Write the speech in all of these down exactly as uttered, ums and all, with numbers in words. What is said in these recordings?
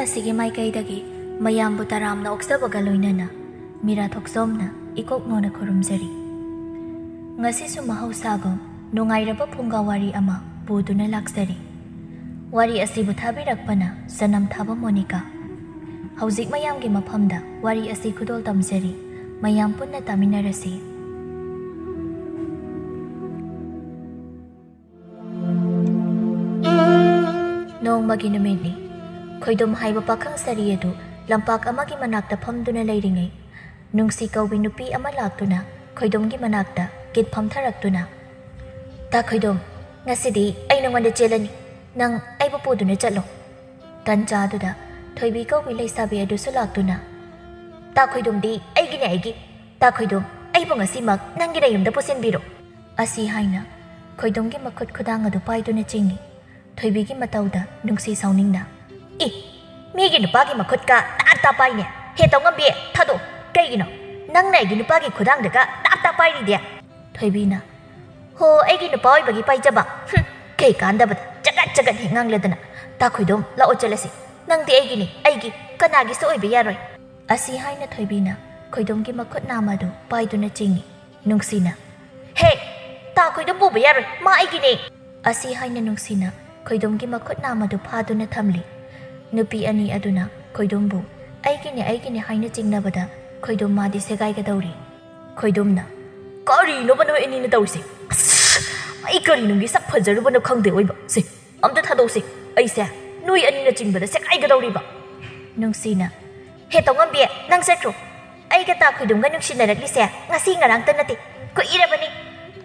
ꯑꯁꯤꯒꯤ ꯃꯥꯏꯀꯩꯗꯒꯤ ꯃꯌꯥꯝꯕꯨ ꯇꯔꯥꯝꯅ ꯑꯣꯛꯆꯕꯒ ꯂꯣꯏꯅꯅ ꯃꯤꯔꯥ ꯊꯣꯛꯆꯣꯝꯅ ꯏꯀꯣꯛ ꯅꯣꯟꯅ ꯈꯨꯔꯨꯝꯖꯔꯤ꯫ ꯉꯁꯤꯁꯨ ꯃꯍꯧꯁꯥꯒꯨꯝ ꯅꯨꯡꯉꯥꯏꯔꯕ ꯐꯨꯡꯒꯥ ꯋꯥꯔꯤ ꯑꯃ ꯄꯨꯗꯨꯅ ꯂꯥꯛꯆꯔꯤ꯫ ꯋꯥꯔꯤ ꯑꯁꯤꯕꯨ ꯊꯥꯕꯤꯔꯛꯄꯅ ꯆꯅꯝ ꯊꯥꯕ ꯃꯣꯅꯤꯀꯥ꯫ ꯍꯧꯖꯤꯛ ꯃꯌꯥꯝꯒꯤ ꯃꯐꯝꯗ ꯋꯥꯔꯤ ꯑꯁꯤ ꯈꯨꯗꯣꯜ ꯇꯝꯖꯔꯤ꯫ ꯃꯌꯥꯝ ꯄꯨꯟꯅ ꯇꯥꯃꯤꯟꯅꯔꯁꯤ꯫ ꯅꯣꯡꯃꯒꯤ ꯅꯨꯃꯤꯠꯅꯤ꯫ ꯈꯣꯏꯗꯨꯝ ꯍꯥꯏꯕ ꯄꯥꯈꯪ ꯁꯥꯔꯤ ꯑꯗꯨ ꯂꯝꯄꯥꯛ ꯑꯃꯒꯤ ꯃꯅꯥꯛꯇ ꯐꯝꯗꯨꯅ ꯂꯩꯔꯤꯉꯩ, ꯅꯨꯡꯁꯤ ꯀꯧꯕꯤ ꯅꯨꯄꯤ ꯑꯃ ꯂꯥꯛꯇꯨꯅ ꯈꯣꯏꯗꯨꯝꯒꯤ ꯃꯅꯥꯛꯇ ꯀꯤꯠ ꯐꯝꯊꯔꯛꯇꯨꯅ, "ꯇꯥ ꯈꯣꯏꯗꯨꯝ, ꯉꯁꯤꯗꯤ ꯑꯩ ꯅꯉꯣꯟꯗ ꯆꯦꯜꯂꯅꯤ꯫ ꯅꯪ ꯑꯩꯕꯨ ꯄꯨꯗꯨꯅ ꯆꯠꯂꯣ꯫" ꯇꯟꯖꯥꯗꯨꯗ ꯊꯣꯏꯕꯤ ꯀꯧꯕꯤ ꯂꯩꯁꯥꯕꯤ ꯑꯗꯨꯁꯨ ꯂꯥꯛꯇꯨꯅ, "ꯇꯥ ꯈꯣꯏꯗꯨꯝꯗꯤ ꯑꯩꯒꯤꯅꯦ, ꯑꯩꯒꯤ꯫ ꯇꯥ ꯈꯣꯏꯗꯨꯝ, ꯑꯩꯕꯨ ꯉꯁꯤꯃꯛ ꯅꯪꯒꯤ ꯅꯌꯨꯝꯗ ꯄꯨꯁꯤꯟꯕꯤꯔꯣ꯫" ꯑꯁꯤ ꯍꯥꯏꯅ ꯈꯣꯏꯗꯨꯝꯒꯤ ꯃꯈꯨꯠ ꯈꯨꯗꯥꯡ ꯑꯗꯨ ꯄꯥꯏꯗꯨꯅ ꯆꯤꯡꯏ꯫ ꯊꯣꯏꯕꯤꯒꯤ ꯃꯇꯧꯗ ꯅꯨꯡꯁꯤ ꯁꯥꯎꯅꯤꯡꯅ, "ꯏ! ꯃꯤꯒꯤ ꯅꯨꯄꯥꯒꯤ ꯃꯈꯨꯠꯀ ꯇꯥꯞ ꯇꯥꯞ ꯄꯥꯏꯅꯦ꯫ ꯍꯦ ꯇꯧꯉꯝꯕꯤ, ꯊꯥꯗꯣꯛ꯫ ꯀꯩꯒꯤꯅꯣ ꯅꯪꯅ ꯑꯩꯒꯤ ꯅꯨꯄꯥꯒꯤ ꯈꯨꯗꯥꯡꯗꯒ ꯇꯥꯞ ꯇꯥꯞ ꯄꯥꯏꯔꯤꯗꯤ?" ꯊꯣꯏꯕꯤꯅ, "ꯍꯣ, ꯑꯩꯒꯤ ꯅꯨꯄꯥ ꯑꯣꯏꯕꯒꯤ ꯄꯥꯏꯖꯕ꯫ ꯍꯨꯝ, ꯀꯩ ꯀꯥꯟꯗꯕꯗ ꯆꯒꯠ ꯆꯒꯠ ꯍꯦꯛ ꯉꯥꯡꯂꯗꯅ꯫ ꯇꯥ ꯈꯣꯏꯗꯨꯝ, ꯂꯥꯛꯑꯣ ꯆꯠꯂꯁꯤ꯫ ꯅꯪꯗꯤ ꯑꯩꯒꯤꯅꯤ, ꯑꯩꯒꯤ, ꯀꯅꯥꯒꯤꯁꯨ ꯑꯣꯏꯕ ꯌꯥꯔꯣꯏ꯫" ꯑꯁꯤ ꯍꯥꯏꯅ ꯊꯣꯏꯕꯤꯅ ꯈꯣꯏꯗꯨꯝꯒꯤ ꯃꯈꯨꯠ ꯅꯥꯝꯃ ꯑꯗꯨ ꯄꯥꯏꯗꯨꯅ ꯆꯤꯡꯏ꯫ ꯅꯨꯡꯁꯤꯅ, "ꯍꯦ! ꯇꯥ ꯈꯣꯏꯗꯨꯝ ꯄꯨꯕ ꯌꯥꯔꯣꯏ, ꯃꯥ ꯑꯩꯒꯤꯅꯦ!" ꯑꯁꯤ ꯍꯥꯏꯅ ꯅꯨꯡꯁꯤꯅ ꯈꯣꯏꯗꯨꯝꯒꯤ ꯃꯈꯨꯠ ꯅꯥꯝꯃ ꯑꯗꯨ ꯐꯥꯗꯨꯅ ꯊꯝꯂꯤ꯫ ꯅꯨꯄꯤ ꯑꯅꯤ ꯑꯗꯨꯅ ꯈꯣꯏꯗꯨꯝꯕꯨ "ꯑꯩꯒꯤꯅꯦ, ꯑꯩꯒꯤꯅꯦ" ꯍꯥꯏꯅ ꯆꯤꯡꯅꯕꯗ ꯈꯣꯏꯗꯨꯝ ꯃꯥꯗꯤ ꯁꯦꯒꯥꯏꯒꯗꯧꯔꯤ꯫ ꯈꯣꯏꯗꯨꯝꯅ, "ꯀꯔꯤꯅꯣꯕ ꯅꯣꯏ ꯑꯅꯤꯅ ꯇꯧꯔꯤꯁꯦ? ꯑꯁ! ꯑꯩ ꯀꯔꯤ ꯅꯨꯡꯒꯤ ꯁꯛ ꯐꯖꯔꯨꯕꯅꯣ ꯈꯪꯗꯦ ꯑꯣꯏꯕ꯫ ꯁꯦ, ꯑꯝꯇ ꯊꯥꯗꯣꯛꯁꯦ꯫ ꯑꯩꯁꯦ ꯅꯣꯏ ꯑꯅꯤꯅ ꯆꯤꯡꯕꯗ ꯁꯦꯒꯥꯏꯒꯗꯧꯔꯤꯕ꯫" ꯅꯨꯡꯁꯤꯅ, "ꯍꯦ ꯇꯧꯉꯝꯕꯤ, ꯅꯪ ꯆꯠꯈ꯭ꯔꯣ꯫ ꯑꯩꯒ ꯇꯥ ꯈꯣꯏꯗꯨꯝꯒ ꯅꯨꯡꯁꯤꯅꯔꯛꯂꯤꯁꯦ ꯉꯁꯤ ꯉꯔꯥꯡꯇ ꯅꯠꯇꯦ, ꯀꯨꯏꯔꯕꯅꯤ꯫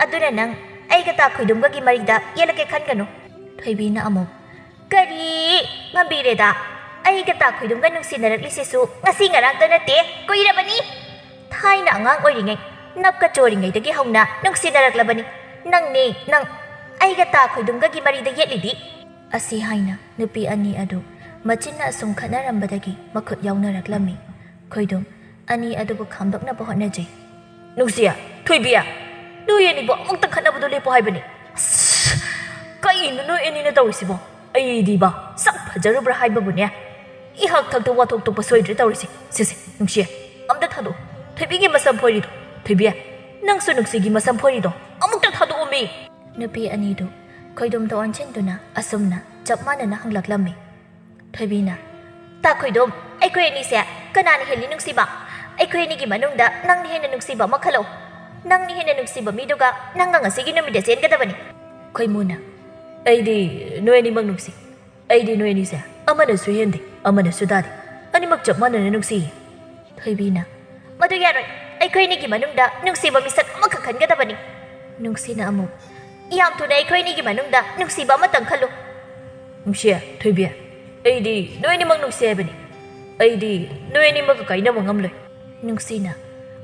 ꯑꯗꯨꯅ ꯅꯪ ꯑꯩꯒ ꯇꯥ ꯈꯣꯏꯗꯨꯝꯒꯒꯤ ꯃꯔꯤꯗ ꯌꯦꯠꯂꯛꯀꯦ ꯈꯟꯒꯅꯨ꯫" ꯊꯣꯏꯕꯤꯅ ꯑꯃꯨꯛ, "ꯀꯔꯤ? ꯉꯝꯕꯤꯔꯦꯗ, ꯑꯩꯒ ꯇꯥ ꯈꯣꯏꯗꯨꯝꯒ ꯅꯨꯡꯁꯤꯅꯔꯛꯂꯤꯁꯤꯁꯨ ꯉꯁꯤ ꯉꯔꯥꯡꯇ ꯅꯠꯇꯦ, ꯀꯨꯏꯔꯕꯅꯤ꯫ ꯊꯥꯏꯅ ꯑꯉꯥꯡ ꯑꯣꯏꯔꯤꯉꯩ, ꯅꯞꯀ ꯆꯣꯔꯤꯉꯩꯗꯒꯤ ꯍꯧꯅ ꯅꯨꯡꯁꯤꯅꯔꯛꯂꯕꯅꯤ꯫ ꯅꯪꯅꯦ, ꯅꯪ ꯑꯩꯒ ꯇꯥ ꯈꯣꯏꯗꯨꯝꯒꯒꯤ ꯃꯔꯤꯗ ꯌꯦꯠꯂꯤꯗꯤ꯫" ꯑꯁꯤ ꯍꯥꯏꯅ ꯅꯨꯄꯤ ꯑꯅꯤ ꯑꯗꯨ ꯃꯆꯤꯟꯅ ꯑꯁꯨꯝ ꯈꯠꯅꯔꯝꯕꯗꯒꯤ ꯃꯈꯨꯠ ꯌꯥꯎꯅꯔꯛꯂꯝꯃꯤ꯫ ꯈꯣꯏꯗꯨꯝ ꯑꯅꯤ ꯑꯗꯨꯕꯨ ꯈꯥꯝꯗꯣꯛꯅꯕ ꯍꯣꯠꯅꯖꯩ꯫ "ꯅꯨꯡꯁꯤꯌꯦ, ꯊꯣꯏꯕꯤ, ꯅꯣꯏ ꯑꯅꯤꯕꯨ ꯑꯃꯨꯛꯇ ꯈꯠꯅꯕꯗꯣ ꯂꯦꯞꯄꯣ ꯍꯥꯏꯕꯅꯤ꯫ ꯑꯁ, ꯀꯩꯅꯣ ꯅꯣꯏ ꯑꯅꯤꯅ ꯇꯧꯔꯤꯁꯤꯕꯣ? ꯑꯩꯗꯤꯕ ꯁꯛ ꯐꯖꯔꯨꯕ꯭ꯔꯥ ꯍꯥꯏꯕꯕꯨꯅꯦ, ꯏꯍꯥꯛ ꯊꯛꯇ ꯋꯥꯊꯣꯛ ꯊꯣꯛꯄ ꯁꯣꯏꯗ꯭ꯔꯦ ꯇꯧꯔꯤꯁꯦ꯫ ꯁꯦ, ꯁꯦ, ꯅꯨꯡꯁꯤꯌꯦ, ꯑꯝꯇ ꯊꯥꯗꯣꯛꯑꯣ꯫ ꯊꯣꯏꯕꯤꯒꯤ ꯃꯁꯝ ꯐꯣꯏꯔꯤꯗꯣ꯫ ꯊꯣꯏꯕꯤ, ꯅꯪꯁꯨ ꯅꯨꯡꯁꯤꯒꯤ ꯃꯁꯝ ꯐꯣꯏꯔꯤꯗꯣ ꯑꯃꯨꯛꯇ ꯊꯥꯗꯣꯛꯑꯣꯃꯤ꯫ ꯅꯨꯄꯤ ꯑꯅꯤꯗꯨ ꯈꯣꯏꯗꯣꯝꯗ ꯑꯣꯟꯁꯤꯟꯗꯨꯅ ꯑꯁꯨꯝꯅ ꯆꯞ ꯃꯥꯟꯅꯅ ꯍꯪꯂꯛꯂꯝꯃꯤ꯫ ꯊꯣꯏꯕꯤꯅ, "ꯇꯥ ꯈꯣꯏꯗꯣꯝ, ꯑꯩꯈꯣꯏ ꯑꯅꯤꯁꯦ ꯀꯅꯥꯅ ꯍꯦꯜꯂꯤ ꯅꯨꯡꯁꯤꯕ? ꯑꯩꯈꯣꯏ ꯑꯅꯤꯒꯤ ꯃꯅꯨꯡꯗ ꯅꯪꯅ ꯍꯦꯟꯅ ꯅꯨꯡꯁꯤꯕ ꯑꯃ ꯈꯜꯂꯣ꯫ ꯅꯪꯅ ꯍꯦꯟꯅ ꯅꯨꯡꯁꯤꯕ ꯃꯤꯗꯨꯒ ꯅꯪꯒ ꯉꯁꯤꯒꯤ ꯅꯨꯃꯤꯠꯇ ꯆꯦꯟꯒꯗꯕꯅꯤ꯫" ꯈꯣꯏꯃꯨꯅ, "ꯑꯩꯗꯤ ꯅꯣꯏ ꯑꯅꯤꯃꯛ ꯅꯨꯡꯁꯤ꯫ ꯑꯩꯗꯤ ꯅꯣꯏ ꯑꯅꯤꯁꯦ ꯑꯃꯅꯁꯨ ꯍꯦꯟꯗꯦ, ꯑꯃꯅꯁꯨ ꯇꯥꯗꯦ꯫ ꯑꯅꯤꯃꯛ ꯆꯞ ꯃꯥꯟꯅꯅ ꯅꯨꯡꯁꯤꯌꯦ꯫" ꯊꯣꯏꯕꯤꯅ, "ꯃꯗꯨ ꯌꯥꯔꯣꯏ꯫ ꯑꯩꯈꯣꯏ ꯑꯅꯤꯒꯤ ꯃꯅꯨꯡꯗ ꯅꯨꯡꯁꯤꯕ ꯃꯤꯁꯛ ꯑꯃꯈꯛ ꯈꯟꯒꯗꯕꯅꯤ꯫" ꯅꯨꯡꯁꯤꯅ ꯑꯃꯨꯛ, "ꯌꯥꯝ ꯊꯨꯅ ꯑꯩꯈꯣꯏ ꯑꯅꯤꯒꯤ ꯃꯅꯨꯡꯗ ꯅꯨꯡꯁꯤꯕ ꯑꯃꯇꯪ ꯈꯜꯂꯨ꯫" "ꯅꯨꯡꯁꯤꯌꯦ, ꯊꯣꯏꯕꯤ, ꯑꯩꯗꯤ ꯅꯣꯏ ꯑꯅꯤꯃꯛ ꯅꯨꯡꯁꯤ ꯍꯥꯏꯕꯅꯤ꯫ ꯑꯩꯗꯤ ꯅꯣꯏ ꯑꯅꯤꯃꯛꯀ ꯀꯥꯏꯅꯕ ꯉꯝꯂꯣꯏ꯫" ꯅꯨꯡꯁꯤꯅ,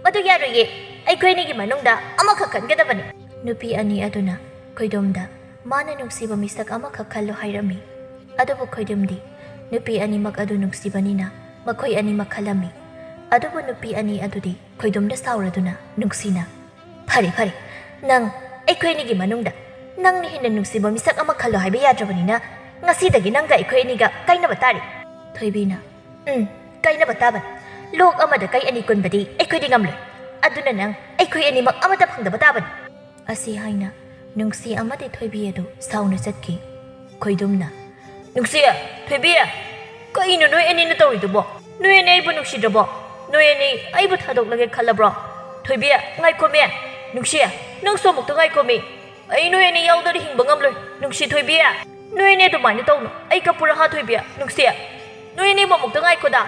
"ꯃꯗꯨ ꯌꯥꯔꯣꯏꯌꯦ꯫ ꯑꯩꯈꯣꯏ ꯑꯅꯤꯒꯤ ꯃꯅꯨꯡꯗ ꯑꯃꯈꯛ ꯈꯟꯒꯗꯕꯅꯤ꯫" ꯅꯨꯄꯤ ꯑꯅꯤ ꯑꯗꯨꯅ ꯈꯣꯏꯗꯣꯝꯗ ꯃꯥꯅ ꯅꯨꯡꯁꯤꯕ ꯃꯤꯁꯛ ꯑꯃꯈꯛ ꯈꯜꯂꯨ ꯍꯥꯏꯔꯝꯃꯤ꯫ ꯑꯗꯨꯕꯨ ꯈꯣꯏꯗꯣꯝꯗꯤ ꯅꯨꯄꯤ ꯑꯅꯤꯃꯛ ꯑꯗꯨ ꯅꯨꯡꯁꯤꯕꯅꯤꯅ ꯃꯈꯣꯏ ꯑꯅꯤꯃꯛ ꯈꯜꯂꯝꯃꯤ꯫ ꯑꯗꯨꯕꯨ ꯅꯨꯄꯤ ꯑꯅꯤ ꯑꯗꯨꯗꯤ ꯈꯣꯏꯗꯣꯝꯗ ꯁꯥꯎꯔꯗꯨꯅ ꯅꯨꯡꯁꯤꯅ, "ꯐꯔꯦ, ꯐꯔꯦ, ꯅꯪ ꯑꯩꯈꯣꯏ ꯑꯅꯤꯒꯤ ꯃꯅꯨꯡꯗ ꯅꯪꯅ ꯍꯦꯟꯅ ꯅꯨꯡꯁꯤꯕ ꯃꯤꯁꯛ ꯑꯃ ꯈꯜꯂꯣ ꯍꯥꯏꯕ ꯌꯥꯗ꯭ꯔꯕꯅꯤꯅ ꯉꯁꯤꯗꯒꯤ ꯅꯪꯒ ꯑꯩꯈꯣꯏ ꯑꯅꯤꯒ ꯀꯥꯏꯅꯕ ꯇꯥꯔꯦ꯫" ꯊꯣꯏꯕꯤꯅ, "ꯎꯝ, ꯀꯥꯏꯅꯕ ꯇꯥꯕꯅꯤ꯫ ꯂꯣꯛ ꯑꯃꯗ ꯀꯩ ꯑꯅꯤ ꯀꯨꯟꯕꯗꯤ ꯑꯩꯈꯣꯏꯗꯤ ꯉꯝꯂꯣꯏ꯫ ꯑꯗꯨꯅ ꯅꯪ ꯑꯩꯈꯣꯏ ꯑꯅꯤꯃꯛ ꯑꯃꯠꯇ ꯐꯪꯗꯕ ꯇꯥꯕꯅꯤ꯫" ꯑꯁꯤ ꯍꯥꯏꯅ ꯅꯨꯡꯁꯤ ꯑꯃꯗꯤ ꯊꯣꯏꯕꯤ ꯑꯗꯨ ꯁꯥꯎꯅ ꯆꯠꯈꯤ꯫ ꯈꯣꯏꯗꯨꯝꯅ, "ꯅꯨꯡꯁꯤ, ꯊꯣꯏꯕꯤ, ꯀꯩꯅꯣ ꯅꯣꯏ ꯑꯅꯤꯅ ꯇꯧꯔꯤꯗꯨꯕꯣ? ꯅꯣꯏ ꯑꯅꯤ ꯑꯩꯕꯨ ꯅꯨꯡꯁꯤꯗ꯭ꯔꯕꯣ? ꯅꯣꯏ ꯑꯅꯤ ꯑꯩꯕꯨ ꯊꯥꯗꯣꯛꯂꯒꯦ ꯈꯜꯂꯕ꯭ꯔꯣ? ꯊꯣꯏꯕꯤ, ꯉꯥꯏꯈꯣꯃꯤ꯫ ꯅꯨꯡꯁꯤ, ꯅꯪꯁꯨ ꯑꯃꯨꯛꯇ ꯉꯥꯏꯈꯣꯃꯤ꯫ ꯑꯩ ꯅꯣꯏ ꯑꯅꯤ ꯌꯥꯎꯗꯅ ꯍꯤꯡꯕ ꯉꯝꯂꯣꯏ꯫ ꯅꯨꯡꯁꯤ, ꯊꯣꯏꯕꯤ, ꯅꯣꯏ ꯑꯅꯤ ꯑꯗꯨꯃꯥꯏꯅ ꯇꯧꯅꯨ꯫ ꯑꯩ ꯀꯞꯄꯨꯔꯥ ꯍꯥ, ꯊꯣꯏꯕꯤ? ꯅꯨꯡꯁꯤ, ꯅꯣꯏ ꯑꯅꯤꯕꯨ ꯑꯃꯨꯛꯇ ꯉꯥꯏꯈꯣꯗ꯫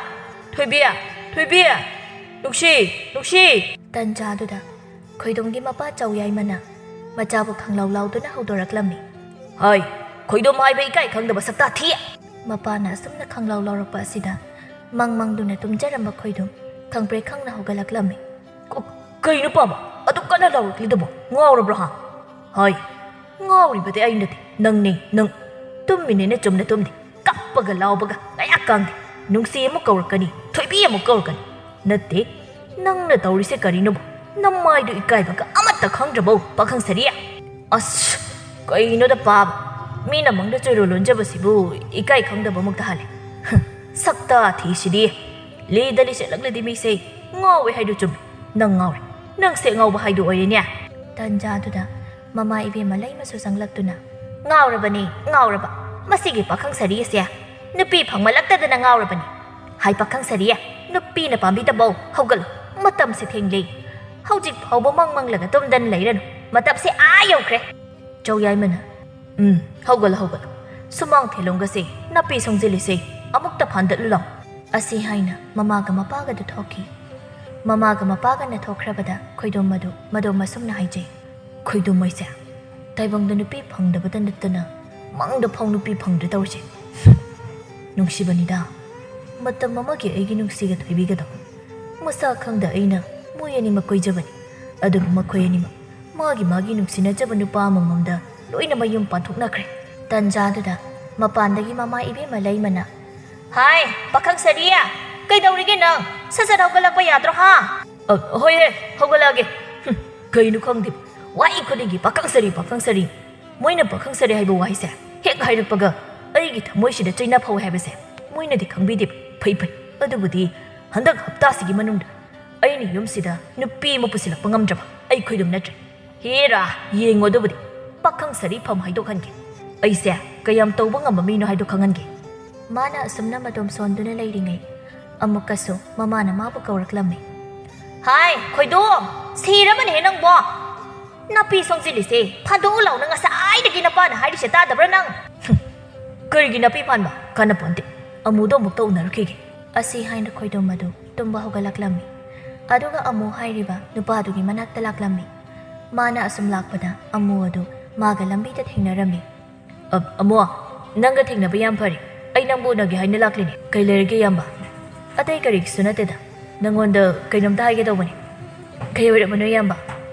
ꯊꯣꯏꯕꯤ, ꯊꯣꯏꯕꯤ, ꯅꯨꯡꯁꯤ, ꯅꯨꯡꯁꯤ꯫" ꯇꯟꯖꯥꯗꯨꯗ ꯈꯣꯏꯗꯣꯝꯒꯤ ꯃꯄꯥ ꯆꯧꯌꯥꯏꯃꯅ ꯃꯆꯥꯕꯨ ꯈꯪꯂꯥꯎ ꯂꯥꯎꯗꯨꯅ ꯍꯧꯗꯣꯔꯛꯂꯝꯃꯤ꯫ "ꯍꯥꯏ, ꯈꯣꯏꯗꯣꯝ ꯍꯥꯏꯕ ꯏꯀꯥꯏ ꯈꯪꯗꯕ ꯁꯛꯇꯥ ꯊꯤ!" ꯃꯄꯥꯅ ꯑꯁꯨꯝꯅ ꯈꯪꯂꯥꯎ ꯂꯥꯎꯔꯛꯄ ꯑꯁꯤꯗ ꯃꯪ ꯃꯪꯗꯨꯅ ꯇꯨꯝꯖꯔꯝꯕ ꯈꯣꯏꯗꯣꯝ ꯈꯪꯄ꯭ꯔꯦꯛ ꯈꯪꯅ ꯍꯧꯒꯠꯂꯛꯂꯝꯃꯤ꯫ "ꯀ-, ꯀꯩꯅꯣ ꯄꯥꯕ? ꯑꯗꯨꯛ ꯀꯟꯅ ꯂꯥꯎꯔꯛꯂꯤꯗꯨꯕꯣ? ꯉꯥꯎꯔꯕ꯭ꯔꯣ ꯍꯥ?" "ꯍꯥꯏ, ꯉꯥꯎꯔꯤꯕꯗꯤ ꯑꯩ ꯅꯠꯇꯦ, ꯅꯪꯅꯦ, ꯅꯪ꯫ ꯇꯨꯝꯃꯤꯅꯦꯅ ꯆꯨꯝꯅ ꯇꯨꯝꯗꯦ, ꯀꯞꯄꯒ ꯂꯥꯎꯕꯒ ꯀꯌꯥ ꯀꯥꯡꯗꯦ꯫ ꯅꯨꯡꯁꯤ ꯑꯃꯨꯛ ꯀꯧꯔꯛꯀꯅꯤ, ꯊꯣꯏꯕꯤ ꯑꯃꯨꯛ ꯀꯧꯔꯛꯀꯅꯤ꯫ ꯅꯠꯇꯦ, ꯅꯪꯅ ꯇꯧꯔꯤꯁꯦ ꯀꯔꯤꯅꯣꯕ? ꯅꯃꯥꯏꯗꯨ ꯏꯀꯥꯏꯕꯒ ꯑꯃꯠꯇ ꯈꯪꯗ꯭ꯔꯕꯣ, ꯄꯥꯈꯪ ꯁꯥꯔꯤ?" "ꯑꯁ, ꯀꯩꯅꯣꯗ ꯄꯥꯕ, ꯃꯤꯅ ꯃꯪꯗ ꯆꯣꯏꯔꯣ ꯂꯣꯟꯖꯕꯁꯤꯕꯨ ꯏꯀꯥꯏ ꯈꯪꯗꯕ ꯑꯃꯨꯛ ꯇꯥꯍꯜꯂꯦ꯫ ꯍ, ꯁꯛꯇꯥ ꯊꯤꯁꯤꯗꯤ꯫ ꯂꯤꯗ ꯂꯤꯁꯤꯜꯂꯛꯂꯗꯤ ꯃꯤꯁꯦ ꯉꯥꯎꯋꯦ ꯍꯥꯏꯗꯨ ꯆꯨꯝꯃꯤ꯫ ꯅꯪ ꯉꯥꯎꯔꯦ꯫ ꯅꯪꯁꯦ ꯉꯥꯎꯕ ꯍꯥꯏꯗꯨ ꯑꯣꯏꯔꯦꯅꯦ꯫ ꯇꯟꯖꯥꯗꯨꯗ ꯃꯃꯥ ꯏꯕꯦꯝꯃ ꯂꯩꯃꯁꯨ ꯆꯪꯂꯛꯇꯨꯅ, "ꯉꯥꯎꯔꯕꯅꯤ, ꯉꯥꯎꯔꯕ꯫ ꯃꯁꯤꯒꯤ ꯄꯥꯈꯪ ꯁꯥꯔꯤ ꯑꯁꯦ ꯅꯨꯄꯤ ꯐꯪꯃꯜꯂꯛꯇꯗꯅ ꯉꯥꯎꯔꯕꯅꯤ꯫ ꯍꯥꯏ ꯄꯥꯈꯪ ꯁꯥꯔꯤ, ꯅꯨꯄꯤꯅ ꯄꯥꯝꯕꯤꯗꯕꯧ ꯍꯧꯒꯠꯂꯨ꯫ ꯃꯇꯝꯁꯦ ꯊꯦꯡꯂꯦ꯫ ꯍꯧꯖꯤꯛ ꯐꯥꯎꯕ ꯃꯪ ꯃꯪꯂꯒ ꯇꯨꯝꯗꯅ ꯂꯩꯔꯅꯨ꯫ ꯃꯇꯝꯁꯦ ꯑꯥ ꯌꯧꯈ꯭ꯔꯦ꯫" ꯆꯧꯌꯥꯏꯃꯅ, "ꯎꯝ, ꯍꯧꯒꯠꯂꯣ, ꯍꯧꯒꯠꯂꯣ꯫ ꯁꯨꯃꯥꯡ ꯊꯦꯂꯣꯡꯒꯁꯦ ꯅꯥꯄꯤ ꯁꯣꯡꯖꯤꯜꯂꯤꯁꯦ ꯑꯃꯨꯛꯇ ꯐꯥꯟꯗꯠꯂꯨ ꯂꯥꯎ꯫" ꯑꯁꯤ ꯍꯥꯏꯅ ꯃꯃꯥꯒ ꯃꯄꯥꯒꯗꯨ ꯊꯣꯛꯈꯤ꯫ ꯃꯃꯥꯒ ꯃꯄꯥꯒꯅ ꯊꯣꯛꯈ꯭ꯔꯕꯗ ꯈꯣꯏꯗꯣꯝ ꯑꯗꯨ ꯃꯗꯣꯝ ꯑꯁꯨꯝꯅ ꯍꯥꯏꯖꯩ, "ꯈꯣꯏꯗꯣꯝ ꯑꯩꯁꯦ ꯇꯥꯏꯕꯪꯗ ꯅꯨꯄꯤ ꯐꯪꯗꯕꯇ ꯅꯠꯇꯅ ꯃꯪꯗ ꯐꯥꯎ ꯅꯨꯄꯤ ꯐꯪꯗ꯭ꯔꯦ ꯇꯧꯔꯤꯁꯦ꯫ ꯅꯨꯡꯁꯤꯕꯅꯤꯗ, ꯃꯇꯝ ꯑꯃꯒꯤ ꯑꯩꯒꯤ ꯅꯨꯡꯁꯤꯒ ꯊꯣꯏꯕꯤꯒꯗꯣ꯫ ꯃꯁꯥ ꯈꯪꯗ ꯑꯩꯅ ꯃꯣꯏ ꯑꯅꯤꯃꯛ ꯀꯣꯏꯖꯕꯅꯤ꯫ ꯑꯗꯨꯕꯨ ꯃꯈꯣꯏ ꯑꯅꯤꯃꯛ ꯃꯥꯒꯤ ꯃꯥꯒꯤ ꯅꯨꯡꯁꯤꯅꯖꯕ ꯅꯨꯄꯥ ꯑꯃꯃꯝꯗ ꯂꯣꯏꯅ ꯃꯌꯨꯝ ꯄꯥꯟꯊꯣꯛꯅꯈ꯭ꯔꯦ꯫" ꯇꯟꯖꯥꯗꯨꯗ ꯃꯄꯥꯟꯗꯒꯤ ꯃꯃꯥ ꯏꯕꯦꯝꯃ ꯂꯩꯃꯅ, "ꯍꯥꯏ, ꯄꯥꯈꯪ ꯁꯥꯔꯤ, ꯀꯩꯗꯧꯔꯤꯒꯦ ꯅꯪ? ꯁꯠ ꯁꯠ ꯍꯧꯒꯠꯂꯛꯄ ꯌꯥꯗ꯭ꯔꯣ, ꯍꯥ?" "ꯑ, ꯍꯣꯏꯍꯦ, ꯍꯧꯒꯠꯂꯛꯑꯒꯦ꯫ ꯍꯨꯝ, ꯀꯩꯅꯣ ꯈꯪꯗꯦ, ꯋꯥꯍꯩ ꯈꯨꯗꯤꯡꯒꯤ ꯄꯥꯈꯪ ꯁꯥꯔꯤ, ꯄꯥꯈꯪ ꯁꯥꯔꯤ꯫ ꯃꯣꯏꯅ ꯄꯥꯈꯪ ꯁꯥꯔꯤ ꯍꯥꯏꯕ ꯋꯥꯍꯩꯁꯦ ꯍꯦꯛ ꯍꯥꯏꯔꯛꯄꯒ ꯑꯩꯒꯤ ꯊꯃꯣꯏꯁꯤꯗ ꯆꯩꯅ ꯐꯧꯋꯦ ꯍꯥꯏꯕꯁꯦ ꯃꯣꯏꯅꯗꯤ ꯈꯪꯕꯤꯗꯦ꯫ ꯐꯩ, ꯐꯩ, ꯑꯗꯨꯕꯨꯗꯤ ꯍꯟꯗꯛ ꯍꯞꯇꯥꯁꯤꯒꯤ ꯃꯅꯨꯡꯗ ꯑꯩꯅ ꯌꯨꯝꯁꯤꯗ ꯅꯨꯄꯤ ꯑꯃ ꯄꯨꯁꯤꯜꯂꯛꯄ ꯉꯝꯗ꯭ꯔꯕ ꯑꯩ ꯈꯣꯏꯗꯣꯝ ꯅꯠꯇ꯭ꯔꯦ꯫ ꯍꯦꯔꯥ, ꯌꯦꯡꯉꯣ, ꯑꯗꯨꯕꯨꯗꯤ ꯄꯥꯈꯪ ꯁꯥꯔꯤ ꯐꯝ ꯍꯥꯏꯗꯣ ꯈꯪꯍꯟꯒꯦ꯫ ꯑꯩꯁꯦ ꯀꯌꯥꯝ ꯇꯧꯕ ꯉꯝꯕ ꯃꯤꯅꯣ ꯍꯥꯏꯗꯣ ꯈꯪꯍꯟꯒꯦ꯫" ꯃꯥꯅ ꯑꯁꯨꯝꯅ ꯃꯇꯣꯝ ꯁꯣꯟꯗꯨꯅ ꯂꯩꯔꯤꯉꯩ ꯑꯃꯨꯛꯀꯁꯨ ꯃꯃꯥꯅ ꯃꯥꯕꯨ ꯀꯧꯔꯛꯂꯝꯃꯤ꯫ "ꯍꯥꯏ, ꯈꯣꯏꯗꯣꯝ, ꯁꯤꯔꯕꯅꯦꯍꯦ ꯅꯪꯕꯣ! ꯅꯥꯄꯤ ꯁꯣꯡꯖꯤꯜꯂꯤꯁꯦ ꯐꯥꯟꯗꯣꯛꯎ ꯂꯥꯎꯅ ꯉꯁꯥꯏꯗꯒꯤ ꯅꯄꯥꯅ ꯍꯥꯏꯔꯤꯁꯦ ꯇꯥꯗꯕ꯭ꯔꯥ ꯅꯪ?" "ꯍꯨꯝ, ꯀꯔꯤꯒꯤ ꯅꯥꯄꯤ ꯐꯥꯟꯕ? ꯀꯥꯟꯅꯄꯣꯟꯇꯦ꯫ ꯑꯃꯨꯗꯣ ꯑꯃꯨꯛꯇ ꯎꯅꯔꯨꯈꯤꯒꯦ꯫" ꯑꯁꯤ ꯍꯥꯏꯅ ꯈꯣꯏꯗꯣꯝ ꯑꯗꯨ ꯇꯨꯝꯕ ꯍꯧꯒꯠꯂꯛꯂꯝꯃꯤ꯫ ꯑꯗꯨꯒ ꯑꯃꯨ ꯍꯥꯏꯔꯤꯕ ꯅꯨꯄꯥꯗꯨꯒꯤ ꯃꯅꯥꯛꯇ ꯂꯥꯛꯂꯝꯃꯤ꯫ ꯃꯥꯅ ꯑꯁꯨꯝ ꯂꯥꯛꯄꯗ ꯑꯃꯨ ꯑꯗꯨ ꯃꯥꯒ ꯂꯝꯕꯤꯗ ꯊꯦꯡꯅꯔꯝꯃꯤ꯫ "ꯑ-, ꯑꯃꯣ, ꯅꯪꯒ ꯊꯦꯡꯅꯕ ꯌꯥꯝ ꯐꯔꯦ꯫ ꯑꯩ ꯅꯪꯕꯨ ꯎꯅꯒꯦ ꯍꯥꯏꯅ ꯂꯥꯛꯂꯤꯅꯦ꯫ ꯀꯩ ꯂꯩꯔꯒꯦ, ꯏꯌꯥꯝꯕ?" "ꯑꯇꯩ ꯀꯔꯤꯒꯤꯁꯨ ꯅꯠꯇꯦꯗ꯫ ꯅꯪꯉꯣꯟꯗ ꯀꯩꯅꯣꯝꯇ ꯍꯥꯏꯒꯦ ꯇꯧꯕꯅꯦ꯫" "ꯀꯩ ꯑꯣꯏꯔꯕꯅꯣ, ꯏꯌꯥꯝꯕ?"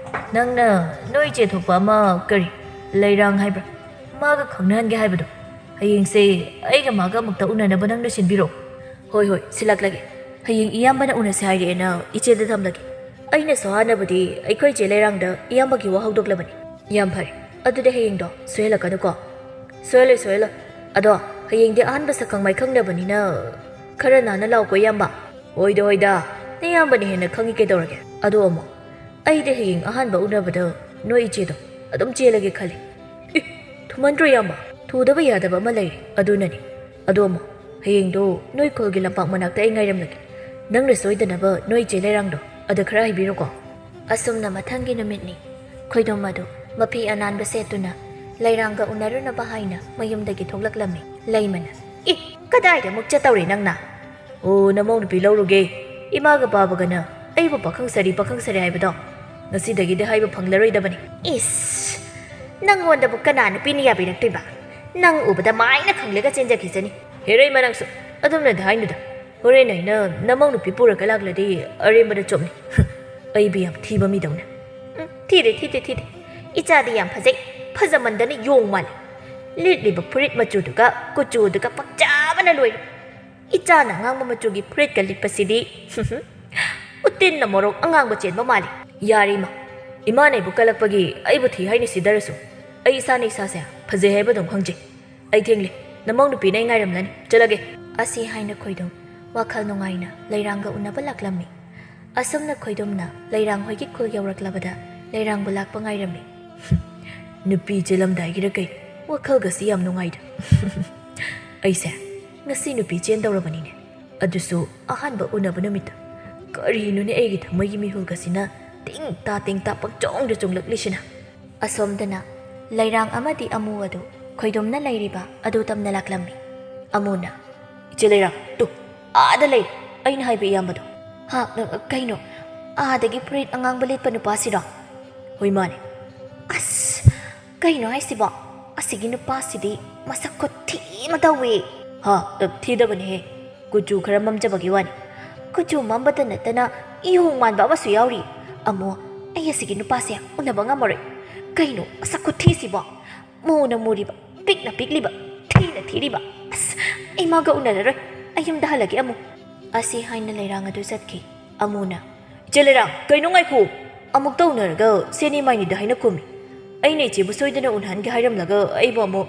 "ꯅꯪꯅ ꯅꯣꯏ ꯏꯆꯦ ꯊꯣꯛꯄ ꯑꯃ, ꯀꯔꯤ, ꯂꯩꯔꯥꯡ ꯍꯥꯏꯕ꯭ꯔꯥ? ꯃꯥꯒ ꯈꯪꯅꯍꯟꯒꯦ ꯍꯥꯏꯕꯗꯣ꯫ ꯍꯌꯦꯡꯁꯦ ꯑꯩꯒ ꯃꯥꯒ ꯑꯃꯨꯛꯇ ꯎꯅꯅꯕ ꯅꯪꯅ ꯁꯤꯟꯕꯤꯔꯣ꯫" "ꯍꯣꯏ, ꯍꯣꯏ, ꯁꯤꯜꯂꯛꯂꯒꯦ꯫ ꯍꯌꯦꯡ ꯏꯌꯥꯝꯕꯅ ꯎꯅꯁꯦ ꯍꯥꯏꯔꯛꯑꯦꯅ ꯏꯆꯦꯗ ꯊꯝꯂꯒꯦ꯫ ꯑꯩꯅ ꯁꯣꯍꯥꯅꯕꯨꯗꯤ ꯑꯩꯈꯣꯏ ꯏꯆꯦ ꯂꯩꯔꯥꯡꯗ ꯏꯌꯥꯝꯕꯒꯤ ꯋꯥ ꯍꯧꯗꯣꯛꯂꯕꯅꯤ꯫" "ꯌꯥꯝ ꯐꯔꯦ꯫ ꯑꯗꯨꯗꯤ ꯍꯌꯦꯡꯗꯣ ꯁꯣꯏꯍꯜꯂꯛꯀꯅꯨꯀꯣ꯫" "ꯁꯣꯏꯍꯜꯂꯣꯏ, ꯁꯣꯏꯍꯜꯂꯣꯏ꯫ ꯑꯗꯣ ꯍꯌꯦꯡꯗꯤ ꯑꯍꯥꯟꯕ ꯁꯛꯈꯪ ꯃꯥꯏꯈꯪꯅꯕꯅꯤꯅ "ꯈꯔ ꯅꯥꯟꯅ ꯂꯥꯎꯀꯣ, ꯏꯌꯥꯝꯕ꯫" "ꯍꯣꯏꯗ, ꯍꯣꯏꯗ, ꯅꯌꯥꯝꯕꯅ ꯍꯦꯟꯅ ꯈꯪꯉꯤ ꯀꯩꯗꯧꯔꯒꯦ꯫ ꯑꯗꯣ ꯑꯃꯨꯛ, ꯑꯩꯗꯤ ꯍꯌꯦꯡ ꯑꯍꯥꯟꯕ ꯎꯅꯕꯗ ꯅꯣꯏ ꯏꯆꯦꯗꯣ ꯑꯗꯨꯝ ꯆꯦꯜꯂꯒꯦ ꯈꯜꯂꯤ꯫" "ꯑꯦ, ꯊꯨꯃꯟꯗ꯭ꯔꯣ, ꯏꯌꯥꯝꯕ? ꯊꯨꯗꯕ ꯌꯥꯗꯕ ꯑꯃ ꯂꯩꯔꯦ, ꯑꯗꯨꯅꯅꯤ꯫ ꯑꯗꯣ ꯑꯃꯨꯛ, ꯍꯌꯦꯡꯗꯣ ꯅꯣꯏ ꯈꯨꯜꯒꯤ ꯂꯝꯄꯥꯛ ꯃꯅꯥꯛꯇ ꯑꯩ ꯉꯥꯏꯔꯝꯂꯒꯦ꯫ ꯅꯪꯅ ꯁꯣꯏꯗꯅꯕ ꯅꯣꯏ ꯏꯆꯦ ꯂꯩꯔꯥꯡꯗꯣ ꯑꯗ ꯈꯔ ꯍꯥꯏꯕꯤꯔꯣꯀꯣ꯫" ꯑꯁꯨꯝꯅ ꯃꯊꯪꯒꯤ ꯅꯨꯃꯤꯠꯅꯤ꯫ ꯈꯣꯏꯗꯣꯝ ꯑꯗꯨ ꯃꯐꯤ ꯑꯅꯥꯟꯕ ꯁꯦꯠꯇꯨꯅ ꯂꯩꯔꯥꯡꯒ ꯎꯅꯔꯨꯅꯕ ꯍꯥꯏꯅ ꯃꯌꯨꯝꯗꯒꯤ ꯊꯣꯛꯂꯛꯂꯝꯃꯤ꯫ ꯂꯩꯃꯅ, "ꯑꯦ, ꯀꯗꯥꯏꯗ ꯑꯃꯨꯛ ꯆꯠꯇꯧꯔꯤ ꯅꯪꯅ?" "ꯑꯣ, ꯅꯃꯧ ꯅꯨꯄꯤ ꯂꯧꯔꯨꯒꯦ꯫ ꯏꯃꯥꯒ ꯄꯥꯕꯒꯅ ꯑꯩꯕꯨ ꯄꯥꯈꯪ ꯁꯥꯔꯤ, ꯄꯥꯈꯪ ꯁꯥꯔꯤ ꯍꯥꯏꯕꯗꯣ ꯉꯁꯤꯗꯒꯤꯗꯤ ꯍꯥꯏꯕ ꯐꯪꯂꯔꯣꯏꯗꯕꯅꯤ꯫" "ꯏꯁ, ꯅꯪꯉꯣꯟꯗꯕꯨ ꯀꯅꯥ ꯅꯨꯄꯤꯅ ꯌꯥꯕꯤꯔꯛꯇꯣꯏꯕ? ꯅꯪ ꯎꯕꯗ ꯃꯥꯏꯅ ꯈꯪꯂꯒ ꯆꯦꯟꯖꯈꯤꯁꯅꯤ꯫" "ꯍꯦꯔꯩꯃ, ꯅꯪꯁꯨ ꯑꯗꯨꯝꯅꯗꯤ ꯍꯥꯏꯅꯨꯗ꯫ ꯍꯣꯔꯦꯟ ꯑꯩꯅ ꯅꯃꯧ ꯅꯨꯄꯤ ꯄꯨꯔꯒ ꯂꯥꯛꯂꯗꯤ ꯑꯔꯦꯝꯕꯗ ꯆꯣꯞꯅꯤ꯫" "ꯑꯩꯕꯨ ꯌꯥꯝ ꯊꯤꯕ ꯃꯤꯗꯧꯅ꯫" "ꯎꯝ, ꯊꯤꯗꯦ, ꯊꯤꯗꯦ, ꯊꯤꯗꯦ꯫ ꯏꯆꯥꯗꯤ ꯌꯥꯝ ꯐꯖꯩ, ꯐꯖꯃꯟꯗꯅ ꯌꯣꯡ ꯃꯥꯜꯂꯤ꯫ ꯂꯤꯠꯂꯤꯕ ꯐꯨꯔꯤꯠ ꯃꯆꯨꯗꯨꯒ ꯀꯨꯆꯨꯗꯨꯒ ꯄꯛꯆꯕꯅ ꯂꯣꯏꯔꯦ꯫ ꯏꯆꯥꯅ ꯑꯉꯥꯡꯕ ꯃꯆꯨꯒꯤ ꯐꯨꯔꯤꯠꯀ ꯂꯤꯠꯄꯁꯤꯗꯤ ꯎꯇꯤꯟꯅ ꯃꯣꯔꯣꯛ ꯑꯉꯥꯡꯕ ꯆꯦꯟꯕ ꯃꯥꯜꯂꯤ꯫" "ꯌꯥꯔꯦ ꯏꯃꯥ, ꯏꯃꯥꯅ ꯑꯩꯕꯨ ꯀꯜꯂꯛꯄꯒꯤ ꯑꯩꯕꯨ ꯊꯤ ꯍꯥꯏꯅ ꯁꯤꯗꯔꯁꯨ, ꯑꯩ ꯏꯁꯥꯅ ꯏꯁꯥꯁꯦ ꯐꯖꯩ ꯍꯥꯏꯕ ꯑꯗꯨꯝ ꯈꯪꯖꯩ꯫ ꯑꯩ ꯊꯦꯡꯂꯦ, ꯅꯃꯧ ꯅꯨꯄꯤꯅ ꯑꯩ ꯉꯥꯏꯔꯝꯂꯅꯤ, ꯆꯠꯂꯒꯦ꯫" ꯑꯁꯤ ꯍꯥꯏꯅ ꯈꯣꯏꯗꯣꯝ ꯋꯥꯈꯜ ꯅꯨꯡꯉꯥꯏꯅ ꯂꯩꯔꯥꯡꯒ ꯎꯅꯕ ꯂꯥꯛꯂꯝꯃꯤ꯫ ꯑꯁꯨꯝꯅ ꯈꯣꯏꯗꯣꯝꯅ ꯂꯩꯔꯥꯡ ꯍꯣꯏꯒꯤ ꯈꯨꯜ ꯌꯧꯔꯛꯂꯕꯗ ꯂꯩꯔꯥꯡꯕꯨ ꯂꯥꯛꯄ ꯉꯥꯏꯔꯝꯃꯤ꯫ "ꯅꯨꯄꯤ ꯆꯦꯜꯂꯝꯗꯥꯏꯒꯤꯔ ꯀꯩ, ꯋꯥꯈꯜꯒꯁꯤ ꯌꯥꯝ ꯅꯨꯡꯉꯥꯏꯗ꯫ ꯑꯩꯁꯦ ꯉꯁꯤ ꯅꯨꯄꯤ ꯆꯦꯟꯗꯧꯔꯕꯅꯤꯅꯦ, ꯑꯗꯨꯁꯨ ꯑꯍꯥꯟꯕ ꯎꯅꯕ ꯅꯨꯃꯤꯠꯇ꯫ ꯀꯔꯤꯅꯣꯅꯦ ꯑꯩꯒꯤ ꯊꯃꯣꯏꯒꯤ ꯃꯤꯍꯨꯜꯒꯁꯤꯅ ꯇꯤꯡ ꯇꯥ ꯇꯤꯡ ꯇꯥ ꯄꯪꯆꯣꯡꯗ ꯆꯣꯡꯂꯛꯂꯤꯁꯤꯅ?" ꯑꯁꯣꯝꯗꯅ ꯂꯩꯔꯥꯡ ꯑꯃꯗꯤ ꯑꯃꯨ ꯑꯗꯨ ꯈꯣꯏꯗꯣꯝꯅ ꯂꯩꯔꯤꯕ ꯑꯗꯨ ꯇꯝꯅ ꯂꯥꯛꯂꯝꯃꯤ꯫ ꯑꯃꯨꯅ, "ꯏꯆꯦ ꯂꯩꯔꯥꯡ, ꯇꯨ, ꯑꯥꯗ ꯂꯩ, ꯑꯩꯅ ꯍꯥꯏꯕ ꯏꯌꯥꯝꯕꯗꯣ꯫" "ꯍꯥ, ꯀꯩꯅꯣ? ꯑꯥꯗꯒꯤ ꯐꯨꯔꯤꯠ ꯑꯉꯥꯡꯕ ꯂꯤꯠꯄ ꯅꯨꯄꯥꯁꯤꯔꯣ?" "ꯍꯣꯏ, ꯃꯥꯅꯦ꯫" "ꯑꯁ, ꯀꯩꯅꯣ ꯍꯥꯏꯁꯤꯕꯣ? ꯑꯁꯤꯒꯤ ꯅꯨꯄꯥꯁꯤꯗꯤ ꯃꯁꯛ ꯈꯨꯊꯤ ꯑꯃ ꯇꯧꯏ꯫" "ꯍꯥ, ꯑ, ꯊꯤꯗꯕꯅꯦꯍꯦ꯫ ꯀꯨꯆꯨ ꯈꯔ ꯃꯝꯖꯕꯒꯤ ꯋꯥꯅꯤ꯫" "ꯀꯨꯆꯨ ꯃꯝꯕꯇ ꯅꯠꯇꯅ ꯏꯍꯣꯡ ꯃꯥꯟꯕ ꯑꯃꯁꯨ ꯌꯥꯎꯔꯤ꯫ ꯑꯃꯨ, ꯑꯩ ꯑꯁꯤꯒꯤ ꯅꯨꯄꯥꯁꯦ ꯎꯅꯕ ꯉꯝꯃꯔꯣꯏ꯫ ꯀꯩꯅꯣ ꯃꯁꯛ ꯈꯨꯊꯤꯁꯤꯕꯣ? ꯃꯨꯅ ꯃꯨꯔꯤꯕ, ꯄꯤꯛꯅ ꯄꯤꯛꯂꯤꯕ, ꯊꯤꯅ ꯊꯤꯔꯤꯕ꯫ ꯑꯁ, ꯑꯩ ꯃꯥꯒ ꯎꯅꯔꯔꯣꯏ꯫ ꯑꯩ ꯌꯨꯝꯗ ꯍꯜꯂꯒꯦ ꯑꯃꯨ꯫" ꯑꯁꯤ ꯍꯥꯏꯅ ꯂꯩꯔꯥꯡ ꯑꯗꯨ ꯆꯠꯈꯤ꯫ ꯑꯃꯨꯅ, "ꯏꯆꯦ ꯂꯩꯔꯥꯡ, ꯀꯩꯅꯣ ꯉꯥꯏꯈꯣ꯫ ꯑꯃꯨꯛꯇ ꯎꯅꯔꯒ ꯁꯦꯅꯤ ꯃꯥꯏꯅꯤꯗ ꯍꯥꯏꯅ ꯀꯨꯝꯃꯤ꯫ ꯑꯩꯅ ꯏꯆꯦꯕꯨ ꯁꯣꯏꯗꯅ ꯎꯅꯍꯟꯒꯦ ꯍꯥꯏꯔꯝꯂꯒ ꯑꯩꯕꯨ ꯑꯃꯨꯛ..."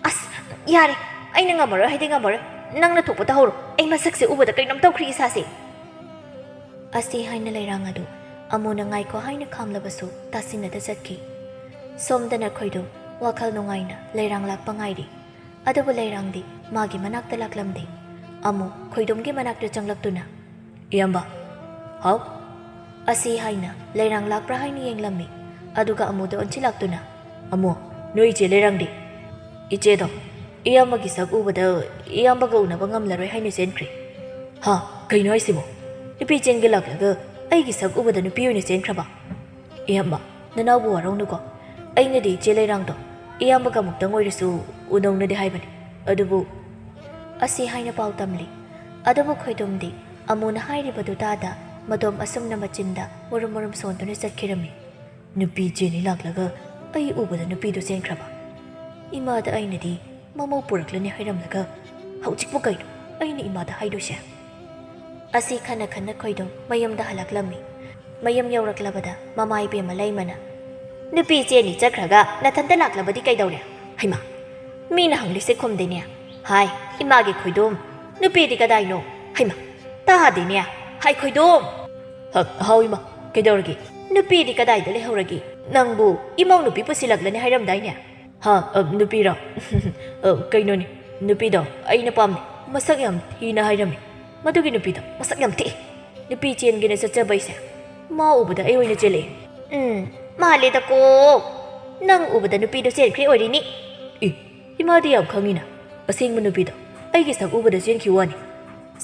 "ꯑꯁ, ꯌꯥꯔꯦ, ꯑꯩꯅ ꯉꯝꯃꯔꯣꯏ ꯍꯥꯏꯗꯤ ꯉꯝꯃꯔꯣꯏ꯫ ꯅꯪꯅ ꯊꯣꯛꯄ ꯇꯧꯍꯧꯔꯣ꯫ ꯑꯩ ꯃꯁꯛꯁꯦ ꯎꯕꯗ ꯀꯩꯅꯣꯝ ꯇꯧꯈ꯭ꯔꯤ ꯏꯁꯥꯁꯦ꯫ ꯑꯁꯤ ꯍꯥꯏꯅ ꯂꯩꯔꯥꯡ ꯑꯗꯨ ꯑꯃꯨꯅ ꯉꯥꯏꯈꯣ ꯍꯥꯏꯅ ꯈꯥꯝꯂꯕꯁꯨ ꯇꯥꯁꯤꯟꯅꯗ ꯆꯠꯈꯤ꯫ ꯁꯣꯝꯗꯅ ꯈꯣꯏꯗꯣꯝ ꯋꯥꯈꯜ ꯅꯨꯡꯉꯥꯏꯅ ꯂꯩꯔꯥꯡ ꯂꯥꯛꯄ ꯉꯥꯏꯔꯤ꯫ ꯑꯗꯨꯕꯨ ꯂꯩꯔꯥꯡꯗꯤ ꯃꯥꯒꯤ ꯃꯅꯥꯛꯇ ꯂꯥꯛꯂꯝꯗꯦ꯫ ꯑꯃꯨ ꯈꯣꯏꯗꯣꯝꯒꯤ ꯃꯅꯥꯛꯇ ꯆꯪꯂꯛꯇꯨꯅ, "ꯏꯌꯥꯝꯕ꯫" "ꯍꯥꯎ?" ꯑꯁꯤ ꯍꯥꯏꯅ ꯂꯩꯔꯥꯡ ꯂꯥꯛꯄ꯭ꯔꯥ ꯍꯥꯏꯅ ꯌꯦꯡꯂꯝꯃꯤ꯫ ꯑꯗꯨꯒ ꯑꯃꯨꯗ ꯑꯣꯟꯁꯤꯜꯂꯛꯇꯨꯅ, "ꯑꯃꯨ, ꯅꯣꯏ ꯏꯆꯦ ꯂꯩꯔꯥꯡꯗꯤ?" "ꯏꯆꯦꯗꯣ ꯏꯌꯥꯝꯕꯒꯤ ꯁꯛ ꯎꯕꯗ ꯏꯌꯥꯝꯕꯒ ꯎꯅꯕ ꯉꯝꯂꯔꯣꯏ ꯍꯥꯏꯅ ꯆꯦꯟꯈ꯭ꯔꯦ꯫" "ꯍꯥ? ꯀꯩꯅꯣ ꯍꯥꯏꯁꯤꯕꯣ? ꯅꯨꯄꯤ ꯆꯦꯟꯒꯦ ꯂꯥꯛꯂꯒ ꯑꯩꯒꯤ ꯁꯛ ꯎꯕꯗ ꯅꯨꯄꯤ ꯑꯣꯏꯅ ꯆꯦꯟꯈ꯭ꯔꯕ?" "ꯏꯌꯥꯝꯕ, ꯅꯅꯥꯎꯕꯨ ꯋꯥꯔꯧꯅꯨꯀꯣ꯫ ꯑꯩꯅꯗꯤ ꯏꯆꯦ ꯂꯩꯔꯥꯡꯗꯣ ꯏꯌꯥꯝꯕꯒ ꯑꯃꯨꯛꯇꯪ ꯑꯣꯏꯔꯁꯨ ꯎꯅꯧꯅꯗꯤ ꯍꯥꯏꯕꯅꯤ꯫ ꯑꯗꯨꯕꯨ," ꯑꯁꯤ ꯍꯥꯏꯅ ꯄꯥꯎ ꯇꯝꯂꯤ꯫ ꯑꯗꯨꯕꯨ ꯈꯣꯏꯗꯣꯝꯗꯤ ꯑꯃꯨꯅ ꯍꯥꯏꯔꯤꯕꯗꯨ ꯇꯥꯗ ꯃꯗꯣꯝ ꯑꯁꯨꯝꯅ ꯃꯆꯤꯟꯗ ꯃꯨꯔꯨꯝ ꯃꯨꯔꯨꯝ ꯁꯣꯟꯗꯨꯅ ꯆꯠꯈꯤꯔꯝꯃꯤ꯫ "ꯅꯨꯄꯤ ꯆꯦꯅꯤ ꯂꯥꯛꯂꯒ ꯑꯩ ꯎꯕꯗ ꯅꯨꯄꯤꯗꯨ ꯆꯦꯟꯈ꯭ꯔꯕ? ꯏꯃꯥꯗ ꯑꯩꯅꯗꯤ ꯃꯃꯧ ꯄꯨꯔꯛꯂꯅꯤ ꯍꯥꯏꯔꯝꯂꯒ ꯍꯧꯖꯤꯛꯄꯨ ꯀꯩꯅꯣ ꯑꯩꯅ ꯏꯃꯥꯗ ꯍꯥꯏꯗꯣꯏꯁꯦ?" ꯑꯁꯤ ꯈꯟꯅ ꯈꯟꯅ ꯈꯣꯏꯗꯣꯝ ꯃꯌꯨꯝꯗ ꯍꯜꯂꯛꯂꯝꯃꯤ꯫ ꯃꯌꯨꯝ ꯌꯧꯔꯛꯂꯕꯗ ꯃꯃꯥ ꯏꯕꯦꯝꯃ ꯂꯩꯃꯅ, "ꯅꯨꯄꯤ ꯆꯦꯅꯤ ꯆꯠꯈ꯭ꯔꯒ ꯅꯊꯟꯇ ꯂꯥꯛꯂꯕꯗꯤ ꯀꯩꯗꯧꯔꯦ? ꯍꯩꯃꯥ, ꯃꯤꯅ ꯍꯪꯂꯤꯁꯦ ꯈꯨꯝꯗꯦꯅꯦ꯫ ꯍꯥꯏ, ꯏꯃꯥꯒꯤ ꯈꯣꯏꯗꯣꯝ, ꯅꯨꯄꯤꯗꯤ ꯀꯗꯥꯏꯅꯣ? ꯍꯩꯃꯥ, ꯇꯥꯗꯦꯅꯦ꯫ ꯍꯥꯏ ꯈꯣꯏꯗꯣꯝ!" "ꯍ-, ꯍꯥꯎ ꯏꯃꯥ, ꯀꯩꯗꯧꯔꯒꯦ? ꯅꯨꯄꯤꯗꯤ ꯀꯗꯥꯏꯗ ꯂꯩꯍꯧꯔꯒꯦ? ꯅꯪꯕꯨ ꯏꯃꯧ ꯅꯨꯄꯤ ꯄꯨꯁꯤꯜꯂꯛꯂꯅꯤ ꯍꯥꯏꯔꯝꯗꯥꯏꯅꯦ?" "ꯍꯥ, ꯑ, ꯅꯨꯄꯤꯔꯣ? ꯑ, ꯀꯩꯅꯣꯅꯤ, ꯅꯨꯄꯤꯗꯣ ꯑꯩꯅ ꯄꯥꯝꯃꯤ꯫ ꯃꯁꯛ ꯌꯥꯝ ꯊꯤꯅ ꯍꯥꯏꯔꯝꯃꯤ꯫ ꯃꯗꯨꯒꯤ ꯅꯨꯄꯤꯗꯣ ꯃꯁꯛ ꯌꯥꯝ ꯊꯤ꯫ ꯅꯨꯄꯤ ꯆꯦꯟꯒꯦꯅ ꯆꯠꯆꯕ ꯑꯩꯁꯦ ꯃꯥ ꯎꯕꯗ ꯑꯩ ꯑꯣꯏꯅ ꯆꯦꯜꯂꯛꯑꯦ꯫" "ꯎꯝ, ꯃꯥꯜꯂꯦꯗꯀꯣ꯫ ꯅꯪ ꯎꯕꯗ ꯅꯨꯄꯤꯗꯣ ꯆꯦꯟꯈ꯭ꯔꯦ ꯑꯣꯏꯔꯤꯅꯤ꯫" "ꯑꯦ, ꯏꯃꯥꯗꯤ ꯌꯥꯝ ꯈꯪꯉꯤꯅ꯫ ꯑꯁꯦꯡꯕ ꯅꯨꯄꯤꯗꯣ ꯑꯩꯒꯤ ꯁꯛ ꯎꯕꯗ ꯆꯦꯟꯈꯤꯕ ꯋꯥꯅꯤ꯫"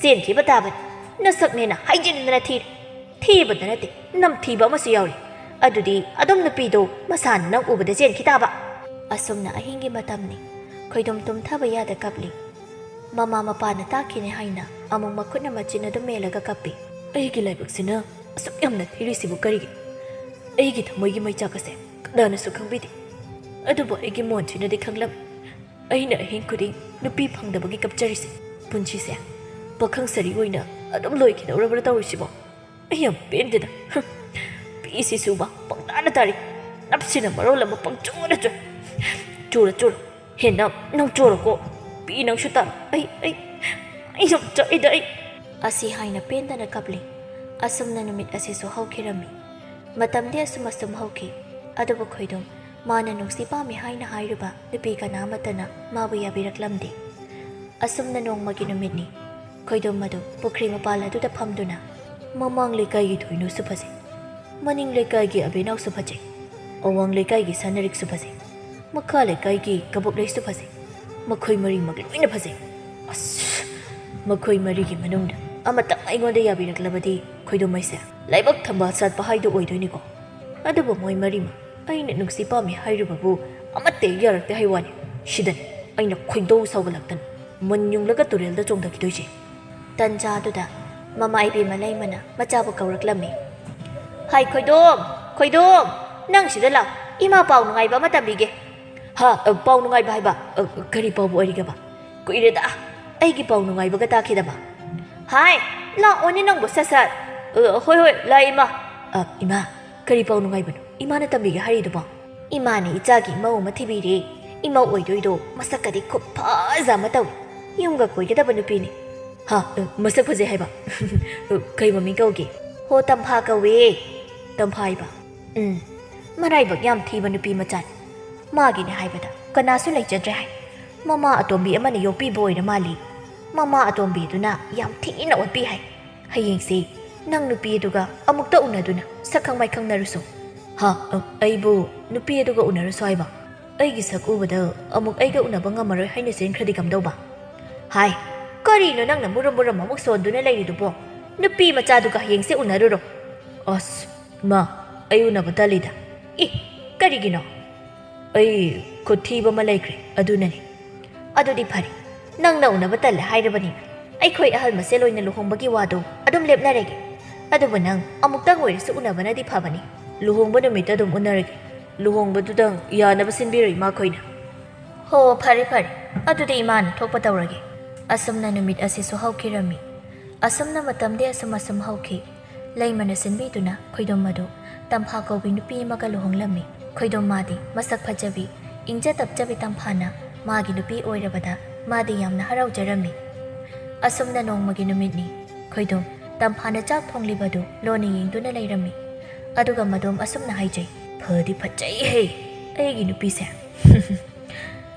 "ꯆꯦꯟꯈꯤꯕ ꯇꯥꯕꯅꯤ꯫ ꯅꯁꯛꯅꯦꯅ ꯍꯥꯏꯖꯤꯟꯗꯅ ꯊꯤꯔꯦ꯫ ꯊꯤꯕꯇ ꯅꯠꯇꯦ, ꯅꯝꯊꯤꯕ ꯑꯃꯁꯨ ꯌꯥꯎꯔꯤ꯫ ꯑꯗꯨꯗꯤ ꯑꯗꯨꯝ ꯅꯨꯄꯤꯗꯣ ꯃꯁꯥꯅ ꯅꯪ ꯎꯕꯗ ꯆꯦꯟꯈꯤ ꯇꯥꯕ꯫" ꯑꯁꯨꯝꯅ ꯑꯍꯤꯡꯒꯤ ꯃꯇꯝꯅꯤ꯫ ꯈꯣꯏꯗꯣꯝ ꯇꯨꯝꯊꯕ ꯌꯥꯗ ꯀꯞꯂꯤ꯫ ꯃꯃꯥ ꯃꯄꯥꯅ ꯇꯥꯛꯈꯤꯅꯦ ꯍꯥꯏꯅ ꯑꯃꯨꯛ ꯃꯈꯨꯠꯅ ꯃꯆꯤꯟ ꯑꯗꯨꯝ ꯃꯦꯜꯂꯒ ꯀꯞꯄꯤ꯫ "ꯑꯩꯒꯤ ꯂꯥꯏꯕꯛꯁꯤꯅ ꯑꯁꯨꯛ ꯌꯥꯝꯅ ꯊꯤꯔꯤꯁꯤꯕꯨ ꯀꯔꯤꯒꯤ? ꯑꯩꯒꯤ ꯊꯃꯣꯏꯒꯤ ꯃꯩꯆꯥꯛ ꯑꯁꯦ ꯀꯅꯥꯅꯁꯨ ꯈꯪꯕꯤꯗꯦ꯫ ꯑꯗꯨꯕꯨ ꯑꯩꯒꯤ ꯃꯣꯟꯁꯤꯅꯗꯤ ꯈꯪꯂꯝꯃꯤ꯫ ꯑꯩꯅ ꯑꯍꯤꯡ ꯈꯨꯗꯤꯡ ꯅꯨꯄꯤ ꯐꯪꯗꯕꯒꯤ ꯀꯞꯆꯔꯤꯁꯦ, ꯄꯨꯟꯁꯤꯁꯦ ꯄꯥꯈꯪ ꯁꯔꯤ ꯑꯣꯏꯅ ꯑꯗꯨꯝ ꯂꯣꯏꯈꯤꯗꯧꯔꯕ꯭ꯔꯥ ꯇꯧꯔꯤꯁꯤꯕꯣ? ꯑꯩ ꯌꯥꯝ ꯄꯦꯟꯗꯦꯗ꯫ ꯍꯨꯝ, ꯄꯤꯁꯤꯁꯨꯕ ꯄꯪꯇꯥꯅ ꯇꯥꯔꯤ꯫ ꯅꯞꯁꯤꯅ ꯃꯔꯣꯜ ꯑꯃ ꯄꯪꯆꯨꯔ ꯆꯨꯔ꯫ ꯆꯨꯔ ꯆꯨꯔ꯫ ꯍꯦꯟꯅ ꯅꯪ ꯆꯨꯔꯀꯣ꯫ ꯄꯤ ꯅꯪꯁꯨ ꯇꯥꯔꯣ꯫ ꯑꯩ, ꯑꯩ, ꯑꯩ ꯌꯥꯝ ꯆꯥꯛꯏꯗ ꯑꯩ꯫ ꯑꯁꯤ ꯍꯥꯏꯅ ꯄꯦꯟꯗꯅ ꯀꯞꯂꯤ꯫ ꯑꯁꯨꯝꯅ ꯅꯨꯃꯤꯠ ꯑꯁꯤꯁꯨ ꯍꯧꯈꯤꯔꯝꯃꯤ꯫ ꯃꯇꯝꯗꯤ ꯑꯁꯨꯝ ꯑꯁꯨꯝ ꯍꯧꯈꯤ꯫ ꯑꯗꯨꯕꯨ ꯈꯣꯏꯗꯣꯝ ꯃꯥꯅ ꯅꯨꯡꯁꯤ ꯄꯥꯝꯃꯤ ꯍꯥꯏꯅ ꯍꯥꯏꯔꯨꯕ ꯅꯨꯄꯤ ꯀꯅꯥ ꯑꯃꯠꯇꯅ ꯃꯥꯕꯨ ꯌꯥꯕꯤꯔꯛꯂꯝꯗꯦ꯫ ꯑꯁꯨꯝꯅ ꯅꯣꯡꯃꯒꯤ ꯅꯨꯃꯤꯠꯅꯤ꯫ ꯈꯣꯏꯗꯣꯝ ꯑꯗꯨ ꯄꯨꯈ꯭ꯔꯤ ꯃꯄꯥꯜ ꯑꯗꯨꯗ ꯐꯝꯗꯨꯅ, "ꯃꯃꯥꯡ ꯂꯩꯀꯥꯏꯒꯤ ꯊꯣꯏꯅꯨꯁꯨ ꯐꯖꯩ, ꯃꯅꯤꯡ ꯂꯩꯀꯥꯏꯒꯤ ꯑꯕꯦꯅꯥꯎꯁꯨ ꯐꯖꯩ, ꯑꯋꯥꯡ ꯂꯩꯀꯥꯏꯒꯤ ꯁꯅꯔꯤꯛꯁꯨ ꯐꯖꯩ, ꯃꯈꯥ ꯂꯩꯀꯥꯏꯒꯤ ꯀꯕꯣꯛꯂꯩꯁꯨ ꯐꯖꯩ, ꯃꯈꯣꯏ ꯃꯔꯤꯃꯛ ꯂꯣꯏꯅ ꯐꯖꯩ꯫ ꯑꯁ, ꯃꯈꯣꯏ ꯃꯔꯤꯒꯤ ꯃꯅꯨꯡꯗ ꯑꯃꯇꯪ ꯑꯩꯉꯣꯟꯗ ꯌꯥꯕꯤꯔꯛꯂꯕꯗꯤ ꯈꯣꯏꯗꯣꯝ ꯑꯩꯁꯦ ꯂꯥꯏꯕꯛ ꯊꯝꯕꯥꯜ ꯁꯥꯠꯄ ꯍꯥꯏꯗꯨ ꯑꯣꯏꯗꯣꯏꯅꯤꯀꯣ꯫ ꯑꯗꯨꯕꯨ ꯃꯣꯏ ꯃꯔꯤꯃꯛ ꯑꯩꯅ ꯅꯨꯡꯁꯤ ꯄꯥꯝꯃꯤ ꯍꯥꯏꯔꯨꯕꯕꯨ ꯑꯃꯠꯇ ꯍꯦꯛ ꯌꯥꯔꯛꯇꯦ ꯍꯥꯏ ꯋꯥꯅꯤ꯫ ꯁꯤꯗꯅꯤ ꯑꯩꯅ ꯈꯣꯏꯗꯧ ꯁꯥꯎꯒꯠꯂꯛꯇꯅ ꯃꯟ ꯌꯨꯡꯂꯒ ꯇꯨꯔꯦꯜꯗ ꯆꯣꯡꯊꯈꯤꯗꯣꯏꯁꯦ"꯫ ꯇꯟꯖꯥꯗꯨꯗ ꯃꯃꯥ ꯏꯕꯦꯝꯃ ꯂꯩꯃꯅ ꯃꯆꯥꯕꯨ ꯀꯧꯔꯛꯂꯝꯃꯤ꯫ "ꯍꯥꯏ ꯈꯣꯏꯗꯣꯝ, ꯈꯣꯏꯗꯣꯝ, ꯅꯪ ꯁꯤꯗ ꯂꯥꯛ, ꯏꯃꯥ ꯄꯥꯎ ꯅꯨꯡꯉꯥꯏꯕ ꯑꯃ ꯇꯝꯕꯤꯒꯦ"꯫ "ꯍꯥ, ꯑ, ꯄꯥꯎ ꯅꯨꯡꯉꯥꯏꯕ ꯍꯥꯏꯕ? ꯑ, ꯀꯔꯤ ꯄꯥꯎꯕꯨ ꯑꯣꯏꯔꯤꯒꯕ? ꯀꯨꯏꯔꯦꯗ ꯑꯩꯒꯤ ꯄꯥꯎ ꯅꯨꯡꯉꯥꯏꯕꯒ ꯇꯥꯈꯤꯗꯕ"꯫ "ꯍꯥꯏ, ꯂꯥꯛꯑꯣꯅꯦ ꯅꯪꯕꯨ ꯁꯠ ꯁꯠ"꯫ "ꯑ, ꯍꯣꯏ, ꯍꯣꯏ, ꯂꯥꯛꯑꯦ ꯏꯃꯥ"꯫ "ꯑ, ꯏꯃꯥ, ꯀꯔꯤ ꯄꯥꯎ ꯅꯨꯡꯉꯥꯏꯕꯅꯣ ꯏꯃꯥꯅ ꯇꯝꯕꯤꯒꯦ ꯍꯥꯏꯔꯤꯗꯨꯕꯣ?" "ꯏꯃꯥꯅ ꯏꯆꯥꯒꯤ ꯃꯧ ꯑꯃ ꯊꯤꯕꯤꯔꯦ꯫ ꯏꯃꯧ ꯑꯣꯏꯗꯣꯏꯗꯣ ꯃꯁꯛꯀꯗꯤ ꯈꯨꯐꯖ ꯑꯃ ꯇꯧꯏ꯫ ꯌꯨꯝꯒ ꯀꯣꯏꯒꯗꯕ ꯅꯨꯄꯤꯅꯤ"꯫ "ꯍꯥ, ꯑ, ꯃꯁꯛ ꯐꯖꯩ ꯍꯥꯏꯕ? ꯑ, ꯀꯩ ꯃꯃꯤꯡ ꯀꯧꯒꯦ?" "ꯍꯣ, ꯇꯝꯐꯥ ꯀꯧꯋꯦ"꯫ "ꯇꯝꯐꯥ ꯍꯥꯏꯕ?" "ꯎꯝ, ꯃꯔꯥꯏꯕꯛ ꯌꯥꯝ ꯊꯤꯕ ꯅꯨꯄꯤ ꯃꯆꯥꯅꯤ꯫ ꯃꯥꯒꯤꯅꯦ ꯍꯥꯏꯕꯗ ꯀꯅꯥꯁꯨ ꯂꯩꯖꯗ꯭ꯔꯦ ꯍꯥꯏ꯫ ꯃꯃꯥ ꯑꯇꯣꯝꯕꯤ ꯑꯃꯅ ꯌꯣꯛꯄꯤꯕ ꯑꯣꯏꯔ ꯃꯥꯜꯂꯤ꯫ ꯃꯃꯥ ꯑꯇꯣꯝꯕꯤꯗꯨꯅ ꯌꯥꯝ ꯊꯤꯅ ꯑꯣꯠꯄꯤ ꯍꯥꯏ꯫ ꯍꯌꯦꯡꯁꯤ ꯅꯪ ꯅꯨꯄꯤ ꯑꯗꯨꯒ ꯑꯃꯨꯛꯇ ꯎꯅꯗꯨꯅ ꯁꯛꯈꯪ ꯃꯥꯏꯈꯪꯅꯔꯨꯁꯣ"꯫ "ꯍꯥ, ꯑ, ꯑꯩꯕꯨ ꯅꯨꯄꯤ ꯑꯗꯨꯒ ꯎꯅꯔꯨꯁꯣ ꯍꯥꯏꯕ? ꯑꯩꯒꯤ ꯁꯛ ꯎꯕꯗ ꯑꯃꯨꯛ ꯑꯩꯒ ꯎꯅꯕ ꯉꯝꯃꯔꯣꯏ ꯍꯥꯏꯅ ꯆꯦꯟꯈ꯭ꯔꯗꯤ ꯀꯝꯗꯧꯕ?" "ꯍꯥꯏ, ꯀꯔꯤꯅꯣ ꯅꯪꯅ ꯃꯨꯔꯨꯝ ꯃꯨꯔꯨꯝ ꯑꯃꯨꯛ ꯁꯣꯟꯗꯨꯅ ꯂꯩꯔꯤꯗꯨꯕꯣ? ꯅꯨꯄꯤ ꯃꯆꯥꯗꯨꯒ ꯍꯌꯦꯡꯁꯦ ꯎꯅꯔꯨꯔꯣ"꯫ "ꯑꯁ, ꯃꯥ, ꯑꯩ ꯎꯅꯕ ꯇꯜꯂꯤꯗ"꯫ "ꯏ, ꯀꯔꯤꯒꯤꯅꯣ?" "ꯑꯩ ꯈꯨꯠ ꯊꯤꯕ ꯑꯃ ꯂꯩꯈ꯭ꯔꯦ, ꯑꯗꯨꯅꯅꯤ"꯫ "ꯑꯗꯨꯗꯤ ꯐꯔꯦ, ꯅꯪꯅ ꯎꯅꯕ ꯇꯜꯂꯦ ꯍꯥꯏꯔꯕꯅꯤꯅ ꯑꯩꯈꯣꯏ ꯑꯍꯜ ꯃꯁꯦꯜ ꯑꯣꯏꯅ ꯂꯨꯍꯣꯡꯕꯒꯤ ꯋꯥꯗꯣ ꯑꯗꯨꯝ ꯂꯦꯞꯅꯔꯒꯦ꯫ ꯑꯗꯨꯕꯨ ꯅꯪ ꯑꯃꯨꯛꯇꯪ ꯑꯣꯏꯔꯁꯨ ꯎꯅꯕꯅꯗꯤ ꯐꯕꯅꯤ꯫ ꯂꯨꯍꯣꯡꯕ ꯅꯨꯃꯤꯠꯇ ꯑꯗꯨꯝ ꯎꯅꯔꯒꯦ꯫ ꯂꯨꯍꯣꯡꯕꯗꯨꯗꯪ ꯌꯥꯅꯕ ꯁꯤꯟꯕꯤꯔꯣ ꯏꯃꯥꯈꯣꯏꯅ"꯫ "ꯍꯣ, ꯐꯔꯦ ꯐꯔꯦ, ꯑꯗꯨꯗꯤ ꯏꯃꯥꯅ ꯊꯣꯛꯄ ꯇꯧꯔꯒꯦ"꯫ ꯑꯁꯨꯝꯅ ꯅꯨꯃꯤꯠ ꯑꯁꯤꯁꯨ ꯍꯧꯈꯤꯔꯝꯃꯤ꯫ ꯑꯁꯨꯝꯅ ꯃꯇꯝꯗꯤ ꯑꯁꯨꯝ ꯑꯁꯨꯝ ꯍꯧꯈꯤ꯫ ꯂꯩꯃꯅ ꯁꯤꯟꯕꯤꯗꯨꯅ ꯈꯣꯏꯗꯣꯝ ꯑꯗꯨ ꯇꯝꯐꯥ ꯀꯧꯕꯤ ꯅꯨꯄꯤ ꯑꯃꯒ ꯂꯨꯍꯣꯡꯂꯝꯃꯤ꯫ ꯈꯣꯏꯗꯣꯝ ꯃꯥꯗꯤ ꯃꯁꯛ ꯐꯖꯕꯤ, ꯏꯪꯖ ꯇꯞꯆꯕꯤ ꯇꯝꯐꯥꯅ ꯃꯥꯒꯤ ꯅꯨꯄꯤ ꯑꯣꯏꯔꯕꯗ ꯃꯥꯗꯤ ꯌꯥꯝꯅ ꯍꯔꯥꯎꯖꯔꯝꯃꯤ꯫ ꯑꯁꯨꯝꯅ ꯅꯣꯡꯃꯒꯤ ꯅꯨꯃꯤꯠꯅꯤ꯫ ꯈꯣꯏꯗꯣꯝ ꯇꯝꯐꯥꯅ ꯆꯥꯛ ꯊꯣꯡꯂꯤꯕꯗꯨ ꯂꯣꯟꯅ ꯌꯦꯡꯗꯨꯅ ꯂꯩꯔꯝꯃꯤ꯫ ꯑꯗꯨꯒ ꯃꯗꯣꯝ ꯑꯁꯨꯝꯅ ꯍꯥꯏꯖꯩ, "ꯐꯗꯤ ꯐꯠꯖꯩꯍꯦ ꯑꯩꯒꯤ ꯅꯨꯄꯤꯁꯦ꯫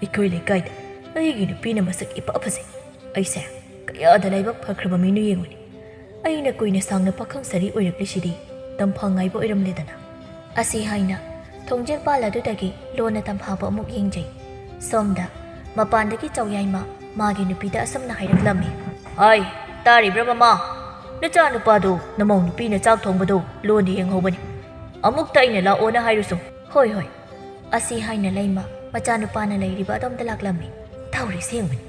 ꯑꯩꯈꯣꯏ ꯂꯩꯀꯥꯏꯗ ꯑꯩꯒꯤ ꯅꯨꯄꯤꯅ ꯃꯁꯛ ꯏꯐ ꯐꯖꯩ꯫ ꯑꯩꯁꯦ ꯀꯌꯥꯗ ꯂꯥꯏꯕꯛ ꯐꯈ꯭ꯔꯕ ꯃꯤꯅꯣ ꯌꯦꯡꯉꯨꯅꯦ꯫ ꯑꯩꯅ ꯀꯨꯏꯅ ꯁꯥꯡꯅ ꯄꯥꯈꯪ ꯁꯥꯔꯤ ꯑꯣꯏꯔꯛꯂꯤꯁꯤꯗꯤ ꯇꯝꯐꯥ ꯉꯥꯏꯕ ꯑꯣꯏꯔꯝꯂꯦꯗꯅ"꯫ ꯑꯁꯤ ꯍꯥꯏꯅ ꯊꯣꯡꯖꯤꯜ ꯄꯥꯜ ꯑꯗꯨꯗꯒꯤ ꯂꯣꯟꯅ ꯇꯝꯐꯥꯕꯨ ꯑꯃꯨꯛ ꯌꯦꯡꯖꯩ꯫ ꯁꯣꯝꯗ ꯃꯄꯥꯟꯗꯒꯤ ꯆꯧꯌꯥꯏꯃ ꯃꯥꯒꯤ ꯅꯨꯄꯤꯗ ꯑꯁꯨꯝꯅ ꯍꯥꯏꯔꯛꯂꯝꯃꯤ, "ꯍꯥꯏ, ꯇꯥꯔꯤꯕ꯭ꯔꯥ ꯃꯃꯥ? ꯅꯆꯥꯅꯨꯄꯥꯗꯨ ꯅꯃꯧ ꯅꯨꯄꯤꯅ ꯆꯥꯛ ꯊꯣꯡꯕꯗꯨ ꯂꯣꯟꯅ ꯌꯦꯡꯍꯧꯕꯅꯤ꯫ ꯑꯃꯨꯛꯇ ꯑꯩꯅ ꯂꯥꯛꯑꯣꯅ ꯍꯥꯏꯔꯨꯁꯨ꯫" "ꯍꯣꯏ, ꯍꯣꯏ"꯫ ꯑꯁꯤ ꯍꯥꯏꯅ ꯂꯩꯃ ꯃꯆꯥꯅꯨꯄꯥꯅ ꯂꯩꯔꯤꯕ ꯑꯗꯣꯝꯗ ꯂꯥꯛꯂꯝꯃꯤ꯫ "ꯇꯧꯔꯤꯁꯦ ꯌꯦꯡꯉꯨꯅꯦ,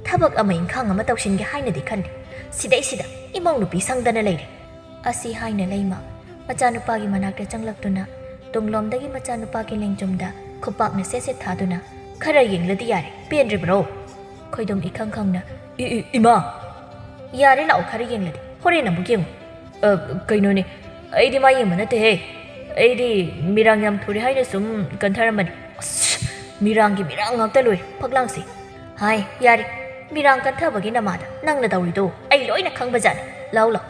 ꯊꯕꯛ ꯑꯃ ꯏꯪꯈꯥꯡ ꯑꯃ ꯇꯧꯁꯤꯟꯒꯦ ꯍꯥꯏꯅꯗꯤ ꯈꯟꯗꯦ, ꯁꯤꯗꯩꯁꯤꯗ ꯏꯃꯧ ꯅꯨꯄꯤ ꯁꯪꯗꯅ ꯂꯩꯔꯦ"꯫ ꯑꯁꯤ ꯍꯥꯏꯅ ꯂꯩꯃ ꯃꯆꯥꯅꯨꯄꯥꯒꯤ ꯃꯅꯥꯛꯇ ꯆꯪꯂꯛꯇꯨꯅ ꯇꯨꯡꯂꯣꯝꯗꯒꯤ ꯃꯆꯥꯅꯨꯄꯥꯒꯤ ꯂꯦꯡꯖꯨꯝꯗ ꯈꯨꯄꯥꯛꯅ ꯁꯦꯠ ꯁꯦꯠ ꯊꯥꯗꯨꯅ, "ꯈꯔ ꯌꯦꯡꯂꯗꯤ ꯌꯥꯔꯦ, ꯄꯦꯟꯗ꯭ꯔꯤꯕ꯭ꯔꯣ?" ꯈꯣꯏꯗꯣꯝ ꯏꯈꯪ ꯈꯪꯅ, "ꯏ, ꯏ, ꯏꯃꯥ!" "ꯌꯥꯔꯦ, ꯂꯥꯛꯑꯣ, ꯈꯔ ꯌꯦꯡꯂꯗꯤ, ꯍꯣꯔꯦꯟ ꯑꯃꯨꯛ ꯌꯦꯡꯉꯨ"꯫ "ꯑ, ꯀꯩꯅꯣꯅꯦ, ꯑꯩꯗꯤ ꯃꯥ ꯌꯦꯡꯕ ꯅꯠꯇꯦꯍꯦ꯫ ꯑꯩꯗꯤ ꯃꯤꯔꯥꯡ ꯌꯥꯝ ꯊꯨꯔꯦ ꯍꯥꯏꯅ ꯁꯨꯝ ꯀꯟꯊꯔꯝꯕꯅꯤ"꯫ "ꯑꯁ, ꯃꯤꯔꯥꯡꯒꯤ ꯃꯤꯔꯥꯡ ꯉꯥꯛꯇ ꯂꯣꯏꯔꯦ, ꯐꯛꯂꯥꯡꯁꯦ"꯫ "ꯍꯥꯏ, ꯌꯥꯔꯦ, ꯃꯤꯔꯥꯡ ꯀꯟꯊꯕꯒꯤ ꯅꯃꯥꯗ ꯅꯪꯅ ꯇꯧꯔꯤꯗꯣ ꯑꯩ ꯂꯣꯏꯅ ꯈꯪꯕꯖꯥꯠꯅꯤ꯫ ꯂꯥꯎ, ꯂꯥꯎ,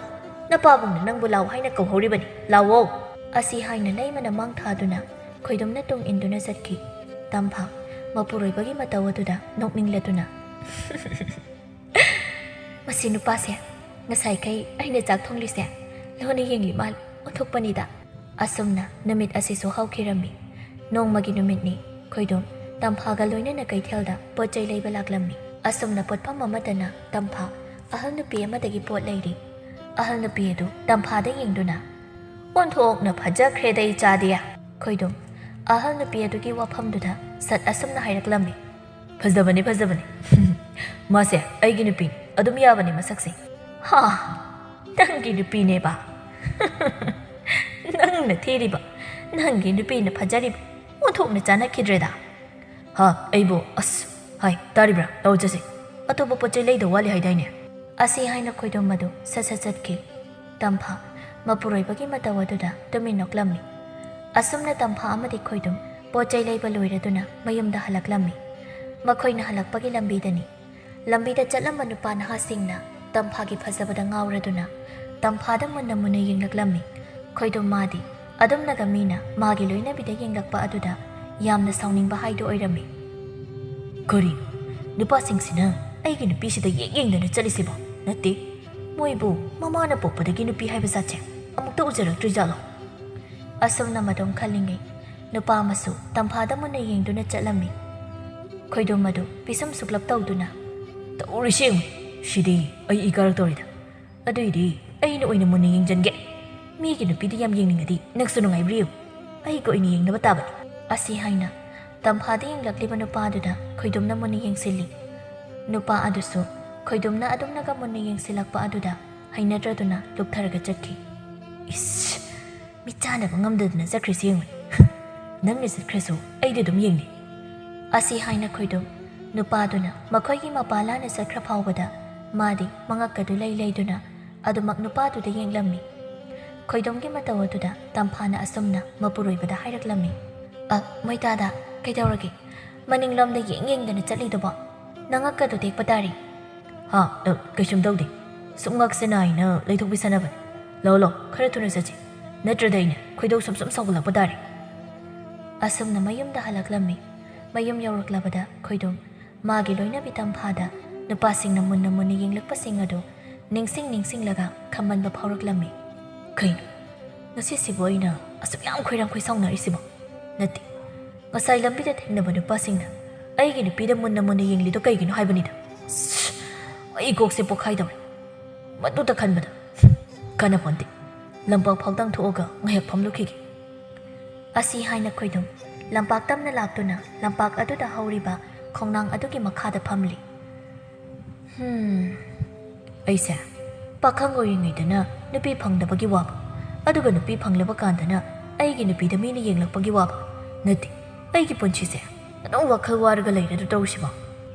ꯅꯄꯥꯕꯨꯡꯅ ꯅꯪꯕꯨ ꯂꯥꯎ ꯍꯥꯏꯅ ꯀꯧꯍꯧꯔꯤꯕꯅꯤ, ꯂꯥꯎꯑꯣ"꯫ ꯑꯁꯤ ꯍꯥꯏꯅ ꯂꯩꯃꯅ ꯃꯥꯡ ꯊꯥꯗꯨꯅ ꯈꯣꯏꯗꯣꯝꯅ ꯇꯨꯡ ꯏꯟꯗꯨꯅ ꯆꯠꯈꯤ꯫ ꯇꯝꯐꯥ ꯃꯄꯨꯔꯣꯏꯕꯒꯤ ꯃꯇꯧ ꯑꯗꯨꯗ ꯅꯣꯛꯅꯤꯡꯂꯗꯨꯅ, "ꯃꯁꯤ ꯅꯨꯄꯥꯁꯦ ꯉꯁꯥꯏꯈꯩ ꯑꯩꯅ ꯆꯥꯛ ꯊꯣꯡꯂꯤꯁꯦ ꯂꯣꯟꯅ ꯌꯦꯡꯂꯤ ꯃꯥꯜꯂꯤ, ꯑꯣꯟꯊꯣꯛꯄꯅꯤꯗ"꯫ ꯑꯁꯨꯝꯅ ꯅꯨꯃꯤꯠ ꯑꯁꯤꯁꯨ ꯍꯧꯈꯤꯔꯝꯃꯤ꯫ ꯅꯣꯡꯃꯒꯤ ꯅꯨꯃꯤꯠꯅꯤ꯫ ꯈꯣꯏꯗꯣꯝ ꯇꯝꯐꯥꯒ ꯂꯣꯏꯅꯅ ꯀꯩꯊꯦꯜꯗ ꯄꯣꯠ ꯆꯩ ꯂꯩꯕ ꯂꯥꯛꯂꯝꯃꯤ꯫ ꯑꯁꯨꯝꯅ ꯄꯣꯠꯐꯝ ꯑꯃꯗꯅ ꯇꯝꯐꯥ ꯑꯍꯜ ꯅꯨꯄꯤ ꯑꯃꯗꯒꯤ ꯄꯣꯠ ꯂꯩꯔꯤ꯫ ꯑꯍꯜ ꯅꯨꯄꯤ ꯑꯗꯨ ꯇꯝꯐꯥꯗ ꯌꯦꯡꯗꯨꯅ, "ꯑꯣꯟꯊꯣꯛꯅ ꯐꯖꯈ꯭ꯔꯦꯗ ꯏꯆꯥꯗꯤ"꯫ ꯈꯣꯏꯗꯣꯝ ꯑꯍꯜ ꯅꯨꯄꯤ ꯑꯗꯨꯒꯤ ꯋꯥꯐꯝꯗꯨꯗ ꯁꯠ ꯑꯁꯨꯝꯅ ꯍꯥꯏꯔꯛꯂꯝꯃꯤ, "ꯐꯖꯕꯅꯤ, ꯐꯖꯕꯅꯤ꯫ ꯃꯥꯁꯦ ꯑꯩꯒꯤ ꯅꯨꯄꯤꯅꯤ, ꯑꯗꯨꯝ ꯌꯥꯕꯅꯤ ꯃꯁꯛꯁꯦ"꯫ "ꯍꯥ, ꯅꯪꯒꯤ ꯅꯨꯄꯤꯅꯦꯕ? ꯅꯪꯅ ꯊꯤꯔꯤꯕ, ꯅꯪꯒꯤ ꯅꯨꯄꯤꯅ ꯐꯖꯔꯤꯕ, ꯑꯣꯟꯊꯣꯛꯅ ꯆꯥꯟꯅꯈꯤꯗ꯭ꯔꯦꯗ"꯫ "ꯍꯥ, ꯑꯩꯕꯨ? ꯑꯁ, ꯍꯥꯏ, ꯇꯥꯔꯤꯕ꯭ꯔꯥ? ꯂꯧ ꯆꯠꯁꯤ꯫ ꯑꯇꯣꯞꯄ ꯄꯣꯠ ꯆꯩ ꯂꯩꯗꯧ ꯋꯥꯠꯂꯤ ꯍꯥꯏꯗꯥꯏꯅꯦ?" ꯑꯁꯤ ꯍꯥꯏꯅ ꯈꯣꯏꯗꯣꯝ ꯑꯗꯨ ꯁꯠ ꯁꯠ ꯆꯠꯈꯤ꯫ ꯇꯝꯐꯥ ꯃꯄꯨꯔꯣꯏꯕꯒꯤ ꯃꯇꯧ ꯑꯗꯨꯗ ꯇꯨꯃꯤꯟ ꯅꯣꯛꯂꯝꯃꯤ꯫ ꯑꯁꯨꯝꯅ ꯇꯝꯐꯥ ꯑꯃꯗꯤ ꯈꯣꯏꯗꯣꯝ ꯄꯣꯠ ꯆꯩ ꯂꯩꯕ ꯂꯣꯏꯔꯗꯨꯅ ꯃꯌꯨꯝꯗ ꯍꯜꯂꯛꯂꯝꯃꯤ꯫ ꯃꯈꯣꯏꯅ ꯍꯜꯂꯛꯄꯒꯤ ꯂꯝꯕꯤꯗꯅꯤ ꯂꯝꯕꯤꯗ ꯆꯠꯂꯝꯕ ꯅꯨꯄꯥ ꯅꯍꯥꯁꯤꯡꯅ ꯇꯝꯐꯥꯒꯤ ꯐꯖꯕꯗ ꯉꯥꯎꯔꯗꯨꯅ ꯇꯝꯐꯥꯗ ꯃꯨꯟꯅ ꯃꯨꯟꯅ ꯌꯦꯡꯂꯛꯂꯝꯃꯤ꯫ ꯈꯣꯏꯗꯣꯝ ꯃꯥꯗꯤ ꯑꯗꯨꯝꯅꯒ ꯃꯤꯅ ꯃꯥꯒꯤ ꯂꯣꯏꯅꯕꯤꯗ ꯌꯦꯡꯂꯛꯄ ꯑꯗꯨꯗ ꯌꯥꯝꯅ ꯁꯥꯎꯅꯤꯡꯕ ꯍꯥꯏꯗꯨ ꯑꯣꯏꯔꯝꯃꯤ꯫ "ꯀꯔꯤꯅꯣ ꯅꯨꯄꯥꯁꯤꯡꯁꯤꯅ ꯑꯩꯒꯤ ꯅꯨꯄꯤꯁꯤꯗ ꯌꯦꯡ ꯌꯦꯡꯗꯅ ꯆꯠꯂꯤꯁꯤꯕꯣ? ꯅꯠꯇꯦ, ꯃꯣꯏꯕꯨ ꯃꯃꯥꯅ ꯄꯣꯛꯄꯗꯒꯤ ꯅꯨꯄꯤ ꯍꯥꯏꯕ ꯖꯥꯠꯁꯦ ꯑꯃꯨꯛꯇ ꯎꯖꯔꯛꯇ꯭ꯔꯤꯖꯥꯠꯂꯣ?" ꯑꯁꯨꯝꯅ ꯃꯗꯣꯝ ꯈꯜꯂꯤꯉꯩ ꯅꯨꯄꯥ ꯑꯃꯁꯨ ꯇꯝꯐꯥꯗ ꯃꯨꯟꯅ ꯌꯦꯡꯗꯨꯅ ꯆꯠꯂꯝꯃꯤ꯫ ꯈꯣꯏꯗꯣꯝ ꯑꯗꯨ ꯄꯤꯁꯨꯝ ꯁꯨꯛꯂꯞ ꯇꯧꯗꯨꯅ, "ꯇꯧꯔꯤꯁꯤ ꯌꯦꯡꯉꯨ, ꯁꯤꯗꯤ ꯑꯩ ꯏ ꯀꯥꯔꯛꯇꯧꯔꯤꯗ꯫ ꯑꯗꯨꯏꯗꯤ ꯑꯩꯅ ꯑꯣꯏꯅ ꯃꯨꯟꯅ ꯌꯦꯡꯖꯟꯒꯦ꯫ ꯃꯤꯒꯤ ꯅꯨꯄꯤꯗ ꯌꯥꯝ ꯌꯦꯡꯅꯤꯡꯉꯗꯤ ꯅꯪꯁꯨ ꯅꯨꯡꯉꯥꯏꯕ꯭ꯔꯥ ꯌꯦꯡꯉꯨ꯫ ꯑꯩꯒ ꯑꯣꯏꯅ ꯌꯦꯡꯅꯕ ꯇꯥꯕꯅꯤ꯫" ꯑꯁꯤ ꯍꯥꯏꯅ ꯇꯝꯐꯥꯗ ꯌꯦꯡꯂꯛꯂꯤꯕ ꯅꯨꯄꯥꯗꯨꯗ ꯈꯣꯏꯗꯣꯝꯅ ꯃꯨꯟꯅ ꯌꯦꯡꯁꯤꯜꯂꯤ꯫ ꯅꯨꯄꯥ ꯑꯗꯨꯁꯨ ꯈꯣꯏꯗꯣꯝꯅ ꯑꯗꯨꯝꯅꯒ ꯃꯨꯟꯅ ꯌꯦꯡꯁꯤꯜꯂꯛꯄ ꯑꯗꯨꯗ ꯍꯩꯅꯗ꯭ꯔꯗꯨꯅ ꯂꯨꯞꯊꯔꯒ ꯆꯠꯈꯤ꯫ "ꯏꯁ, ꯃꯤꯠ ꯆꯥꯅꯕ ꯉꯝꯗꯗꯅ ꯆꯠꯈ꯭ꯔꯤꯁꯤ ꯌꯦꯡꯉꯨꯅꯦ꯫ ꯅꯪꯅ ꯆꯠꯈ꯭ꯔꯁꯨ ꯑꯩꯗꯤ ꯑꯗꯨꯝ ꯌꯦꯡꯅꯤ꯫" ꯑꯁꯤ ꯍꯥꯏꯅ ꯈꯣꯏꯗꯣꯝ ꯅꯨꯄꯥꯗꯨꯅ ꯃꯈꯣꯏꯒꯤ ꯃꯄꯥ ꯂꯥꯟꯅ ꯆꯠꯈ꯭ꯔ ꯐꯥꯎꯕꯗ ꯃꯥꯗꯤ ꯃꯉꯛꯀꯗꯨ ꯂꯩ ꯂꯩꯗꯨꯅ ꯑꯗꯨꯃꯛ ꯅꯨꯄꯥꯗꯨꯗ ꯌꯦꯡꯂꯝꯃꯤ꯫ ꯈꯣꯏꯗꯣꯝꯒꯤ ꯃꯇꯧ ꯑꯗꯨꯗ ꯇꯝꯐꯥꯅ ꯑꯁꯨꯝꯅ ꯃꯄꯨꯔꯣꯏꯕꯗ ꯍꯥꯏꯔꯛꯂꯝꯃꯤ꯫ "ꯑ, ꯃꯣꯏꯇꯥꯗ, ꯀꯩꯗꯧꯔꯒꯦ? ꯃꯅꯤꯡꯂꯣꯝꯗ ꯌꯦꯡ ꯌꯦꯡꯗꯅ ꯆꯠꯂꯤꯗꯨꯕꯣ? ꯅꯉꯛꯀꯗꯣ ꯇꯦꯛꯄ ꯇꯥꯔꯤ꯫" "ꯍꯥ? ꯑ, ꯀꯩꯁꯨꯝ ꯇꯧꯗꯦ꯫ ꯁꯨꯝ ꯉꯛꯁꯦ ꯅꯥꯏꯅ ꯂꯩꯊꯣꯛꯄꯤ ꯁꯥꯟꯅꯕꯅꯤ꯫ ꯂꯥꯛꯑꯣ, ꯂꯥꯛꯑꯣ, ꯈꯔ ꯊꯨꯅ ꯆꯠꯁꯤ꯫ ꯅꯠꯇ꯭ꯔꯗꯤ ꯑꯩꯅ ꯈꯣꯏꯗꯧ ꯁꯨꯝ ꯁꯨꯝ ꯁꯥꯎꯒꯠꯂꯛꯄ ꯇꯥꯔꯦ꯫" ꯑꯁꯨꯝꯅ ꯃꯌꯨꯝꯗ ꯍꯜꯂꯛꯂꯝꯃꯤ꯫ ꯃꯌꯨꯝ ꯌꯧꯔꯛꯂꯕꯗ ꯈꯣꯏꯗꯣꯝ ꯃꯥꯒꯤ ꯂꯣꯏꯅꯕꯤ ꯇꯝꯐꯥꯗ ꯅꯨꯄꯥꯁꯤꯡꯅ ꯃꯨꯟꯅ ꯃꯨꯟꯅ ꯌꯦꯡꯂꯛꯄꯁꯤꯡ ꯑꯗꯨ ꯅꯤꯡꯁꯤꯡ ꯅꯤꯡꯁꯤꯡꯂꯒ ꯈꯝꯕꯟꯕ ꯐꯥꯎꯔꯛꯂꯝꯃꯤ꯫ "ꯀꯩꯅꯣ ꯉꯁꯤꯁꯤꯕꯨ ꯑꯩꯅ ꯑꯁꯨꯛ ꯌꯥꯝ ꯈꯣꯏꯔꯥꯡ ꯈꯣꯏꯁꯥꯎꯅꯔꯤꯁꯤꯕꯣ? ꯅꯠꯇꯦ, ꯉꯁꯥꯏ ꯂꯝꯕꯤꯗ ꯊꯦꯡꯅꯕ ꯅꯨꯄꯥꯁꯤꯡꯅ ꯑꯩꯒꯤ ꯅꯨꯄꯤꯗ ꯃꯨꯟꯅ ꯃꯨꯟꯅ ꯌꯦꯡꯂꯤꯗꯣ ꯀꯩꯒꯤꯅꯣ ꯍꯥꯏꯕꯅꯤꯗ꯫ ꯁ꯭ꯁ! ꯑꯩ ꯀꯣꯛꯁꯦ ꯄꯣꯛꯈꯥꯏꯗꯧꯔꯦ꯫ ꯃꯗꯨꯇ ꯈꯟꯕꯗ ꯀꯥꯟꯅꯄꯣꯟꯇꯦ꯫ ꯂꯝꯄꯥꯛ ꯐꯥꯎꯗꯪ ꯊꯣꯛꯑꯒ ꯉꯥꯏꯍꯥꯛ ꯐꯝꯂꯨꯈꯤꯒꯦ꯫" ꯑꯁꯤ ꯍꯥꯏꯅ ꯈꯣꯏꯗꯣꯝ ꯂꯝꯄꯥꯛ ꯇꯝꯅ ꯂꯥꯛꯇꯨꯅ ꯂꯝꯄꯥꯛ ꯑꯗꯨꯗ ꯍꯧꯔꯤꯕ ꯈꯣꯡꯅꯥꯡ ꯑꯗꯨꯒꯤ ꯃꯈꯥꯗ ꯐꯝꯂꯤ꯫ "ꯍꯝ, ꯑꯩꯁꯦ ꯄꯥꯈꯪ ꯑꯣꯏꯔꯤꯉꯩꯗꯅ ꯅꯨꯄꯤ ꯐꯪꯗꯕꯒꯤ ꯋꯥꯕ, ꯑꯗꯨꯒ ꯅꯨꯄꯤ ꯐꯪꯂꯕ ꯀꯥꯟꯗꯅ ꯑꯩꯒꯤ ꯅꯨꯄꯤꯗ ꯃꯤꯅ ꯌꯦꯡꯂꯛꯄꯒꯤ ꯋꯥꯕ꯫ ꯅꯠꯇꯦ, ꯑꯩꯒꯤ ꯄꯨꯟꯁꯤꯁꯦ ꯑꯗꯨꯝ ꯋꯥꯈꯜ ꯋꯥꯔꯒ ꯂꯩꯔꯗ꯭ꯔꯥ ꯇꯧꯔꯤꯁꯤꯕꯣ?"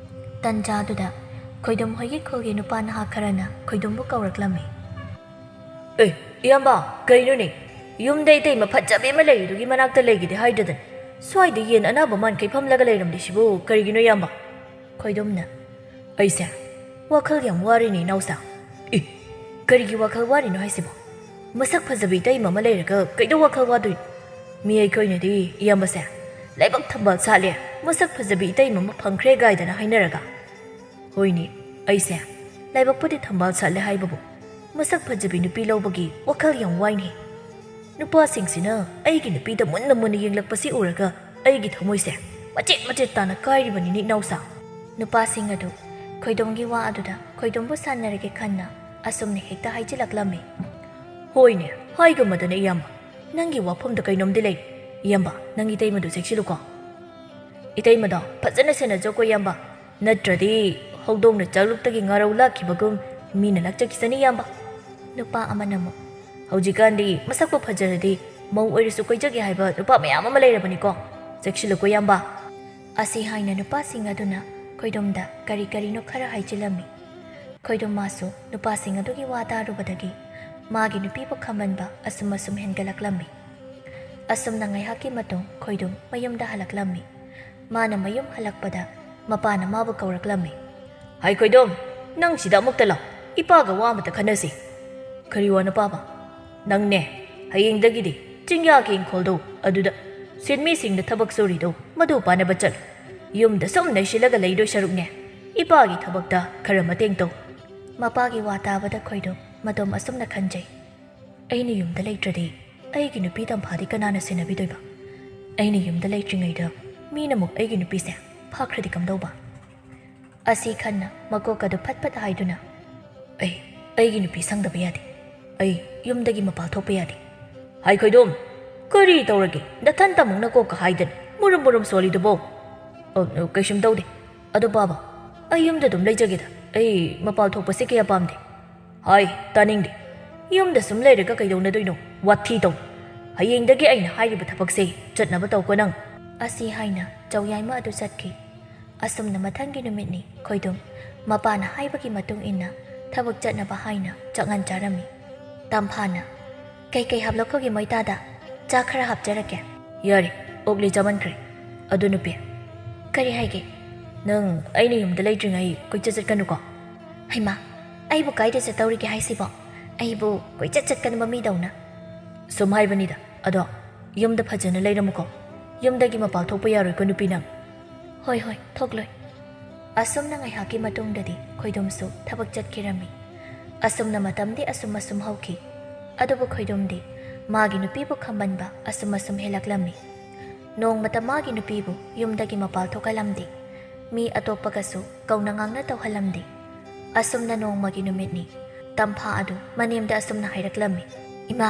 ꯇꯟꯖꯥꯗꯨꯗ ꯈꯣꯏꯗꯣꯝ ꯍꯣꯏꯒꯤ ꯈꯨꯜꯒꯤ ꯅꯨꯄꯥ ꯅꯍꯥ ꯈꯔꯅ ꯈꯣꯏꯗꯣꯝꯕꯨ ꯀꯧꯔꯛꯂꯝꯃꯤ꯫ "ꯑꯦ, ꯏꯌꯥꯝꯕ, ꯀꯩꯅꯣꯅꯦ? ꯌꯨꯝꯗ ꯏꯇꯩꯃ ꯐꯖꯕꯤ ꯑꯃ ꯂꯩꯔꯤꯗꯨꯒꯤ ꯃꯅꯥꯛꯇ ꯂꯩꯒꯦꯗꯤ ꯍꯥꯏꯗꯗꯅ ꯁ꯭ꯋꯥꯏꯗ ꯌꯦꯟ ꯑꯅꯥꯕ ꯃꯥꯟꯈꯩ ꯐꯝꯂꯒ ꯂꯩꯔꯝꯂꯤꯁꯤꯕꯨ ꯀꯔꯤꯒꯤꯅꯣ, ꯏꯌꯥꯝꯕ?" ꯈꯣꯏꯗꯣꯝꯅ ꯑꯩꯁꯦ ꯋꯥꯈꯜ ꯌꯥꯝ ꯋꯥꯔꯦꯅꯦ, ꯏꯅꯥꯎꯁꯥ꯫ ꯑꯦ, ꯀꯔꯤꯒꯤ ꯋꯥꯈꯜ ꯋꯥꯔꯤꯅꯣ ꯍꯥꯏꯁꯤꯕꯣ? ꯃꯁꯛ ꯐꯖꯕꯤ ꯏꯇꯩꯃ ꯑꯃ ꯂꯩꯔꯒ ꯀꯩꯗꯧ ꯋꯥꯈꯜ ꯋꯥꯗꯣꯏꯅꯣ? ꯃꯤ ꯑꯩꯈꯣꯏꯅꯗꯤ ꯏꯌꯥꯝꯕꯁꯦ ꯂꯥꯏꯕꯛ ꯊꯝꯕꯥꯜ ꯁꯥꯠꯂꯦ, ꯃꯁꯛ ꯐꯖꯕꯤ ꯏꯇꯩꯃ ꯑꯃ ꯐꯪꯈ꯭ꯔꯦ ꯒꯥꯏꯗꯅ ꯍꯥꯏꯅꯔꯒ꯫ ꯍꯣꯏꯅꯦ, ꯑꯩꯁꯦ ꯂꯥꯏꯕꯛꯄꯨꯗꯤ ꯊꯝꯕꯥꯜ ꯁꯥꯠꯂꯦ ꯍꯥꯏꯕꯕꯨ, ꯃꯁꯛ ꯐꯖꯕꯤ ꯅꯨꯄꯤ ꯂꯧꯕꯒꯤ ꯋꯥꯈꯜ ꯌꯥꯝ ꯋꯥꯏꯅꯦ꯫ ꯅꯨꯄꯥꯁꯤꯡꯁꯤꯅ ꯑꯩꯒꯤ ꯅꯨꯄꯤꯗ ꯃꯨꯟꯅ ꯃꯨꯟꯅ ꯌꯦꯡꯂꯛꯄꯁꯤ ꯎꯔꯒ ꯑꯩꯒꯤ ꯊꯃꯣꯏꯁꯦ ꯃꯆꯦꯠ ꯃꯆꯦꯠ ꯇꯥꯅ ꯀꯥꯏꯔꯤꯕꯅꯤꯅꯦ, ꯏꯅꯥꯎꯁꯥ꯫ ꯅꯨꯄꯥꯁꯤꯡ ꯑꯗꯨ ꯈꯣꯏꯗꯣꯝꯒꯤ ꯋꯥ ꯑꯗꯨꯗ ꯈꯣꯏꯗꯣꯝꯕꯨ ꯁꯥꯟꯅꯔꯒꯦ ꯈꯟꯅ ꯑꯁꯨꯝꯅ ꯍꯦꯛꯇ ꯍꯥꯏꯖꯤꯜꯂꯛꯂꯝꯃꯤ꯫ ꯍꯣꯏꯅꯦ, ꯍꯥꯏꯒꯃꯗꯅ ꯏꯌꯥꯝꯕ, ꯅꯪꯒꯤ ꯋꯥꯐꯝꯗ ꯀꯩꯅꯣꯝꯗꯤ ꯂꯩ꯫ ꯏꯌꯥꯝꯕ, ꯅꯪ ꯏꯇꯩꯃꯗꯨ ꯆꯦꯛꯁꯤꯜꯂꯨꯀꯣ꯫ ꯏꯇꯩꯃꯗꯣ ꯐꯖꯅ ꯁꯦꯟꯅꯖꯧꯀꯣ ꯏꯌꯥꯝꯕ, ꯅꯠꯇ꯭ꯔꯗꯤ ꯍꯧꯗꯣꯡꯅ ꯆꯥꯛꯂꯨꯛꯇꯒꯤ ꯉꯥꯔꯧ ꯂꯥꯛꯈꯤꯕꯒꯨꯝ ꯃꯤꯅ ꯂꯥꯛꯆꯈꯤꯁꯅꯤ ꯏꯌꯥꯝꯕ꯫ ꯅꯨꯄꯥ ꯑꯃꯅ ꯑꯃꯨꯛ, ꯍꯧꯖꯤꯛꯀꯥꯟꯗꯤ ꯃꯁꯛꯄꯨ ꯐꯖꯔꯗꯤ ꯃꯧ ꯑꯣꯏꯔꯁꯨ ꯀꯣꯏꯖꯒꯦ ꯍꯥꯏꯕ ꯅꯨꯄꯥ ꯃꯌꯥꯝ ꯑꯃ ꯂꯩꯔꯕꯅꯤꯀꯣ, ꯆꯦꯛꯁꯤꯜꯂꯨꯀꯣ ꯏꯌꯥꯝꯕ꯫ ꯑꯁꯤ ꯍꯥꯏꯅ ꯅꯨꯄꯥꯁꯤꯡ ꯑꯗꯨꯅ ꯈꯣꯏꯗꯣꯝꯗ ꯀꯔꯤ ꯀꯔꯤꯅꯣ ꯈꯔ ꯍꯥꯏꯖꯤꯜꯂꯝꯃꯤ꯫ ꯈꯣꯏꯗꯣꯝ ꯃꯥꯁꯨ ꯅꯨꯄꯥꯁꯤꯡ ꯑꯗꯨꯒꯤ ꯋꯥ ꯇꯥꯔꯨꯕꯗꯒꯤ ꯃꯥꯒꯤ ꯅꯨꯄꯤꯕꯨ ꯈꯝꯃꯟꯕ ꯑꯁꯨꯝ ꯑꯁꯨꯝ ꯍꯦꯟꯒꯠꯂꯛꯂꯝꯃꯤ꯫ ꯑꯁꯨꯝꯅ ꯉꯥꯏꯍꯥꯛꯀꯤ ꯃꯇꯨꯡ ꯈꯣꯏꯗꯣꯝ ꯃꯌꯨꯝꯗ ꯍꯜꯂꯛꯂꯝꯃꯤ꯫ ꯃꯥꯅ ꯃꯌꯨꯝ ꯍꯜꯂꯛꯄꯗ ꯃꯄꯥꯅ ꯃꯥꯕꯨ ꯀꯧꯔꯛꯂꯝꯃꯤ꯫ "ꯍꯥꯏ ꯈꯣꯏꯗꯣꯝ, ꯅꯪ ꯁꯤꯗ ꯑꯃꯨꯛꯇ ꯂꯥꯛ, ꯏꯄꯥꯒ ꯋꯥ ꯑꯃꯇ ꯈꯟꯅꯁꯤ꯫" "ꯀꯔꯤ ꯋꯥꯅꯣ ꯄꯥꯕ?" "ꯅꯪꯅꯦ, ꯍꯌꯦꯡꯗꯒꯤꯗꯤ ꯆꯤꯡꯌꯥꯒꯤ ꯏꯪꯈꯣꯜꯗꯣ ꯑꯗꯨꯗ ꯁꯤꯟꯃꯤꯁꯤꯡꯅ ꯊꯕꯛ ꯁꯨꯔꯤꯗꯣ ꯃꯗꯨ ꯄꯥꯟꯅꯕ ꯆꯠꯂꯨ꯫ ꯌꯨꯝꯗ ꯁꯨꯝ ꯅꯩꯁꯤꯜꯂꯒ ꯂꯩꯗꯣꯏ ꯁꯔꯨꯛꯅꯦ, ꯏꯄꯥꯒꯤ ꯊꯕꯛꯇ ꯈꯔ ꯃꯇꯦꯡ ꯇꯧ꯫" ꯃꯄꯥꯒꯤ ꯋꯥ ꯇꯥꯕꯗ ꯈꯣꯏꯗꯣꯝ ꯃꯇꯣꯝ ꯑꯁꯨꯝꯅ ꯈꯟꯖꯩ꯫ "ꯑꯩꯅ ꯌꯨꯝꯗ ꯂꯩꯇ꯭ꯔꯗꯤ ꯑꯩꯒꯤ ꯅꯨꯄꯤ ꯇꯝꯐꯥꯗꯤ ꯀꯅꯥꯅ ꯁꯦꯟꯅꯕꯤꯗꯣꯏꯕ? ꯑꯩꯅ ꯌꯨꯝꯗ ꯂꯩꯇ꯭ꯔꯤꯉꯩꯗ ꯃꯤꯅ ꯑꯃꯨꯛ ꯑꯩꯒꯤ ꯅꯨꯄꯤꯁꯦ ꯐꯥꯈ꯭ꯔꯗꯤ ꯀꯝꯗꯧꯕ?" ꯑꯁꯤ ꯈꯟꯅ ꯃꯀꯣꯛ ꯑꯗꯨ ꯐꯠ ꯐꯠ ꯍꯥꯏꯗꯨꯅ, "ꯑꯩ, ꯑꯩꯒꯤ ꯅꯨꯄꯤ ꯁꯪꯗꯕ ꯌꯥꯗꯦ꯫ ꯑꯩ ꯌꯨꯝꯗꯒꯤ ꯃꯄꯥꯜ ꯊꯣꯛꯄ ꯌꯥꯗꯦ꯫" "ꯍꯥꯏ ꯈꯣꯏꯗꯣꯝ, ꯀꯔꯤ ꯇꯧꯔꯒꯦ? ꯅꯊꯟꯇ ꯑꯃꯨꯛ ꯅꯀꯣꯛꯀ ꯍꯥꯏꯗꯅ ꯃꯨꯔꯨꯝ ꯃꯨꯔꯨꯝ ꯁꯣꯜꯂꯤꯗꯨꯕꯣ?" "ꯑꯣ, ꯀꯩꯁꯨꯝ ꯇꯧꯗꯦ꯫ ꯑꯗꯣ ꯄꯥꯕ, ꯑꯩ ꯌꯨꯝꯗ ꯑꯗꯨꯝ ꯂꯩꯖꯒꯦꯗ꯫ ꯑꯩ ꯃꯄꯥꯜ ꯊꯣꯛꯄꯁꯦ ꯀꯌꯥ ꯄꯥꯝꯗꯦ꯫" "ꯍꯥꯏ, ꯇꯥꯅꯤꯡꯗꯦ꯫ ꯌꯨꯝꯗ ꯁꯨꯝ ꯂꯩꯔꯒ ꯀꯩꯗꯧꯅꯗꯣꯏꯅꯣ? ꯋꯥꯊꯤ ꯇꯧ꯫ ꯍꯌꯦꯡꯗꯒꯤ ꯑꯩꯅ ꯍꯥꯏꯔꯤꯕ ꯊꯕꯛꯁꯦ ꯆꯠꯅꯕ ꯇꯧꯀꯣ ꯅꯪ꯫" ꯑꯁꯤ ꯍꯥꯏꯅ ꯆꯧꯌꯥꯏꯃ ꯑꯗꯨ ꯆꯠꯈꯤ꯫ ꯑꯁꯨꯝꯅ ꯃꯊꯪꯒꯤ ꯅꯨꯃꯤꯠꯅꯤ ꯈꯣꯏꯗꯨꯝ ꯃꯄꯥꯅ ꯍꯥꯏꯕꯒꯤ ꯃꯇꯨꯡ ꯏꯟꯅ ꯊꯕꯛ ꯆꯠꯅꯕ ꯍꯥꯏꯅ ꯆꯥꯛꯉꯟ ꯆꯥꯔꯝꯃꯤ꯫ ꯇꯝꯐꯥꯅ, "ꯀꯩꯀꯩ ꯍꯥꯞꯂꯛꯈꯣꯒꯦ ꯃꯣꯏꯇꯥꯗ? ꯆꯥꯛ ꯈꯔ ꯍꯥꯞꯆꯔꯛꯀꯦ꯫" "ꯌꯥꯔꯦ, ꯑꯣꯛꯂꯤ ꯆꯥꯃꯟꯈ꯭ꯔꯦ꯫ ꯑꯗꯨ ꯅꯨꯄꯤ꯫" "ꯀꯔꯤ ꯍꯥꯏꯒꯦ?" "ꯅꯪ ꯑꯩꯅ ꯌꯨꯝꯗ ꯂꯩꯇ꯭ꯔꯤꯉꯩ ꯀꯣꯏꯆꯠ ꯆꯠꯀꯅꯨꯀꯣ꯫" "ꯍꯩꯃꯥ, ꯑꯩꯕꯨ ꯀꯥꯏꯗ ꯆꯠꯇꯧꯔꯤꯒꯦ ꯍꯥꯏꯁꯤꯕꯣ? ꯑꯩꯕꯨ ꯀꯣꯏꯆꯠ ꯆꯠꯀꯟꯕ ꯃꯤꯗꯧꯅ?" "ꯁꯨꯝ ꯍꯥꯏꯕꯅꯤꯗ꯫ ꯑꯗꯣ ꯌꯨꯝꯗ ꯐꯖꯅ ꯂꯩꯔꯝꯃꯨꯀꯣ꯫ ꯌꯨꯝꯗꯒꯤ ꯃꯄꯥꯟ ꯊꯣꯛꯄ ꯌꯥꯔꯣꯏꯀꯣ ꯅꯨꯄꯤ ꯅꯪ꯫" "ꯍꯣꯏ, ꯍꯣꯏ, ꯊꯣꯛꯂꯣꯏ꯫" ꯑꯁꯨꯝꯅ ꯉꯥꯏꯍꯥꯛꯀꯤ ꯃꯇꯨꯡꯗꯗꯤ ꯈꯣꯏꯗꯨꯝꯁꯨ ꯊꯕꯛ ꯆꯠꯈꯤꯔꯝꯃꯤ꯫ ꯑꯁꯨꯝꯅ ꯃꯇꯝꯗꯤ ꯑꯁꯨꯝ ꯑꯁꯨꯝ ꯍꯧꯈꯤ꯫ ꯑꯗꯨꯕꯨ ꯈꯣꯏꯗꯨꯝꯗꯤ ꯃꯥꯒꯤ ꯅꯨꯄꯤꯕꯨ ꯈꯝꯕꯟꯕ ꯑꯁꯨꯝ ꯑꯁꯨꯝ ꯍꯦꯜꯂꯛꯂꯝꯃꯤ꯫ ꯅꯣꯡꯃꯇ ꯃꯥꯒꯤ ꯅꯨꯄꯤꯕꯨ ꯌꯨꯝꯗꯒꯤ ꯃꯄꯥꯜ ꯊꯣꯛꯍꯜꯂꯝꯗꯦ꯫ ꯃꯤ ꯑꯇꯣꯞꯄꯒꯁꯨ ꯀꯧꯅ ꯉꯥꯡꯅ ꯇꯧꯍꯜꯂꯝꯗꯦ꯫ ꯑꯁꯨꯝꯅ ꯅꯣꯡꯃꯒꯤ ꯅꯨꯃꯤꯠꯅꯤ꯫ ꯇꯝꯐꯥ ꯑꯗꯨ ꯃꯅꯦꯝꯗ ꯑꯁꯨꯝꯅ ꯍꯥꯏꯔꯛꯂꯝꯃꯤ, "ꯏꯃꯥ,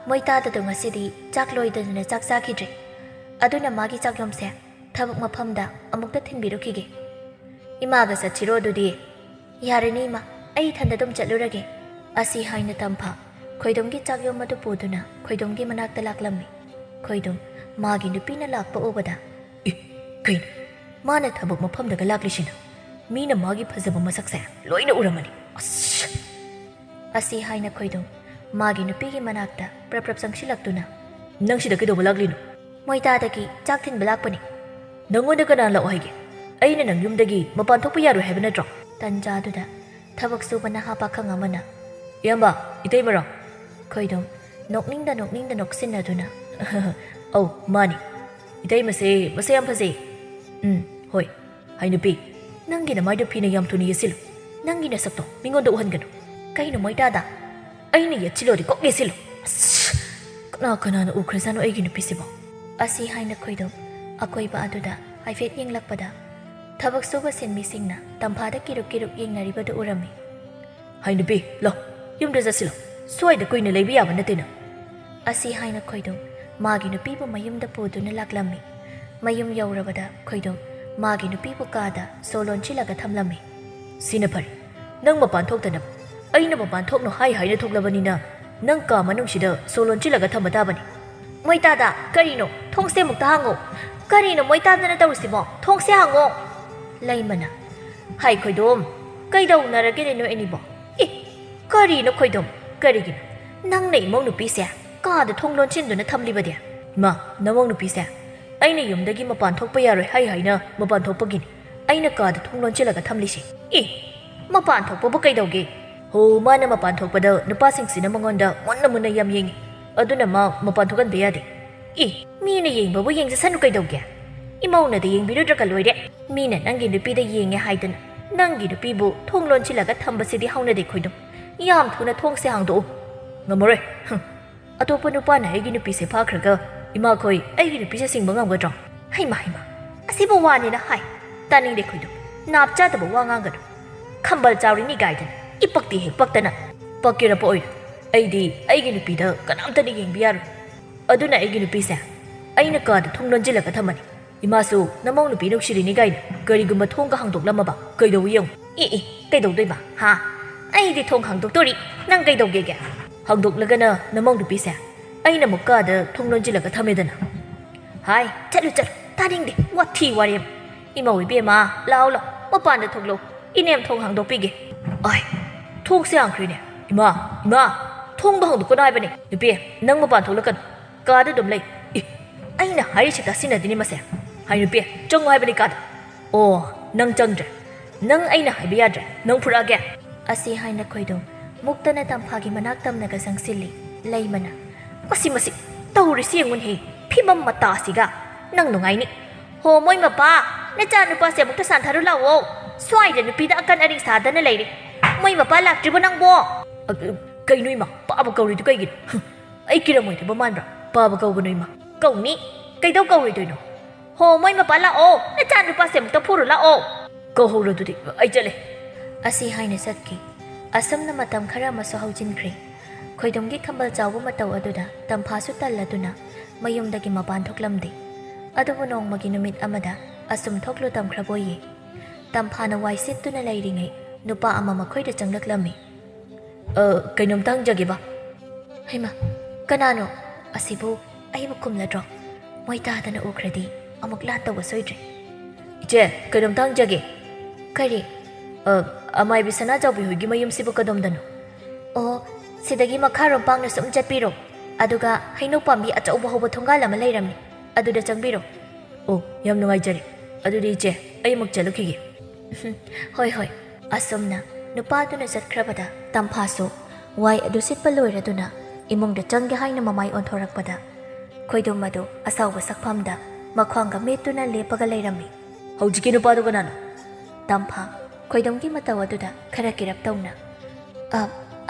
ꯃꯣꯏꯇꯥꯗꯗꯣ ꯉꯁꯤꯗꯤ ꯆꯥꯛ ꯂꯣꯏꯗꯗꯅ ꯆꯥꯛ ꯆꯥꯈꯤꯗ꯭ꯔꯦ꯫ ꯑꯗꯨꯅ ꯃꯥꯒꯤ ꯆꯥꯛꯌꯣꯝꯁꯦ ꯊꯕꯛ ꯃꯐꯝꯗ ꯑꯃꯨꯛꯇ ꯊꯤꯟꯕꯤꯔꯨꯈꯤꯒꯦ꯫" "ꯏꯃꯥꯒ ꯆꯠꯁꯤꯔꯣ ꯑꯗꯨꯗꯤ?" "ꯌꯥꯔꯅꯤ ꯏꯃꯥ, ꯑꯩ ꯏꯊꯟꯗ ꯑꯗꯨꯝ ꯆꯠꯂꯨꯔꯒꯦ꯫" ꯑꯁꯤ ꯍꯥꯏꯅ ꯇꯝꯐꯥ ꯈꯣꯏꯗꯨꯝꯒꯤ ꯆꯥꯛꯌꯣꯝ ꯑꯗꯨ ꯄꯨꯗꯨꯅ ꯈꯣꯏꯗꯨꯝꯒꯤ ꯃꯅꯥꯛꯇ ꯂꯥꯛꯂꯝꯃꯤ꯫ ꯈꯣꯏꯗꯨꯝ ꯃꯥꯒꯤ ꯅꯨꯄꯤꯅ ꯂꯥꯛꯄ ꯎꯕꯗ, "ꯑꯦ, ꯀꯩꯅꯣ? ꯃꯥꯅ ꯊꯕꯛ ꯃꯐꯝꯗꯒ ꯂꯥꯛꯂꯤꯁꯤꯅ? ꯃꯤꯅ ꯃꯥꯒꯤ ꯐꯖꯕ ꯃꯁꯛꯁꯦ ꯂꯣꯏꯅ ꯎꯔꯝꯃꯅꯤ꯫ ꯑꯁ!" ꯑꯁꯤ ꯍꯥꯏꯅ ꯈꯣꯏꯗꯨꯝ ꯃꯥꯒꯤ ꯅꯨꯄꯤꯒꯤ ꯃꯅꯥꯛꯇ ꯄ꯭ꯔꯞ ꯄ꯭ꯔꯞ ꯆꯪꯁꯤꯜꯂꯛꯇꯨꯅ, "ꯅꯪ ꯁꯤꯗ ꯀꯩꯗꯧꯕ ꯂꯥꯛꯂꯤꯅꯣ?" "ꯃꯣꯏꯇꯥꯗꯒꯤ ꯆꯥꯛ ꯊꯤꯟꯕ ꯂꯥꯛꯄꯅꯤ꯫" "ꯅꯪꯉꯣꯟꯗ ꯀꯅꯥꯅ ꯂꯥꯛꯑꯣ ꯍꯥꯏꯒꯦ? ꯑꯩꯅ ꯅꯪ ꯌꯨꯝꯗꯒꯤ ꯃꯄꯥꯟ ꯊꯣꯛꯄ ꯌꯥꯔꯣꯏ ꯍꯥꯏꯕ ꯅꯠꯇ꯭ꯔꯣ?" ꯇꯟꯖꯥꯗꯨꯗ ꯊꯕꯛ ꯁꯨꯕ ꯅꯍꯥ ꯄꯥꯈꯪ ꯑꯃꯅ, "ꯏꯌꯥꯝꯕ, ꯏꯇꯩꯃꯔꯣ?" ꯈꯣꯏꯗꯨꯝ ꯅꯣꯛꯅꯤꯡꯗ ꯅꯣꯛꯅꯤꯡꯗ ꯅꯣꯛꯁꯤꯟꯅꯗꯨꯅ, "ꯑꯧ, ꯃꯥꯅꯤ꯫ ꯏꯇꯩꯃꯁꯦ ꯃꯁꯛ ꯌꯥꯝ ꯐꯖꯩ꯫" "ꯎꯝ, ꯍꯣꯏ꯫ ꯍꯥꯏ ꯅꯨꯄꯤ, ꯅꯪꯒꯤ ꯅꯃꯥꯏꯗꯣ ꯐꯤꯅ ꯌꯥꯝ ꯊꯨꯅ ꯌꯦꯠꯁꯤꯜꯂꯨ꯫ ꯅꯪꯒꯤ ꯅꯁꯛꯇꯣ ꯃꯤꯉꯣꯟꯗ ꯎꯍꯟꯒꯅꯨ꯫" "ꯀꯩꯅꯣ ꯃꯣꯏꯇꯥꯗ?" "ꯑꯩꯅ ꯌꯦꯠꯁꯤꯜꯂꯣꯗꯤ ꯀꯣꯛ ꯌꯦꯠꯁꯤꯜꯂꯨ꯫" ꯑꯁ! ꯀꯅꯥ ꯀꯅꯥꯅ ꯎꯈ꯭ꯔꯖꯥꯠꯅꯣ ꯑꯩꯒꯤ ꯅꯨꯄꯤꯁꯤꯕꯣ? ꯑꯁꯤ ꯍꯥꯏꯅ ꯈꯣꯏꯗꯨꯝ ꯑꯀꯣꯏꯕ ꯑꯗꯨꯗ ꯍꯥꯏꯐꯦꯠ ꯌꯦꯡꯂꯛꯄꯗ, ꯊꯕꯛ ꯁꯨꯕ ꯁꯤꯟꯃꯤꯁꯤꯡꯅ ꯇꯝꯐꯥꯗ ꯀꯤꯔꯨꯛ ꯀꯤꯔꯨꯛ ꯌꯦꯡꯅꯔꯤꯕꯗꯨ ꯎꯔꯝꯃꯤ꯫ "ꯍꯥꯏ ꯅꯨꯄꯤ, ꯂꯥꯎ, ꯌꯨꯝꯗ ꯆꯠꯁꯤꯜꯂꯣ꯫ ꯁ꯭ꯋꯥꯏꯗ ꯀꯨꯏꯅ ꯂꯩꯕ ꯌꯥꯕ ꯅꯠꯇꯦ ꯅꯪ꯫" ꯑꯁꯤ ꯍꯥꯏꯅ ꯈꯣꯏꯗꯨꯝ ꯃꯥꯒꯤ ꯅꯨꯄꯤꯕꯨ ꯃꯌꯨꯝꯗ ꯄꯨꯗꯨꯅ ꯂꯥꯛꯂꯝꯃꯤ꯫ ꯃꯌꯨꯝ ꯌꯧꯔꯕꯗ ꯈꯣꯏꯗꯨꯝ ꯃꯥꯒꯤ ꯅꯨꯄꯤꯕꯨ ꯀꯥꯗ ꯁꯣ ꯂꯣꯟꯁꯤꯜꯂꯒ ꯊꯝꯂꯝꯃꯤ꯫ "ꯁꯤꯅ ꯐꯔꯦ꯫ ꯅꯪ ꯃꯄꯥꯟ ꯊꯣꯛꯇꯅꯕ꯫ ꯑꯩꯅ ꯃꯄꯥꯟ ꯊꯣꯛꯅꯨ ꯍꯥꯏ ꯍꯥꯏꯅ ꯊꯣꯛꯂꯕꯅꯤꯅ ꯅꯪ ꯀꯥ ꯃꯅꯨꯡꯁꯤꯗ ꯁꯣ ꯂꯣꯟꯁꯤꯜꯂꯒ ꯊꯝꯕ ꯇꯥꯕꯅꯤ꯫" "ꯃꯣꯏꯇꯥꯗ, ꯀꯔꯤꯅꯣ? ꯊꯣꯡꯁꯦ ꯑꯃꯨꯛꯇ ꯍꯥꯡꯉꯣ꯫" "ꯀꯔꯤꯅꯣ ꯃꯣꯏꯇꯥꯗꯅ ꯇꯧꯔꯤꯁꯤꯕꯣ? ꯊꯣꯡꯁꯦ ꯍꯥꯡꯉꯣ!" ꯂꯩꯃꯅ, "ꯍꯥꯏ ꯈꯣꯏꯗꯣꯝ, ꯀꯩꯗꯧꯅꯔꯒꯦꯅꯦ ꯅꯣꯏ ꯑꯅꯤꯕꯣ? ꯑꯦ, ꯀꯔꯤꯅꯣ ꯈꯣꯏꯗꯣꯝ? ꯀꯔꯤꯒꯤꯅꯣ ꯅꯪꯅ ꯏꯃꯧ ꯅꯨꯄꯤꯁꯦ ꯀꯥꯗ ꯊꯣꯡ ꯂꯣꯟꯁꯤꯟꯗꯨꯅ ꯊꯝꯂꯤꯕꯗꯤ?" "ꯏꯃꯥ, ꯅꯃꯧ ꯅꯨꯄꯤꯁꯦ ꯑꯩꯅ ꯌꯨꯝꯗꯒꯤ ꯃꯄꯥꯟ ꯊꯣꯛꯄ ꯌꯥꯔꯣꯏ ꯍꯥꯏ ꯍꯥꯏꯅ ꯃꯄꯥꯟ ꯊꯣꯛꯄꯒꯤꯅꯤ꯫ ꯑꯩꯅ ꯀꯥꯗ ꯊꯣꯡ ꯂꯣꯟꯁꯤꯜꯂꯒ ꯊꯝꯂꯤꯁꯦ? ꯑꯦ, ꯃꯄꯥꯟ ꯊꯣꯛꯄꯕꯨ ꯀꯩꯗꯧꯒꯦ? ꯍꯣ, ꯃꯥꯅ ꯃꯄꯥꯟ ꯊꯣꯛꯄꯗ ꯅꯨꯄꯥꯁꯤꯡꯁꯤꯅ ꯃꯉꯣꯟꯗ ꯃꯨꯟꯅ ꯃꯨꯟꯅ ꯌꯥꯝ ꯌꯦꯡꯉꯤ꯫ ꯑꯗꯨꯅ ꯃꯥ ꯃꯄꯥꯟ ꯊꯣꯛꯍꯟꯕ ꯌꯥꯗꯦ꯫ ꯑꯦ, ꯃꯤꯅ ꯌꯦꯡꯕꯕꯨ ꯌꯦꯡꯖꯁꯅꯨ ꯀꯩꯗꯧꯒꯦ? ꯏꯃꯧꯅꯗ ꯌꯦꯡꯕꯤꯔꯨꯗ꯭ꯔꯒ ꯂꯣꯏꯔꯦ꯫ ꯃꯤꯅ ꯅꯪꯒꯤ ꯅꯨꯄꯤꯗ ꯌꯦꯡꯉꯦ ꯍꯥꯏꯗꯅ ꯅꯪꯒꯤ ꯅꯨꯄꯤꯕꯨ ꯊꯣꯡ ꯂꯣꯟꯁꯤꯜꯂꯒ ꯊꯝꯕꯁꯤꯗꯤ ꯍꯧꯅꯗꯦ ꯈꯣꯏꯗꯨꯝ꯫ ꯌꯥꯝ ꯊꯨꯅ ꯊꯣꯡꯁꯦ ꯍꯥꯡꯗꯣꯛꯎ꯫ ꯉꯝꯃꯔꯣꯏ꯫ ꯍꯨꯝ꯫ ꯑꯇꯣꯞꯄ ꯅꯨꯄꯥꯅ ꯑꯩꯒꯤ ꯅꯨꯄꯤꯁꯦ ꯐꯥꯈ꯭ꯔꯒ ꯏꯃꯥꯈꯣꯏ ꯑꯩꯒꯤ ꯅꯨꯄꯤꯁꯦ ꯁꯤꯡꯕ ꯉꯝꯒꯗ꯭ꯔꯣ? ꯍꯩꯃꯥ, ꯍꯩꯃꯥ, ꯑꯁꯤꯕꯨ ꯋꯥꯅꯤꯅ ꯍꯥꯏ꯫ ꯇꯥꯅꯤꯡꯗꯦ ꯈꯣꯏꯗꯨꯝ꯫ ꯅꯥꯞ ꯆꯥꯗꯕ ꯋꯥ ꯉꯥꯡꯒꯅꯨ꯫ ꯈꯝꯕꯜ ꯆꯥꯎꯔꯤꯅꯤ ꯀꯥꯏꯗꯅ ꯏꯄꯛꯇꯤ ꯍꯦꯛ ꯄꯛꯇꯅ꯫ ꯄꯛꯀꯦꯔꯥ ꯄꯛꯑꯣꯏꯔꯥ, ꯑꯩꯗꯤ ꯑꯩꯒꯤ ꯅꯨꯄꯤꯗ ꯀꯅꯥꯝꯇꯅ ꯌꯦꯡꯕ ꯌꯥꯔꯣꯏ꯫ ꯑꯗꯨꯅ ꯑꯩꯒꯤ ꯅꯨꯄꯤꯁꯦ ꯑꯩꯅ ꯀꯥꯗ ꯊꯣꯡ ꯂꯣꯟꯁꯤꯜꯂꯒ ꯊꯝꯃꯅꯤ꯫ ꯏꯃꯥꯁꯨ ꯅꯃꯧ ꯅꯨꯄꯤ ꯅꯨꯡꯁꯤꯔꯤꯅꯤ ꯀꯥꯏꯅ ꯀꯔꯤꯒꯨꯝꯕ ꯊꯣꯡꯒ ꯍꯥꯡꯗꯣꯛꯂꯝꯃꯕ ꯀꯩꯗꯧꯏ ꯌꯦꯡꯉꯨ꯫ ꯑꯦ, ꯑꯦ, ꯀꯩꯗꯧꯗꯣꯏꯕ? ꯍꯥ? ꯑꯩꯗꯤ ꯊꯣꯡ ꯍꯥꯡꯗꯣꯛꯇꯣꯔꯤ꯫ ꯅꯪ ꯀꯩꯗꯧꯒꯦꯒꯦ? ꯍꯥꯡꯗꯣꯛꯂꯒꯅ ꯅꯃꯧ ꯅꯨꯄꯤꯁꯦ ꯑꯩꯅ ꯑꯃꯨꯛ ꯀꯥꯗ ꯊꯣꯡ ꯂꯣꯟꯁꯤꯜꯂꯒ ꯊꯝꯃꯦꯗꯅ꯫ ꯍꯥꯏ, ꯆꯠꯂꯨ, ꯆꯠꯂꯨ, ꯇꯥꯅꯤꯡꯗꯦ, ꯋꯥꯊꯤ ꯋꯥꯔꯦꯝ꯫ ꯏꯃꯧ ꯏꯕꯦꯝꯃ, ꯂꯥꯎ, ꯂꯥꯎ, ꯃꯄꯥꯟꯗ ꯊꯣꯛꯂꯛꯎ꯫ ꯏꯅꯦꯝ ꯊꯣꯡ ꯍꯥꯡꯗꯣꯛꯄꯤꯒꯦ꯫ ꯑꯥꯏ, ꯊꯣꯡꯁꯦ ꯍꯥꯡꯈ꯭ꯔꯦꯅꯦ꯫ ꯏꯃꯥ, ꯏꯃꯥ, ꯊꯣꯡꯗꯣ ꯍꯥꯡꯗꯣꯛꯀꯅꯨ ꯍꯥꯏꯕꯅꯦ꯫ ꯅꯨꯄꯤ, ꯅꯪ ꯃꯄꯥꯟ ꯊꯣꯛꯂꯛꯀꯅꯨ꯫ ꯀꯥꯗ ꯑꯗꯨꯝ ꯂꯩ꯫ ꯏ, ꯑꯩꯅ ꯍꯥꯏꯔꯤꯁꯤ ꯇꯥꯁꯤꯟꯅꯗꯦꯅꯦ ꯃꯁꯦ꯫ ꯍꯥꯏ ꯅꯨꯄꯤ, ꯆꯪꯉꯨ ꯍꯥꯏꯕꯅꯤ ꯀꯥꯗ꯫ ꯑꯣ, ꯅꯪ ꯆꯪꯗ꯭ꯔꯦ꯫ ꯅꯪ ꯑꯩꯅ ꯍꯥꯏꯕ ꯌꯥꯗ꯭ꯔꯦ꯫ ꯅꯪ ꯐꯨꯔꯛꯑꯒꯦ꯫ ꯑꯁꯤ ꯍꯥꯏꯅ ꯈꯣꯏꯗꯣꯝ ꯃꯨꯛꯇꯅ ꯇꯝꯐꯥꯒꯤ ꯃꯅꯥꯛ ꯇꯝꯅꯒ ꯆꯪꯁꯤꯜꯂꯤ꯫ ꯂꯩꯃꯅ, "ꯃꯁꯤ, ꯃꯁꯤ, ꯇꯧꯔꯤꯁꯤ ꯌꯦꯡꯉꯨꯅꯦꯍꯦ, ꯐꯤꯕꯝ ꯃꯇꯥꯁꯤꯒ꯫ ꯅꯪ ꯅꯨꯡꯉꯥꯏꯅꯤ꯫ ꯍꯣ, ꯃꯣꯏ ꯃꯄꯥ, ꯅꯆꯥ ꯅꯨꯄꯥꯁꯦ ꯑꯃꯨꯛꯇ ꯁꯥꯟꯊꯔꯨ ꯂꯥꯛꯑꯣ꯫ ꯁ꯭ꯋꯥꯏꯗ ꯅꯨꯄꯤꯗ ꯑꯀꯟ ꯑꯔꯤꯡ ꯁꯥꯗꯅ ꯂꯩꯔꯦ꯫ ꯃꯣꯏ ꯃꯄꯥ ꯂꯥꯛꯇ꯭ꯔꯤꯕꯣ ꯅꯪꯕꯣ?" ꯑ, ꯀꯩꯅꯣ ꯏꯃꯥ, ꯄꯥꯕ ꯀꯧꯔꯤꯗꯨ ꯀꯩꯒꯤꯅꯣ? ꯍꯨꯝ, ꯑꯩ ꯀꯤꯔꯝꯃꯣꯏꯗꯕ ꯃꯥꯟꯕ꯭ꯔꯥ? ꯄꯥꯕ ꯀꯧꯒꯅꯨ ꯏꯃꯥ꯫ ꯀꯧꯅꯤ꯫ ꯀꯩꯗꯧ ꯀꯧꯔꯣꯏꯗꯣꯏꯅꯣ? ꯍꯣ, ꯃꯣꯏ ꯃꯄꯥ ꯂꯥꯛꯑꯣ, ꯅꯆꯥ ꯅꯨꯄꯥꯁꯦ ꯑꯃꯨꯛꯇ ꯐꯨꯔꯨ ꯂꯥꯛꯑꯣ꯫ ꯀꯧꯍꯧꯔꯣ ꯑꯗꯨꯗꯤ, ꯑꯩ ꯆꯠꯂꯦ꯫ ꯑꯁꯤ ꯍꯥꯏꯅ ꯆꯠꯈꯤ꯫ ꯑꯁꯨꯝꯅ ꯃꯇꯝ ꯈꯔ ꯑꯃꯁꯨ ꯍꯧꯖꯤꯟꯈ꯭ꯔꯦ꯫ ꯈꯣꯏꯗꯨꯝꯒꯤ ꯈꯝꯕꯜ ꯆꯥꯎꯕ ꯃꯇꯧ ꯑꯗꯨꯗ ꯇꯝꯐꯥꯁꯨ ꯇꯜꯂꯗꯨꯅ ꯃꯌꯨꯝꯗꯒꯤ ꯃꯄꯥꯟ ꯊꯣꯛꯂꯝꯗꯦ꯫ ꯑꯗꯨꯕꯨ ꯅꯣꯡꯃꯒꯤ ꯅꯨꯃꯤꯠ ꯑꯃꯗ ꯑꯁꯨꯝ ꯊꯣꯛꯂꯨ ꯇꯝꯈ꯭ꯔꯕꯣꯏꯌꯦ꯫ ꯇꯝꯐꯥꯅ ꯋꯥꯏ ꯁꯤꯠꯇꯨꯅ ꯂꯩꯔꯤꯉꯩ ꯅꯨꯄꯥ ꯑꯃ ꯃꯈꯣꯏꯗ ꯆꯪꯂꯛꯂꯝꯃꯤ꯫ "ꯑ, ꯀꯩꯅꯣꯝꯇ ꯍꯪꯖꯒꯦꯕ?" "ꯍꯩꯃꯥ, ꯀꯅꯥꯅꯣ? ꯑꯁꯤꯕꯨ ꯑꯩꯕꯨ ꯈꯨꯝꯂꯗ꯭ꯔꯣ? ꯃꯣꯏ ꯇꯥꯗꯅ ꯎꯈ꯭ꯔꯗꯤ ꯑꯃꯨꯛ ꯂꯥꯟ ꯇꯧꯕ ꯁꯣꯏꯗ꯭ꯔꯦ꯫" "ꯏꯆꯦ, ꯀꯩꯅꯣꯝꯇ ꯍꯪꯖꯒꯦ꯫" "ꯀꯔꯤ?" "ꯑ, ꯑꯃꯥꯏꯕꯤ ꯁꯅꯥꯖꯥꯎꯕꯤ ꯍꯣꯏꯒꯤ ꯃꯌꯨꯝꯁꯤꯕꯨ ꯀꯗꯣꯝꯗꯅꯣ?" "ꯑꯣ, ꯁꯤꯗꯒꯤ ꯃꯈꯥꯔꯣꯝ ꯄꯥꯡꯅ ꯁꯨꯝ ꯆꯠꯄꯤꯔꯣ꯫ ꯑꯗꯨꯒ ꯍꯩꯅꯧ ꯄꯥꯝꯕꯤ ꯑꯆꯧꯕ ꯍꯧꯕ ꯊꯣꯡꯒꯥꯜ ꯑꯃ ꯂꯩꯔꯝꯃꯤ꯫ ꯑꯗꯨꯗ ꯆꯪꯕꯤꯔꯣ꯫" "ꯑꯣ, ꯌꯥꯝ ꯅꯨꯡꯉꯥꯏꯖꯔꯦ꯫ ꯑꯗꯨꯗꯤ ꯏꯆꯦ, ꯑꯩ ꯑꯃꯨꯛ ꯆꯠꯂꯨꯈꯤꯒꯦ꯫ "ꯍꯣꯏ, ꯍꯣꯏ꯫" ꯑꯁꯨꯝꯅ ꯅꯨꯄꯥꯗꯨꯅ ꯆꯠꯈ꯭ꯔꯕꯗ ꯇꯝꯐꯥꯁꯨ ꯋꯥꯏ ꯑꯗꯨ ꯁꯤꯠꯄ ꯂꯣꯏꯔꯗꯨꯅ ꯏꯃꯨꯡꯗ ꯆꯪꯒꯦ ꯍꯥꯏꯅ ꯃꯃꯥꯏ ꯑꯣꯟꯊꯣꯔꯛꯄꯗ ꯈꯣꯏꯗꯨꯝ ꯑꯗꯨ ꯑꯁꯥꯎꯕ ꯁꯛꯐꯝꯗ ꯃꯈ꯭ꯋꯥꯡꯒ ꯃꯦꯠꯇꯨꯅ ꯂꯦꯞꯄꯒ ꯂꯩꯔꯝꯃꯤ꯫ "ꯍꯧꯖꯤꯛꯀꯤ ꯅꯨꯄꯥꯗꯨ ꯀꯅꯥꯅꯣ?" ꯇꯝꯐꯥ ꯈꯣꯏꯗꯨꯝꯒꯤ ꯃꯇꯧ ꯑꯗꯨꯗ ꯈꯔ ꯀꯤꯔꯞ ꯇꯧꯅ, "ꯑ,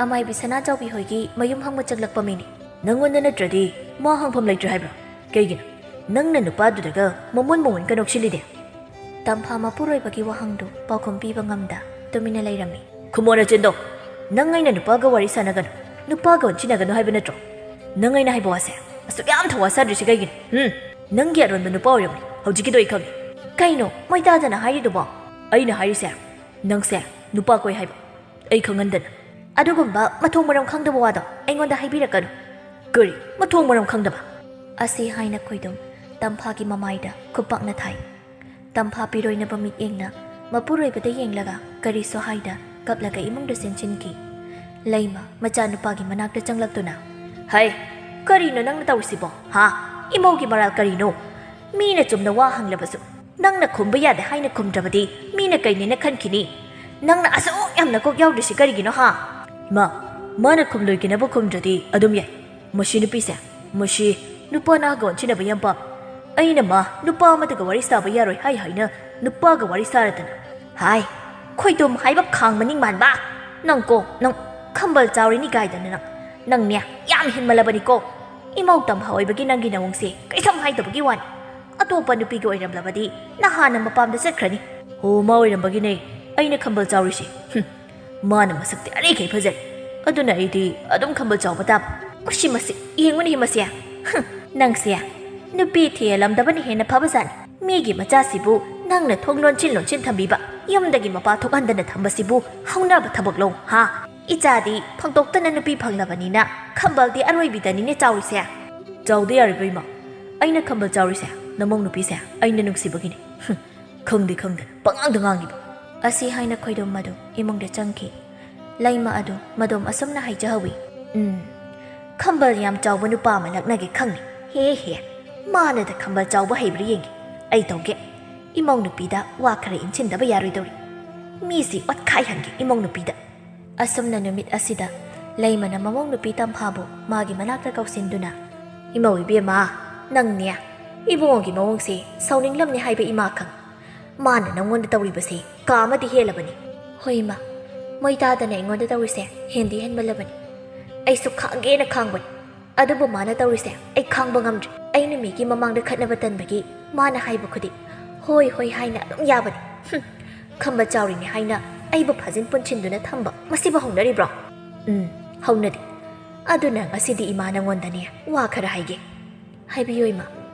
ꯑꯃꯥꯏꯕꯤ ꯁꯅꯥꯆꯥꯎꯕꯤ ꯍꯣꯏꯒꯤ ꯃꯌꯨꯝ ꯍꯪꯕ ꯆꯪꯂꯛꯄ ꯃꯤꯅꯤ꯫" "ꯅꯪꯉꯣꯟꯗ ꯅꯠꯇ꯭ꯔꯗꯤ ꯃꯥ ꯍꯪꯐꯝ ꯂꯩꯇ꯭ꯔꯦ ꯍꯥꯏꯕ꯭ꯔꯣ? ꯀꯩꯒꯤꯅꯣ ꯅꯪꯅ ꯅꯨꯄꯥꯗꯨꯗꯒ ꯃꯃꯣꯟ ꯃꯃꯣꯟ ꯀꯅꯣꯛꯁꯤꯜꯂꯤꯗꯤ?" ꯇꯝꯐꯥ ꯃꯄꯨꯔꯣꯏꯕꯒꯤ ꯋꯥꯍꯪꯗꯨ ꯄꯥꯎꯈꯨꯝ ꯄꯤꯕ ꯉꯝꯗ ꯇꯨꯃꯤꯟꯅ ꯂꯩꯔꯝꯃꯤ꯫ "ꯈꯨꯃꯣ ꯅꯆꯤꯟꯗꯣ꯫ ꯅꯪ ꯑꯩꯅ ꯅꯨꯄꯥꯒ ꯋꯥꯔꯤ ꯁꯥꯟꯅꯒꯅꯨ, ꯅꯨꯄꯥꯒ ꯑꯣꯟꯁꯤꯟꯅꯒꯅꯨ ꯍꯥꯏꯕ ꯅꯠꯇ꯭ꯔꯣ? ꯅꯪ ꯑꯩꯅ ꯍꯥꯏꯕ ꯋꯥꯁꯦ ꯑꯁꯨꯛ ꯌꯥꯝ ꯊꯧꯋꯥ ꯁꯥꯗ꯭ꯔꯤꯁꯦ ꯀꯩꯒꯤꯅꯣ? ꯍꯨꯝ? ꯅꯪꯒꯤ ꯑꯔꯣꯟꯕ ꯅꯨꯄꯥ ꯑꯣꯏꯔꯝꯅꯤ ꯍꯧꯖꯤꯛꯀꯤꯗꯣ ꯑꯩ ꯈꯪꯉꯦ꯫" "ꯀꯩꯅꯣ ꯃꯣꯏꯗꯥꯗꯅ ꯍꯥꯏꯔꯤꯗꯨꯕꯣ?" "ꯑꯩꯅ ꯍꯥꯏꯔꯤꯁꯦ ꯅꯪꯁꯦ ꯅꯨꯄꯥ ꯀꯣꯏ ꯍꯥꯏꯕ꯫ ꯑꯩ ꯈꯪꯍꯟꯗꯅ꯫ ꯑꯗꯨꯒꯨꯝꯕ ꯃꯊꯣꯡ ꯃꯔꯝ ꯈꯪꯗꯕ ꯋꯥꯗꯣ ꯑꯩꯉꯣꯟꯗ ꯍꯥꯏꯕꯤꯔꯛꯀꯅꯨ꯫" "ꯀꯔꯤ ꯃꯊꯣꯡ ꯃꯔꯝ ꯈꯪꯗꯕ?" ꯑꯁꯤ ꯍꯥꯏꯅ ꯈꯣꯏꯗꯨꯝ ꯇꯝꯐꯥꯒꯤ ꯃꯃꯥꯏꯗ ꯈꯨꯄꯥꯛꯅ ꯊꯥꯏ꯫ ꯇꯝꯐꯥ ꯄꯤꯔꯣꯏꯅꯕ ꯃꯤꯠꯌꯦꯡꯅ ꯃꯄꯨꯔꯣꯏꯕꯗ ꯌꯦꯡꯂꯒ ꯀꯔꯤꯁꯨ ꯍꯥꯏꯗ ꯀꯞꯂꯒ ꯏꯃꯨꯡꯗ ꯆꯦꯟꯁꯤꯟꯈꯤ꯫ ꯂꯩꯃ ꯃꯆꯥꯅꯨꯄꯥꯒꯤ ꯃꯅꯥꯛꯇ ꯆꯪꯂꯛꯇꯨꯅ, "ꯍꯩ, ꯀꯔꯤꯅꯣ ꯅꯪꯅ ꯇꯧꯔꯤꯁꯤꯕꯣ? ꯍꯥ? ꯏꯃꯧꯒꯤ ꯃꯔꯥꯜ ꯀꯔꯤꯅꯣ? ꯃꯤꯅ ꯆꯨꯝꯅ ꯋꯥ ꯍꯪꯂꯕꯁꯨ ꯅꯪꯅ ꯈꯨꯝꯕ ꯌꯥꯗꯦ ꯍꯥꯏꯅ ꯈꯨꯝꯗ꯭ꯔꯕꯗꯤ ꯃꯤꯅ ꯀꯩꯅꯦꯅ ꯈꯟꯈꯤꯅꯤ? ꯅꯪꯅ ꯑꯁꯨꯛ ꯌꯥꯝꯅ ꯀꯣꯛ ꯌꯥꯎꯗ꯭ꯔꯤꯁꯤ ꯀꯔꯤꯒꯤꯅꯣ, ꯍꯥ?" "ꯏꯃꯥ, ꯃꯥꯅ ꯈꯨꯝꯂꯣꯏꯒꯦꯅꯕꯨ ꯈꯨꯝꯗ꯭ꯔꯗꯤ ꯑꯗꯨꯝ ꯌꯥꯏ꯫ ꯃꯁꯤ ꯅꯨꯄꯤꯁꯦ, ꯃꯁꯤ ꯅꯨꯄꯥ ꯅꯍꯥꯒ ꯑꯣꯟꯁꯤꯟꯅꯕ ꯌꯥꯝ ꯄꯥꯝꯃꯤ꯫ ꯑꯩꯅ ꯃꯥ ꯅꯨꯄꯥ ꯑꯃꯗꯒ ꯋꯥꯔꯤ ꯁꯥꯕ ꯌꯥꯔꯣꯏ ꯍꯥꯏ ꯍꯥꯏꯅ ꯅꯨꯄꯥꯒ ꯋꯥꯔꯤ ꯁꯥꯔꯗꯅ꯫" "ꯍꯥꯏ, ꯈꯣꯏꯗꯨꯝ ꯍꯥꯏꯕ ꯈꯥꯡ ꯃꯅꯤꯡ ꯃꯥꯟꯕ꯫ ꯅꯪ ꯀꯣ, ꯅꯪ ꯈꯝꯕꯜ ꯆꯥꯎꯔꯤꯅꯤ ꯀꯥꯏꯗꯅ ꯅꯪ, ꯅꯪꯅꯦ ꯌꯥꯝ ꯍꯦꯟꯃꯜꯂꯕꯅꯤꯀꯣ꯫ ꯏꯃꯧ ꯇꯝꯐꯥ ꯑꯣꯏꯕꯒꯤ ꯅꯪꯒꯤ ꯅꯋꯣꯡꯁꯦ ꯀꯩꯁꯨꯝ ꯍꯥꯏꯗꯕꯒꯤ ꯋꯥꯅꯤ꯫ ꯑꯇꯣꯞꯄ ꯅꯨꯄꯤꯒ ꯑꯣꯏꯔꯝꯂꯕꯗꯤ ꯅꯍꯥꯟꯅ ꯃꯄꯥꯝꯗ ꯆꯠꯈ꯭ꯔꯅꯤ꯫" "ꯍꯣ, ꯃꯥ ꯑꯣꯏꯔꯝꯕꯒꯤꯅꯦ ꯑꯩꯅ ꯈꯝꯕꯜ ꯆꯥꯎꯔꯤꯁꯦ꯫ ꯍꯨꯝ, ꯃꯥꯅ ꯃꯁꯛꯇꯤ ꯑꯔꯤꯈꯩ ꯐꯖꯩ꯫ ꯑꯗꯨꯅ ꯑꯩꯗꯤ ꯑꯗꯨꯝ ꯈꯝꯕꯜ ꯆꯥꯎꯕ ꯇꯥꯕ꯫" "ꯃꯁꯤ, ꯃꯁꯤ, ꯌꯦꯡꯉꯨꯅꯦ ꯃꯁꯦ꯫ ꯍꯨꯝ, ꯅꯪꯁꯦ ꯅꯨꯄꯤ ꯊꯤꯍꯜꯂꯝꯗꯕꯅ ꯍꯦꯟꯅ ꯐꯕꯖꯥꯠꯅꯤ꯫ ꯃꯤꯒꯤ ꯃꯆꯥꯁꯤꯕꯨ ꯅꯪꯅ ꯊꯣꯡ ꯂꯣꯟꯁꯤꯟ ꯂꯣꯟꯁꯤꯟ ꯊꯝꯕꯤꯕ, ꯌꯨꯝꯗꯒꯤ ꯃꯄꯥ ꯊꯣꯛꯍꯟꯗꯅ ꯊꯝꯕꯁꯤꯕꯨ ꯍꯧꯅꯕ ꯊꯕꯛꯂꯣ, ꯍꯥ? ꯏꯆꯥꯗꯤ ꯐꯪꯗꯣꯛꯇꯅ ꯅꯨꯄꯤ ꯐꯪꯂꯕꯅꯤꯅ ꯈꯝꯕꯜꯗꯤ ꯑꯔꯣꯏꯕꯤꯗꯅꯤꯅꯦ ꯆꯥꯎꯔꯤꯁꯦ꯫" "ꯆꯥꯎꯗ ꯌꯥꯔꯤꯕ ꯏꯃꯥ꯫ ꯑꯩꯅ ꯈꯝꯕꯜ ꯆꯥꯎꯔꯤꯁꯦ ꯅꯃꯧ ꯅꯨꯄꯤꯁꯦ ꯑꯩꯅ ꯅꯨꯡꯁꯤꯕꯒꯤꯅꯤ꯫ ꯍꯨꯝ, ꯈꯪꯗꯤ ꯈꯪꯗꯅ ꯄꯉꯥꯡꯗ ꯉꯥꯡꯉꯤꯕ꯫" ꯑꯁꯤ ꯍꯥꯏꯅ ꯈꯣꯏꯗꯣꯝ ꯑꯗꯨ ꯏꯃꯨꯡꯗ ꯆꯪꯈꯤ꯫ ꯂꯩꯃ ꯑꯗꯨ ꯃꯗꯣꯝ ꯑꯁꯨꯝꯅ ꯍꯥꯏꯖꯍꯧꯏ꯫ "ꯎꯝ, ꯈꯝꯕꯜ ꯌꯥꯝ ꯆꯥꯎꯕ ꯅꯨꯄꯥ ꯑꯃ ꯂꯛꯅꯒꯦ ꯈꯪꯅꯤ꯫ ꯍꯦ ꯍꯦ, ꯃꯥꯅꯗ ꯈꯝꯕꯜ ꯆꯥꯎꯕ ꯍꯩꯕ꯭ꯔꯥ ꯌꯦꯡꯒꯦ꯫ ꯑꯩ ꯇꯧꯒꯦ꯫ ꯏꯃꯧ ꯅꯨꯄꯤꯗ ꯋꯥ ꯈꯔ ꯏꯟꯁꯤꯟꯗꯕ ꯌꯥꯔꯣꯏꯗꯧꯔꯤ꯫ ꯃꯤꯁꯤ ꯑꯣꯠꯈꯥꯏꯍꯟꯒꯦ ꯏꯃꯧ ꯅꯨꯄꯤꯗ꯫ ꯑꯁꯨꯝꯅ ꯅꯨꯃꯤꯠ ꯑꯁꯤꯗ ꯂꯩꯃꯅ ꯃꯃꯧ ꯅꯨꯄꯤ ꯇꯝꯐꯥꯕꯨ ꯃꯥꯒꯤ ꯃꯅꯥꯛꯇ ꯀꯧꯁꯤꯟꯗꯨꯅ, "ꯏꯃꯧ ꯏꯕꯦꯝꯃ, ꯅꯪꯅꯦ ꯏꯕꯨꯡꯉꯣꯒꯤ ꯃꯑꯣꯡꯁꯦ ꯁꯥꯎꯅꯤꯡꯂꯝꯅꯤ ꯍꯥꯏꯕ ꯏꯃꯥ ꯈꯪ꯫ ꯃꯥꯅ ꯅꯪꯉꯣꯟꯗ ꯇꯧꯔꯤꯕꯁꯦ ꯀꯥ ꯑꯃꯗꯤ ꯍꯦꯜꯂꯕꯅꯤ꯫" "ꯍꯣꯏ ꯏꯃꯥ, ꯃꯣꯏ ꯇꯥꯗꯅ ꯑꯩꯉꯣꯟꯗ ꯇꯧꯔꯤꯁꯦ ꯍꯦꯟꯗꯤ ꯍꯦꯟꯃꯜꯂꯕꯅꯤ꯫ ꯑꯩꯁꯨ ꯈꯥꯡꯒꯦꯅ ꯈꯥꯡꯕꯅꯤ, ꯑꯗꯨꯕꯨ ꯃꯥꯅ ꯇꯧꯔꯤꯁꯦ ꯑꯩ ꯈꯥꯡꯕ ꯉꯝꯗ꯭ꯔꯦ꯫ ꯑꯩꯅ ꯃꯤꯒꯤ ꯃꯃꯥꯡꯗ ꯈꯠꯅꯕ ꯇꯟꯕꯒꯤ ꯃꯥꯅ ꯍꯥꯏꯕ ꯈꯨꯗꯤꯡ ꯍꯣꯏ ꯍꯣꯏ ꯍꯥꯏꯅ ꯑꯗꯨꯝ ꯌꯥꯕꯅꯤ꯫ ꯍꯨꯝ, ꯈꯝꯕ ꯆꯥꯎꯔꯤꯅꯤ ꯍꯥꯏꯅ ꯑꯩꯕꯨ ꯐꯥꯖꯤꯟ ꯄꯨꯟꯁꯤꯟꯗꯨꯅ ꯊꯝꯕ ꯃꯁꯤꯕꯨ ꯍꯧꯅꯔꯤꯕ꯭ꯔꯣ? ꯎꯝ, ꯍꯧꯅꯗꯦ꯫ ꯑꯗꯨꯅ ꯉꯁꯤꯗꯤ ꯏꯃꯥ ꯅꯪꯉꯣꯟꯗꯅꯦ ꯋꯥ ꯈꯔ ꯍꯥꯏꯒꯦ꯫" "ꯍꯥꯏꯕꯤꯌꯨ ꯏꯃꯥ꯫"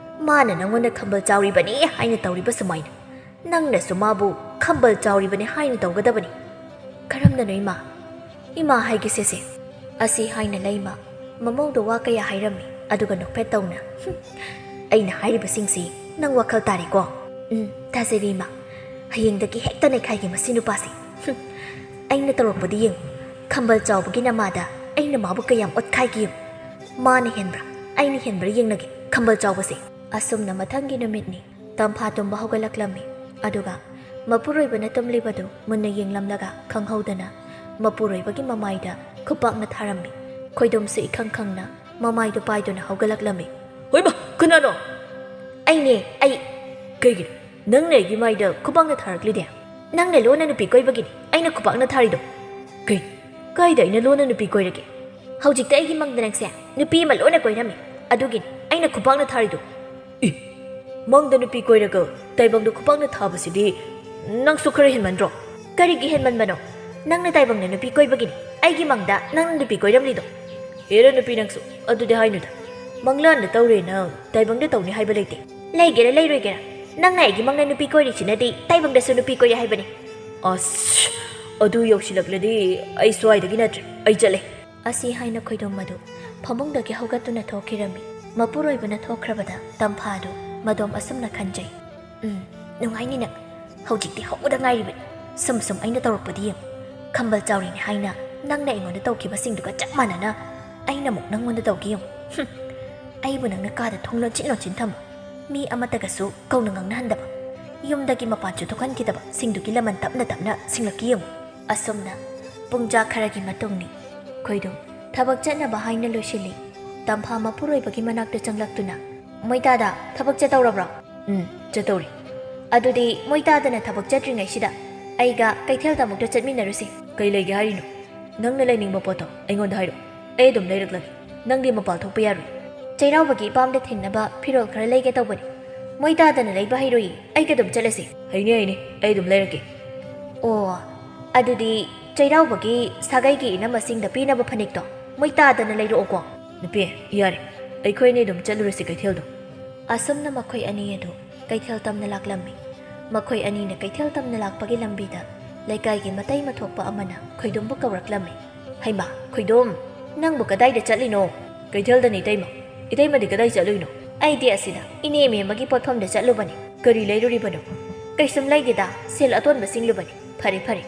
"ꯃꯥꯅ ꯅꯪꯉꯣꯟꯗ ꯈꯝꯕꯜ ꯆꯥꯎꯔꯤꯕꯅꯤ ꯍꯥꯏꯅ ꯇꯧꯔꯤꯕ ꯁꯨꯃꯥꯏꯅ ꯅꯪꯅꯁꯨ ꯃꯥꯕꯨ ꯈꯝꯕꯜ ꯆꯥꯎꯔꯤꯕꯅꯤ ꯍꯥꯏꯅ ꯇꯧꯒꯗꯕꯅꯤ꯫" "ꯀꯔꯝꯅꯅꯣ ꯏꯃꯥ?" "ꯏꯃꯥ ꯍꯥꯏꯒꯦꯁꯦꯁꯦ꯫" ꯑꯁꯤ ꯍꯥꯏꯅ ꯂꯩꯃ ꯃꯃꯧꯗ ꯋꯥ ꯀꯌꯥ ꯍꯥꯏꯔꯝꯃꯤ, ꯑꯗꯨꯒ ꯅꯣꯛꯐꯦꯠ ꯇꯧꯅ, "ꯍꯨꯝ, ꯑꯩꯅ ꯍꯥꯏꯔꯤꯕꯁꯤꯡꯁꯤ ꯅꯪ ꯋꯥꯈꯜ ꯇꯥꯔꯦꯀꯣ?" "ꯎꯝ, ꯇꯥꯖꯔꯤ ꯏꯃꯥ꯫ ꯍꯌꯦꯡꯗꯒꯤ ꯍꯦꯛꯇ ꯅꯩꯈꯥꯏꯒꯦ ꯃꯁꯤ ꯅꯨꯄꯥꯁꯦ꯫ ꯍꯨꯝ, ꯑꯩꯅ ꯇꯧꯔꯛꯄꯗꯤ ꯌꯦꯡꯉꯨ꯫ ꯈꯝꯕꯜ ꯆꯥꯎꯕꯒꯤ ꯅꯃꯥꯗ ꯑꯩꯅ ꯃꯥꯕꯨ ꯀꯌꯥꯝ ꯑꯣꯠꯈꯥꯏꯒꯦ ꯌꯦꯡꯉꯨ꯫ ꯃꯥꯅ ꯍꯦꯟꯕ꯭ꯔꯥ, ꯑꯩꯅ ꯍꯦꯟꯕ꯭ꯔꯥ ꯌꯦꯡꯅꯒꯦ ꯈꯝꯕꯜ ꯆꯥꯎꯕꯁꯦ꯫" ꯑꯁꯨꯝꯅ ꯃꯊꯪꯒꯤ ꯅꯨꯃꯤꯠꯅꯤ꯫ ꯇꯝꯐꯥ ꯇꯨꯝꯕ ꯍꯧꯒꯠꯂꯛꯂꯝꯃꯤ꯫ ꯑꯗꯨꯒ ꯃꯄꯨꯔꯣꯏꯕꯅ ꯇꯨꯝꯂꯤꯕꯗꯨ ꯃꯨꯟꯅ ꯌꯦꯡꯂꯝꯂꯒ ꯈꯪꯍꯧꯗꯅ ꯃꯄꯨꯔꯣꯏꯕꯒꯤ ꯃꯃꯥꯏꯗ ꯈꯨꯄꯥꯛꯅ ꯊꯥꯔꯝꯃꯤ꯫ ꯈꯣꯏꯗꯣꯝꯁꯨ ꯏꯈꯪ ꯈꯪꯅ ꯃꯃꯥꯏꯗꯨ ꯄꯥꯏꯗꯨꯅ ꯍꯧꯒꯠꯂꯛꯂꯝꯃꯤ꯫ "ꯍꯣꯏꯃ, ꯀꯅꯥꯅꯣ?" "ꯑꯩꯅꯦ, ꯑꯩ꯫" "ꯀꯩꯒꯤꯅꯣ? ꯅꯪꯅ ꯑꯩꯒꯤ ꯃꯥꯏꯗ ꯈꯨꯄꯥꯛꯅ ꯊꯥꯔꯛꯂꯤꯗꯤ?" "ꯅꯪꯅ ꯂꯣꯟꯅ ꯅꯨꯄꯤ ꯀꯣꯏꯕꯒꯤꯅꯤ ꯑꯩꯅ ꯈꯨꯄꯥꯛꯅ ꯊꯥꯔꯤꯗꯣ꯫" "ꯀꯩ? ꯀꯥꯏꯗ ꯑꯩꯅ ꯂꯣꯟꯅ ꯅꯨꯄꯤ ꯀꯣꯏꯔꯒꯦ?" "ꯍꯧꯖꯤꯛꯇ ꯑꯩꯒꯤ ꯃꯪꯗ ꯅꯪꯁꯦ ꯅꯨꯄꯤ ꯑꯃ ꯂꯣꯟꯅ ꯀꯣꯏꯔꯝꯃꯤ, ꯑꯗꯨꯒꯤꯅꯤ ꯑꯩꯅ ꯈꯨꯄꯥꯛꯅ ꯊꯥꯔꯤꯗꯣ꯫" "ꯏ, ꯃꯪꯗ ꯅꯨꯄꯤ ꯀꯣꯏꯔꯒ ꯇꯥꯏꯕꯪꯗ ꯈꯨꯄꯥꯛꯅ ꯊꯥꯕꯁꯤꯗꯤ ꯅꯪꯁꯨ ꯈꯔ ꯍꯦꯟꯃꯟꯗ꯭ꯔꯣ?" "ꯀꯔꯤꯒꯤ ꯍꯦꯟꯃꯟꯕꯅꯣ? ꯅꯪꯅ ꯇꯥꯏꯕꯪꯗ ꯅꯨꯄꯤ ꯀꯣꯏꯕꯒꯤꯅꯤ ꯑꯩꯒꯤ ꯃꯪꯗ ꯅꯪꯅ ꯅꯨꯄꯤ ꯀꯣꯏꯔꯝꯂꯤꯗꯣ꯫" "ꯍꯦꯔꯥ ꯅꯨꯄꯤ ꯅꯪꯁꯨ, ꯑꯗꯨꯗꯤ ꯍꯥꯏꯅꯨꯗ꯫ ꯃꯪꯂꯥꯟꯗ ꯇꯧꯔꯦꯅ ꯇꯥꯏꯕꯪꯗ ꯇꯧꯅꯤ ꯍꯥꯏꯕ ꯂꯩꯇꯦ꯫" "ꯂꯩꯒꯦꯔꯥ ꯂꯩꯔꯣꯏꯒꯦꯔꯥ, ꯅꯪꯅ ꯑꯩꯒꯤ ꯃꯪꯗ ꯅꯨꯄꯤ ꯀꯣꯏꯔꯤꯁꯤꯅꯗꯤ ꯇꯥꯏꯕꯪꯗꯁꯨ ꯅꯨꯄꯤ ꯀꯣꯏꯔꯦ ꯍꯥꯏꯕꯅꯤ꯫" "ꯑꯁ, ꯑꯗꯨ ꯌꯧꯁꯤꯜꯂꯛꯂꯗꯤ ꯑꯩ ꯁ꯭ꯋꯥꯏꯗꯒꯤ ꯅꯠꯇ꯭ꯔꯦ, ꯑꯩ ꯆꯠꯂꯦ꯫" ꯑꯁꯤ ꯍꯥꯏꯅ ꯈꯣꯏꯗꯣꯝ ꯑꯗꯨ ꯐꯃꯨꯡꯗꯒꯤ ꯍꯧꯒꯠꯇꯨꯅ ꯊꯣꯛꯈꯤꯔꯝꯃꯤ꯫ ꯃꯄꯨꯔꯣꯏꯕꯅ ꯊꯣꯛꯈ꯭ꯔꯕꯗ ꯇꯝꯐꯥ ꯑꯗꯨ ꯃꯗꯣꯝ ꯑꯁꯨꯝꯅ ꯈꯟꯖꯩ꯫ "ꯎꯝ, ꯅꯨꯡꯉꯥꯏꯅꯤ ꯅꯪ꯫ ꯍꯧꯖꯤꯛꯇꯤ ꯍꯧꯕꯗ ꯉꯥꯏꯔꯤꯕꯅꯤ꯫ ꯁꯨꯝ ꯁꯨꯝ ꯑꯩꯅ ꯇꯧꯔꯛꯄꯗꯤ ꯌꯦꯡꯉꯨ꯫ ꯈꯝꯕꯜ ꯆꯥꯎꯔꯤꯅꯤ ꯍꯥꯏꯅ ꯅꯪꯅ ꯑꯩꯉꯣꯟꯗ ꯇꯧꯈꯤꯕꯁꯤꯡꯗꯨꯒ ꯆꯞ ꯃꯥꯟꯅꯅ ꯑꯩꯅ ꯑꯃꯨꯛ ꯅꯪꯉꯣꯟꯗ ꯇꯧꯒꯦ ꯌꯦꯡꯉꯨ꯫ ꯍꯨꯝ, ꯑꯩꯕꯨ ꯅꯪꯅ ꯀꯥꯗ ꯊꯣꯡ ꯂꯣꯟꯁꯤꯟ ꯂꯣꯟꯁꯤꯟ ꯊꯝꯃꯨ꯫ ꯃꯤ ꯑꯃꯠꯇꯒꯁꯨ ꯀꯧꯅ ꯉꯥꯡꯅꯍꯟꯗꯕ꯫ ꯌꯨꯝꯗꯒꯤ ꯃꯄꯥꯟꯁꯨ ꯊꯣꯛꯍꯟꯈꯤꯗꯕ ꯁꯤꯡꯗꯨꯒꯤ ꯂꯃꯟ ꯇꯞꯅ ꯇꯞꯅ ꯁꯤꯡꯂꯛꯈꯤ ꯌꯦꯡꯉꯨ꯫ ꯑꯁꯨꯝꯅ ꯄꯨꯡꯖꯥ ꯈꯔꯒꯤ ꯃꯇꯨꯡꯅꯤ꯫ ꯈꯣꯏꯗꯨꯝ ꯊꯕꯛ ꯆꯠꯅꯕ ꯍꯥꯏꯅ ꯂꯣꯏꯁꯤꯜꯂꯤ꯫ ꯇꯝꯐꯥ ꯃꯄꯨꯔꯣꯏꯕꯒꯤ ꯃꯅꯥꯛꯇ ꯆꯪꯂꯛꯇꯨꯅ, "ꯃꯣꯏꯇꯥꯗ ꯊꯕꯛ ꯆꯠꯇꯧꯔꯕ꯭ꯔꯣ?" "ꯎꯝ, ꯆꯠꯇꯧꯔꯤ꯫" "ꯑꯗꯨꯗꯤ ꯃꯣꯏꯇꯥꯗꯅ ꯊꯕꯛ ꯆꯠꯇ꯭ꯔꯤꯉꯩꯁꯤꯗ ꯑꯩꯒ ꯀꯩꯊꯦꯜꯗ ꯑꯃꯨꯛꯇ ꯆꯠꯃꯤꯟꯅꯔꯨꯁꯤ꯫" "ꯀꯩ ꯂꯩꯒꯦ ꯍꯥꯏꯔꯤꯅꯣ? ꯅꯪꯅ ꯂꯩꯅꯤꯡꯕ ꯄꯣꯠꯇꯣ ꯑꯩꯉꯣꯟꯗ ꯍꯥꯏꯔꯛꯑꯣ, ꯑꯩ ꯑꯗꯨꯝ ꯂꯩꯔꯛꯂꯒꯦ꯫ ꯅꯪꯗꯤ ꯃꯄꯥꯟ ꯊꯣꯛꯄ ꯌꯥꯔꯣꯏ꯫" "ꯆꯩꯔꯥꯎꯕꯒꯤ ꯏꯄꯥꯝꯗ ꯊꯦꯡꯅꯕ ꯐꯤꯔꯣꯜ ꯈꯔ ꯂꯩꯒꯦ ꯇꯧꯕꯅꯤ꯫ ꯃꯣꯏꯇꯥꯗꯅ ꯂꯩꯕ ꯍꯩꯔꯣꯏꯌꯦ, ꯑꯩꯒ ꯑꯗꯨꯝ ꯆꯠꯂꯁꯤ꯫" "ꯍꯩꯅꯦ, ꯍꯩꯅꯦ, ꯑꯩ ꯑꯗꯨꯝ ꯂꯩꯔꯛꯀꯦ꯫" "ꯑꯣ, ꯑꯗꯨꯗꯤ ꯆꯩꯔꯥꯎꯕꯒꯤ ꯁꯥꯒꯩꯒꯤ ꯏꯅꯝꯃꯁꯤꯡꯗ ꯄꯤꯅꯕ ꯐꯅꯦꯛꯇꯣ ꯃꯣꯏꯇꯥꯗꯅ ꯂꯩꯔꯛꯑꯣꯀꯣ꯫" "ꯅꯨꯄꯤ, ꯌꯥꯔꯦ, ꯑꯩꯈꯣꯏ ꯑꯅꯤ ꯑꯗꯨꯝ ꯆꯠꯂꯨꯔꯁꯤ ꯀꯩꯊꯦꯜꯗꯣ꯫" ꯑꯁꯨꯝꯅ ꯃꯈꯣꯏ ꯑꯅꯤ ꯑꯗꯨ ꯀꯩꯊꯦꯜ ꯇꯝꯅ ꯂꯥꯛꯂꯝꯃꯤ꯫ ꯃꯈꯣꯏ ꯑꯅꯤꯅ ꯀꯩꯊꯦꯜ ꯇꯝꯅ ꯂꯥꯛꯄꯒꯤ ꯂꯝꯕꯤꯗ ꯂꯩꯀꯥꯏꯒꯤ ꯃꯇꯩ ꯃꯊꯣꯛꯄ ꯑꯃꯅ ꯈꯣꯏꯗꯨꯝꯕꯨ ꯀꯧꯔꯛꯂꯝꯃꯤ꯫ "ꯍꯩꯃꯥ, ꯈꯣꯏꯗꯨꯝ, ꯅꯪꯕꯨ ꯀꯗꯥꯏꯗ ꯆꯠꯂꯤꯅꯣ?" "ꯀꯩꯊꯦꯜꯗꯅꯤ, ꯏꯇꯩꯃ꯫ ꯏꯇꯩꯃꯗꯤ ꯀꯗꯥꯏ ꯆꯠꯂꯨꯏꯅꯣ?" "ꯑꯩꯗꯤ ꯑꯁꯤꯗ ꯏꯅꯦ ꯃꯦꯝꯃꯒꯤ ꯄꯣꯠꯐꯝꯗ ꯆꯠꯂꯨꯕꯅꯤ꯫" "ꯀꯔꯤ ꯂꯩꯔꯨꯔꯤꯕꯅꯣ?" "ꯀꯩꯁꯨꯝ ꯂꯩꯗꯦꯗ, ꯁꯦꯜ ꯑꯇꯣꯟꯕ ꯁꯤꯡꯂꯨꯕꯅꯤ꯫" "ꯐꯔꯦ, ꯐꯔꯦ,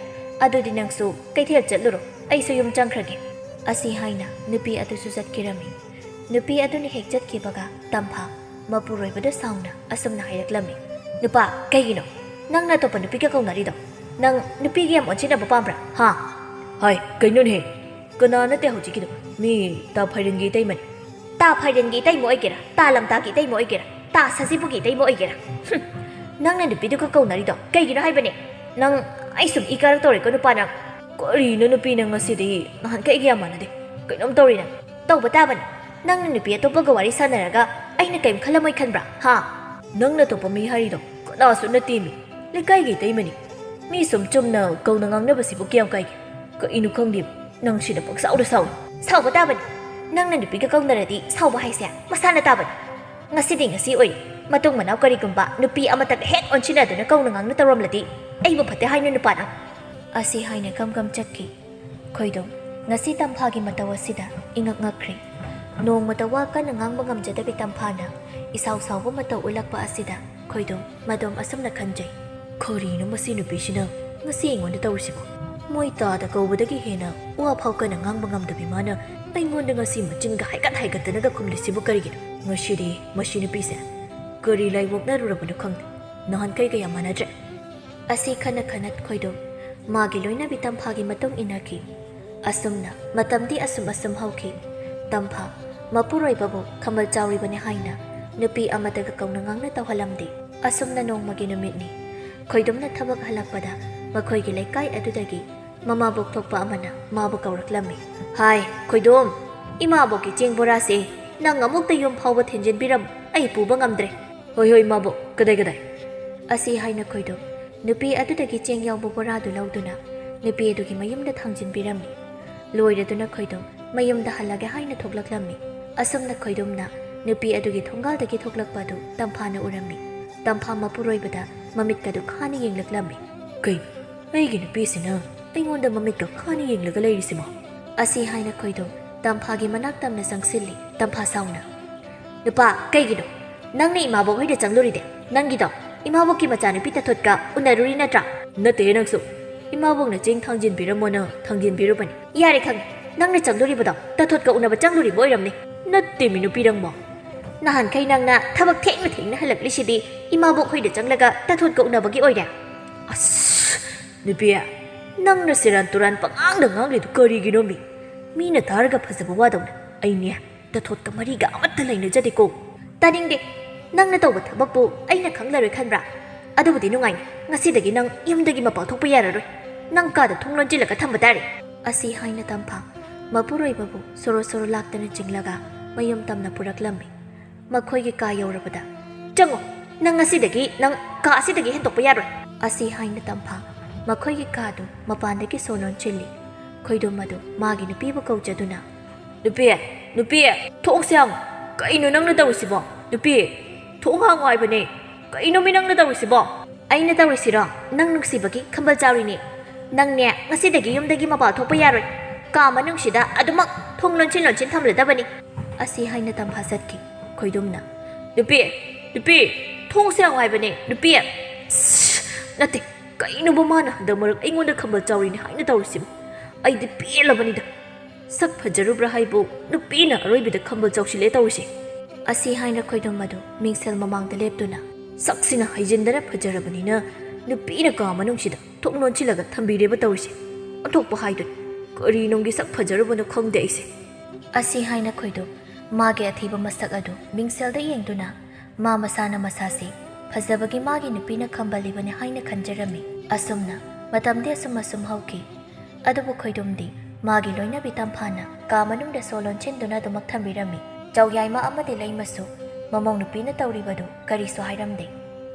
ꯑꯗꯨꯗꯤ ꯅꯪꯁꯨ ꯀꯩꯊꯦꯜ ꯆꯠꯂꯨꯔꯣ, ꯑꯩꯁꯨ ꯌꯨꯝ ꯆꯪꯈ꯭ꯔꯒꯦ꯫" ꯑꯁꯤ ꯍꯥꯏꯅ ꯅꯨꯄꯤ ꯑꯗꯨꯁꯨ ꯆꯠꯈꯤꯔꯝꯃꯤ꯫ ꯅꯨꯄꯤ ꯑꯗꯨꯅ ꯍꯦꯛ ꯆꯠꯈꯤꯕꯒ ꯇꯝꯐꯥ ꯃꯄꯨꯔꯣꯏꯕꯗ ꯁꯥꯎꯅ ꯑꯁꯨꯝꯅ ꯍꯥꯏꯔꯛꯂꯝꯃꯤ, "ꯅꯨꯄꯥ, ꯀꯩꯒꯤꯅꯣ ꯅꯪꯅ ꯑꯇꯣꯞꯄ ꯅꯨꯄꯤꯒ ꯀꯧꯅꯔꯤꯗꯣ? ꯅꯪ ꯅꯨꯄꯤꯒ ꯌꯥꯝ ꯑꯣꯟꯁꯤꯟꯅꯕ ꯄꯥꯝꯕ꯭ꯔꯥ, ꯍꯥ?" "ꯍꯥꯏ, ꯀꯩꯅꯣꯅꯦꯍꯦ? ꯀꯅꯥ ꯅꯠꯇꯦ ꯍꯧꯖꯤꯛꯀꯤꯗꯣ? ꯃꯤ ꯇꯥ ꯐꯥꯏꯔꯦꯟꯒꯤ ꯏꯇꯩꯃꯅꯤ꯫" "ꯇꯥ ꯐꯥꯏꯔꯦꯟꯒꯤ ꯏꯇꯩꯃ ꯑꯣꯏꯒꯦꯔꯥ, ꯇꯥ ꯂꯝꯇꯥꯒꯤ ꯏꯇꯩꯃ ꯑꯣꯏꯒꯦꯔꯥ, ꯇꯥ ꯁꯖꯤꯕꯨꯒꯤ ꯏꯇꯩꯃ ꯑꯣꯏꯒꯦꯔꯥ, ꯍꯨꯝ, ꯅꯪꯅ ꯅꯨꯄꯤꯗꯨꯒ ꯀꯧꯅꯔꯤꯗꯣ ꯀꯩꯒꯤꯅꯣ ꯍꯥꯏꯕꯅꯦ? ꯅꯪ, ꯑꯩ ꯁꯨꯝ ꯏ ꯀꯥꯔꯛꯇꯧꯔꯦꯀꯣ, ꯅꯨꯄꯥ ꯅꯪ꯫" "ꯀꯔꯤꯅꯣ ꯅꯨꯄꯤ ꯅꯪ, ꯉꯁꯤꯗꯤ ꯅꯍꯥꯟꯈꯩꯒ ꯌꯥꯝ ꯃꯥꯟꯅꯗꯦ꯫ ꯀꯩꯅꯣꯝ ꯇꯧꯔꯤ ꯅꯪ꯫" "ꯇꯧꯕ ꯇꯥꯕꯅꯤ꯫ ꯅꯪꯅ ꯅꯨꯄꯤ ꯑꯇꯣꯞꯄꯒ ꯋꯥꯔꯤ ꯁꯥꯟꯅꯔꯒ ꯑꯩꯅ ꯀꯩꯝ ꯈꯜꯂꯝꯃꯣꯏ ꯈꯟꯕ꯭ꯔꯥ, ꯍꯥ?" "ꯅꯪꯅ ꯑꯇꯣꯞꯄ ꯃꯤ ꯍꯥꯏꯔꯤꯗꯣ ꯀꯅꯥꯁꯨ ꯅꯠꯇꯦꯃꯤ꯫ ꯂꯩꯀꯥꯏꯒꯤ ꯏꯇꯩꯃꯅꯤ꯫ ꯃꯤ ꯁꯨꯝ ꯆꯨꯝꯅ ꯀꯧꯅ ꯉꯥꯡꯅꯕꯁꯤꯕꯨ ꯀꯌꯥꯝ ꯀꯥꯏꯒꯦ? ꯀꯩꯅꯣ ꯈꯪꯗꯦ, ꯅꯪ ꯁꯤꯗ ꯄꯪꯁꯥꯎꯗ ꯁꯥꯎꯏ꯫" "ꯁꯥꯎꯕ ꯇꯥꯕꯅꯤ꯫ ꯅꯪꯅ ꯅꯨꯄꯤꯒ ꯀꯧꯅꯔꯗꯤ ꯁꯥꯎꯕ ꯍꯥꯏꯁꯦ ꯃꯁꯥꯅ ꯇꯥꯕꯅꯤ꯫ ꯉꯁꯤꯗꯤ ꯉꯁꯤ ꯑꯣꯏꯔꯦ꯫ ꯃꯇꯨꯡ ꯃꯅꯥꯎ ꯀꯔꯤꯒꯨꯝꯕ ꯅꯨꯄꯤ ꯑꯃꯠꯇꯒ ꯍꯦꯛ ꯑꯣꯟꯁꯤꯟꯅꯗꯨꯅ ꯀꯧꯅ ꯉꯥꯡꯅ ꯇꯧꯔꯝꯂꯗꯤ ꯑꯩꯕꯨ ꯐꯠꯇꯦ ꯍꯥꯏꯅꯨ, ꯅꯨꯄꯥ ꯅꯪ꯫" ꯑꯁꯤ ꯍꯥꯏꯅ ꯀꯝ ꯀꯝ ꯆꯠꯈꯤ꯫ ꯈꯣꯏꯗꯣꯝ ꯉꯁꯤ ꯇꯝꯐꯥꯒꯤ ꯃꯇꯧ ꯑꯁꯤꯗ ꯏꯉꯛ ꯉꯛꯈ꯭ꯔꯦ꯫ ꯅꯣꯡꯃꯇ ꯋꯥ ꯀꯟꯅ ꯉꯥꯡꯕ ꯉꯝꯖꯗꯕꯤ ꯇꯝꯐꯥꯅ ꯏꯁꯥꯎ ꯁꯥꯎꯕ ꯃꯇꯧ ꯎꯠꯂꯛꯄ ꯑꯁꯤꯗ ꯈꯣꯏꯗꯣꯝ ꯃꯗꯣꯝ ꯑꯁꯨꯝꯅ ꯈꯟꯖꯩ, "ꯀꯔꯤꯅꯣ ꯃꯁꯤ ꯅꯨꯄꯤꯁꯤꯅ ꯉꯁꯤ ꯑꯩꯉꯣꯟꯗ ꯇꯧꯔꯤꯁꯤꯕꯣ? ꯃꯣꯏ ꯇꯥꯗ ꯀꯧꯕꯗꯒꯤ ꯍꯦꯟꯅ ꯋꯥ ꯐꯥꯎ ꯀꯟꯅ ꯉꯥꯡꯕ ꯉꯝꯗꯕꯤ ꯃꯥꯅ ꯑꯩꯉꯣꯟꯗ ꯉꯁꯤ ꯃꯆꯤꯟꯒ ꯍꯥꯏꯒꯠ ꯍꯥꯏꯒꯠꯇꯅꯒ ꯈꯨꯝꯂꯤꯁꯤꯕꯨ ꯀꯔꯤꯒꯤꯅꯣ? ꯉꯁꯤꯗꯤ ꯃꯁꯤ ꯅꯨꯄꯤꯁꯦ ꯀꯔꯤ ꯂꯥꯏꯕꯣꯛꯅꯔꯨꯔꯕꯅꯣ ꯈꯪꯗꯦ꯫ ꯅꯍꯥꯟꯈꯩꯒ ꯌꯥꯝ ꯃꯥꯟꯅꯗ꯭ꯔꯦ꯫ ꯑꯁꯤ ꯈꯟꯅ ꯈꯟꯅ ꯈꯣꯏꯗꯣꯝ ꯃꯥꯒꯤ ꯂꯣꯏꯅꯕꯤ ꯇꯝꯐꯥꯒꯤ ꯃꯇꯨꯡ ꯏꯟꯅꯈꯤ꯫ ꯑꯁꯨꯝꯅ ꯃꯇꯝꯗꯤ ꯑꯁꯨꯝ ꯑꯁꯨꯝ ꯍꯧꯈꯤ꯫ ꯇꯝꯐꯥ ꯃꯄꯨꯔꯣꯏꯕꯕꯨ ꯈꯝꯕꯜ ꯆꯥꯎꯔꯤꯕꯅꯤ ꯍꯥꯏꯅ ꯅꯨꯄꯤ ꯑꯃꯗꯒ ꯀꯧꯅ ꯉꯥꯡꯅ ꯇꯧꯍꯜꯂꯝꯗꯦ꯫ ꯑꯁꯨꯝꯅ ꯅꯣꯡꯃꯒꯤ ꯅꯨꯃꯤꯠꯅꯤ꯫ ꯈꯣꯏꯗꯣꯝꯅ ꯊꯕꯛ ꯍꯜꯂꯛꯄꯗ ꯃꯈꯣꯏꯒꯤ ꯂꯩꯀꯥꯏ ꯑꯗꯨꯗꯒꯤ ꯃꯃꯥꯕꯣꯛ ꯊꯣꯛꯄ ꯑꯃꯅ ꯃꯥꯕꯨ ꯀꯧꯔꯛꯂꯝꯃꯤ꯫ "ꯍꯥꯏ, ꯈꯣꯏꯗꯣꯝ, ꯏꯃꯥꯕꯣꯛꯀꯤ ꯆꯦꯡ ꯕꯣꯔꯥꯁꯦ ꯅꯪ ꯑꯃꯨꯛꯇ ꯌꯨꯝ ꯐꯥꯎꯕ ꯊꯤꯟꯖꯤꯟꯕꯤꯔꯝꯃꯨ, ꯑꯩ ꯄꯨꯕ ꯉꯝꯗ꯭ꯔꯦ꯫" "ꯍꯣꯏ, ꯍꯣꯏ, ꯏꯃꯥꯕꯣꯛ, ꯀꯗꯥꯏ, ꯀꯗꯥꯏ?" ꯑꯁꯤ ꯍꯥꯏꯅ ꯈꯣꯏꯗꯣꯝ ꯅꯨꯄꯤ ꯑꯗꯨꯗꯒꯤ ꯆꯦꯡ ꯌꯥꯎꯕ ꯕꯣꯔꯥꯗꯨ ꯂꯧꯗꯨꯅ ꯅꯨꯄꯤ ꯑꯗꯨꯒꯤ ꯃꯌꯨꯝꯗ ꯊꯥꯡꯖꯤꯟꯕꯤꯔꯝꯃꯤ꯫ ꯂꯣꯏꯔꯗꯨꯅ ꯈꯣꯏꯗꯣꯝ ꯃꯌꯨꯝꯗ ꯍꯜꯂꯒꯦ ꯍꯥꯏꯅ ꯊꯣꯛꯂꯛꯂꯝꯃꯤ꯫ ꯑꯁꯨꯝꯅ ꯈꯣꯏꯗꯣꯝꯅ ꯅꯨꯄꯤ ꯑꯗꯨꯒꯤ ꯊꯣꯡꯒꯥꯜꯗꯒꯤ ꯊꯣꯛꯂꯛꯄ ꯑꯗꯨ ꯇꯝꯐꯥꯅ ꯎꯔꯝꯃꯤ꯫ ꯇꯝꯐꯥ ꯃꯄꯨꯔꯣꯏꯕꯗ ꯃꯃꯤꯠꯀꯗꯨ ꯈꯥꯅ ꯌꯦꯡꯂꯛꯂꯝꯃꯤ꯫ "ꯀꯩꯅꯣ, ꯑꯩꯒꯤ ꯅꯨꯄꯤꯁꯤꯅ ꯑꯩꯉꯣꯟꯗ ꯃꯃꯤꯠꯀ ꯈꯥꯅ ꯌꯦꯡꯂꯒ ꯂꯩꯔꯤꯁꯤꯕꯣ?" ꯑꯁꯤ ꯍꯥꯏꯅ ꯈꯣꯏꯗꯣꯝ ꯇꯝꯐꯥꯒꯤ ꯃꯅꯥꯛ ꯇꯝꯅ ꯆꯪꯁꯤꯜꯂꯤ꯫ ꯇꯝꯐꯥ ꯁꯥꯎꯅ, "ꯅꯨꯄꯥ, ꯀꯩꯒꯤꯅꯣ ꯅꯪꯅ ꯏꯃꯥꯕꯣꯛ ꯍꯣꯏꯗ ꯆꯪꯂꯨꯔꯤꯗꯦ? ꯅꯪꯒꯤꯗꯣ ꯏꯃꯥꯕꯣꯛꯀꯤ ꯃꯆꯥꯅꯨꯄꯤ ꯇꯥꯊꯣꯠꯀ ꯎꯅꯔꯨꯔꯤ ꯅꯠꯇ꯭ꯔꯥ?" "ꯅꯠꯇꯦ ꯅꯪꯁꯨ꯫ ꯏꯃꯥꯕꯣꯛꯅ ꯆꯦꯡ ꯊꯥꯡꯖꯤꯟꯕꯤꯔꯝꯃꯣꯅ ꯊꯥꯡꯖꯤꯟꯕꯤꯔꯨꯕꯅꯤ꯫" "ꯌꯥꯔꯦ, ꯈꯪꯉꯦ꯫ ꯅꯪꯅ ꯆꯪꯂꯨꯔꯤꯕꯗꯣ ꯇꯥꯊꯣꯠꯀ ꯎꯅꯕ ꯆꯪꯂꯨꯔꯤꯕ ꯑꯣꯏꯔꯝꯅꯤ꯫" "ꯅꯠꯇꯦꯃꯤ ꯅꯨꯄꯤ ꯅꯪꯕꯣ꯫ ꯅꯍꯥꯟꯈꯩ ꯅꯪꯅ ꯊꯕꯛ ꯊꯦꯡꯅ ꯊꯦꯡꯅ ꯍꯜꯂꯛꯂꯤꯁꯤꯗꯤ ꯏꯃꯥꯕꯣꯛ ꯍꯣꯏꯗ ꯆꯪꯂꯒ ꯇꯥꯊꯣꯠꯀ ꯎꯅꯕꯒꯤ ꯑꯣꯏꯔꯦ꯫" "ꯑꯁ, ꯅꯨꯄꯤ, ꯅꯪꯅ ꯁꯦꯔꯥꯟ ꯇꯨꯔꯥꯟ ꯄꯉꯥꯡꯗ ꯉꯥꯡꯂꯤꯗꯨ ꯀꯔꯤꯒꯤꯅꯣꯃꯤ? ꯃꯤꯅ ꯇꯥꯔꯒ ꯐꯖꯕ ꯋꯥꯗꯧꯅ꯫ ꯑꯩꯅꯦ ꯇꯥꯊꯣꯠꯀ ꯃꯔꯤꯒ ꯑꯃꯠꯇ ꯂꯩꯅꯖꯗꯦꯀꯣ꯫" "ꯇꯥꯅꯤꯡꯗꯦ꯫ ꯅꯪꯅ ꯇꯧꯕ ꯊꯕꯛꯄꯨ ꯑꯩꯅ ꯈꯪꯂꯔꯣꯏ ꯈꯟꯕ꯭ꯔꯥ? ꯑꯗꯨꯕꯨꯗꯤ ꯅꯨꯡꯉꯥꯏꯅꯤ꯫ ꯉꯁꯤꯗꯒꯤ ꯅꯪ ꯌꯨꯝꯗꯒꯤ ꯃꯄꯥꯟ ꯊꯣꯛꯄ ꯌꯥꯔꯔꯣꯏ꯫ ꯅꯪ ꯀꯥꯗ ꯊꯣꯡ ꯂꯣꯟꯁꯤꯜꯂꯒ ꯊꯝꯕ ꯇꯥꯔꯦ꯫" ꯑꯁꯤ ꯍꯥꯏꯅ ꯇꯝꯐꯥ ꯃꯄꯨꯔꯣꯏꯕꯕꯨ ꯁꯣꯔꯣ ꯁꯣꯔꯣ ꯂꯥꯛꯇꯅ ꯆꯤꯡꯂꯒ ꯃꯌꯨꯝ ꯇꯝꯅ ꯄꯨꯔꯛꯂꯝꯃꯤ꯫ ꯃꯈꯣꯏꯒꯤ ꯀꯥ ꯌꯧꯔꯕꯗ, "ꯆꯪꯉꯣ, ꯅꯪ ꯉꯁꯤꯗꯒꯤ ꯅꯪ ꯀꯥ ꯑꯁꯤꯗꯒꯤ ꯍꯦꯟꯗꯣꯛꯄ ꯌꯥꯔꯣꯏ꯫" ꯑꯁꯤ ꯍꯥꯏꯅ ꯇꯝꯐꯥ ꯃꯈꯣꯏꯒꯤ ꯀꯥꯗꯨ ꯃꯄꯥꯟꯗꯒꯤ ꯁꯣ ꯂꯣꯟꯁꯤꯜꯂꯤ꯫ ꯈꯣꯏꯗꯣꯝ ꯑꯗꯨ ꯃꯥꯒꯤ ꯅꯨꯄꯤꯕꯨ ꯀꯧꯖꯗꯨꯅ, "ꯅꯨꯄꯤ, ꯅꯨꯄꯤ, ꯊꯣꯡꯁꯦ ꯍꯥꯡꯉꯨ꯫ ꯀꯩꯅꯣ ꯅꯪꯅ ꯇꯧꯔꯤꯁꯤꯕꯣ? ꯅꯨꯄꯤ, ꯊꯣꯡ ꯍꯥꯡꯉꯨ ꯍꯥꯏꯕꯅꯦ꯫ ꯀꯩꯅꯣꯃꯤ ꯅꯪꯅ ꯇꯧꯔꯤꯁꯤꯕꯣ?" "ꯑꯩꯅ ꯇꯧꯔꯤꯁꯤꯔꯣ? ꯅꯪ ꯅꯨꯡꯁꯤꯕꯒꯤ ꯈꯝꯕꯜ ꯆꯥꯎꯔꯤꯅꯦ꯫ ꯅꯪꯅꯦ ꯉꯁꯤꯗꯒꯤ ꯌꯨꯝꯗꯒꯤ ꯃꯄꯥꯟ ꯊꯣꯛꯄ ꯌꯥꯔꯣꯏ꯫ ꯀꯥ ꯃꯅꯨꯡꯁꯤꯗ ꯑꯗꯨꯃꯛ ꯊꯣꯡ ꯂꯣꯟꯁꯤꯟ ꯂꯣꯟꯁꯤꯟ ꯊꯝꯂꯗꯕꯅꯤ꯫" ꯑꯁꯤ ꯍꯥꯏꯅ ꯇꯝꯐꯥ ꯆꯠꯈꯤ꯫ ꯈꯣꯏꯗꯣꯝꯅ, "ꯅꯨꯄꯤ, ꯅꯨꯄꯤ, ꯊꯣꯡꯁꯦ ꯍꯥꯡꯉꯨ ꯍꯥꯏꯕꯅꯦ, ꯅꯨꯄꯤ!" "ꯁꯁ! ꯅꯠꯇꯦ, ꯀꯩꯅꯣꯕ ꯃꯥꯅ ꯍꯟꯗꯛ ꯃꯔꯛ ꯑꯩꯉꯣꯟꯗ ꯈꯝꯕꯜ ꯆꯥꯎꯔꯤꯅꯦ ꯍꯥꯏꯅ ꯇꯧꯔꯤꯁꯤꯕꯨ? ꯑꯩꯗꯤ ꯄꯦꯜꯂꯕꯅꯤꯗ꯫ ꯁꯛ ꯐꯖꯔꯨꯕ꯭ꯔꯥ ꯍꯥꯏꯕꯨ ꯅꯨꯄꯤꯅ ꯑꯔꯣꯏꯕꯗ ꯈꯝꯕꯜ ꯆꯥꯎꯁꯤꯜꯂꯦ ꯇꯧꯔꯤꯁꯦ꯫" ꯑꯁꯤ ꯍꯥꯏꯅ ꯈꯣꯏꯗꯣꯝ ꯑꯗꯨ ꯃꯤꯡꯁꯦꯜ ꯃꯃꯥꯡꯗ ꯂꯦꯞꯇꯨꯅ, ꯁꯛꯁꯤꯅ ꯍꯩꯖꯤꯟꯗꯅ ꯐꯖꯔꯕꯅꯤꯅ ꯅꯨꯄꯤꯅ ꯀꯥ ꯃꯅꯨꯡꯁꯤꯗ ꯊꯣꯡ ꯂꯣꯟꯁꯤꯜꯂꯒ ꯊꯝꯕꯤꯔꯦꯕ ꯇꯧꯔꯤꯁꯦ꯫ ꯑꯣꯟꯊꯣꯛꯄ ꯍꯥꯏꯗꯨꯅꯤ꯫ ꯀꯔꯤ ꯅꯨꯡꯒꯤ ꯁꯛ ꯐꯖꯔꯨꯕꯅꯣ ꯈꯪꯗꯦ ꯑꯩꯁꯦ꯫ ꯑꯁꯤ ꯍꯥꯏꯅ ꯈꯣꯏꯗꯣ ꯃꯥꯒꯤ ꯑꯊꯤꯕ ꯃꯁꯛ ꯑꯗꯨ ꯃꯤꯡꯁꯦꯜꯗ ꯌꯦꯡꯗꯨꯅ ꯃꯥ ꯃꯁꯥꯅ ꯃꯁꯥꯁꯤ ꯐꯖꯕꯒꯤ ꯃꯥꯒꯤ ꯅꯨꯄꯤꯅ ꯈꯝꯕꯜꯂꯤꯕꯅꯤ ꯍꯥꯏꯅ ꯈꯟꯖꯔꯝꯃꯤ꯫ ꯑꯁꯨꯝꯅ ꯃꯇꯝꯗꯤ ꯑꯁꯨꯝ ꯑꯁꯨꯝ ꯍꯧꯈꯤ꯫ ꯑꯗꯨꯕꯨ ꯈꯣꯏꯗꯣꯝꯗꯤ ꯃꯥꯒꯤ ꯂꯣꯏꯅꯕꯤ ꯇꯝꯐꯥꯅ ꯀꯥ ꯃꯅꯨꯡꯗ ꯁꯣ ꯂꯣꯟꯁꯤꯟꯗꯨꯅ ꯑꯗꯨꯃꯛ ꯊꯝꯕꯤꯔꯝꯃꯤ꯫ ꯆꯧꯌꯥꯏꯃ ꯑꯃꯗꯤ ꯂꯩꯃꯁꯨ ꯃꯃꯧ ꯅꯨꯄꯤꯅ ꯇꯧꯔꯤꯕꯗꯨ ꯀꯔꯤꯁꯨ ꯍꯥꯏꯔꯝꯗꯦ꯫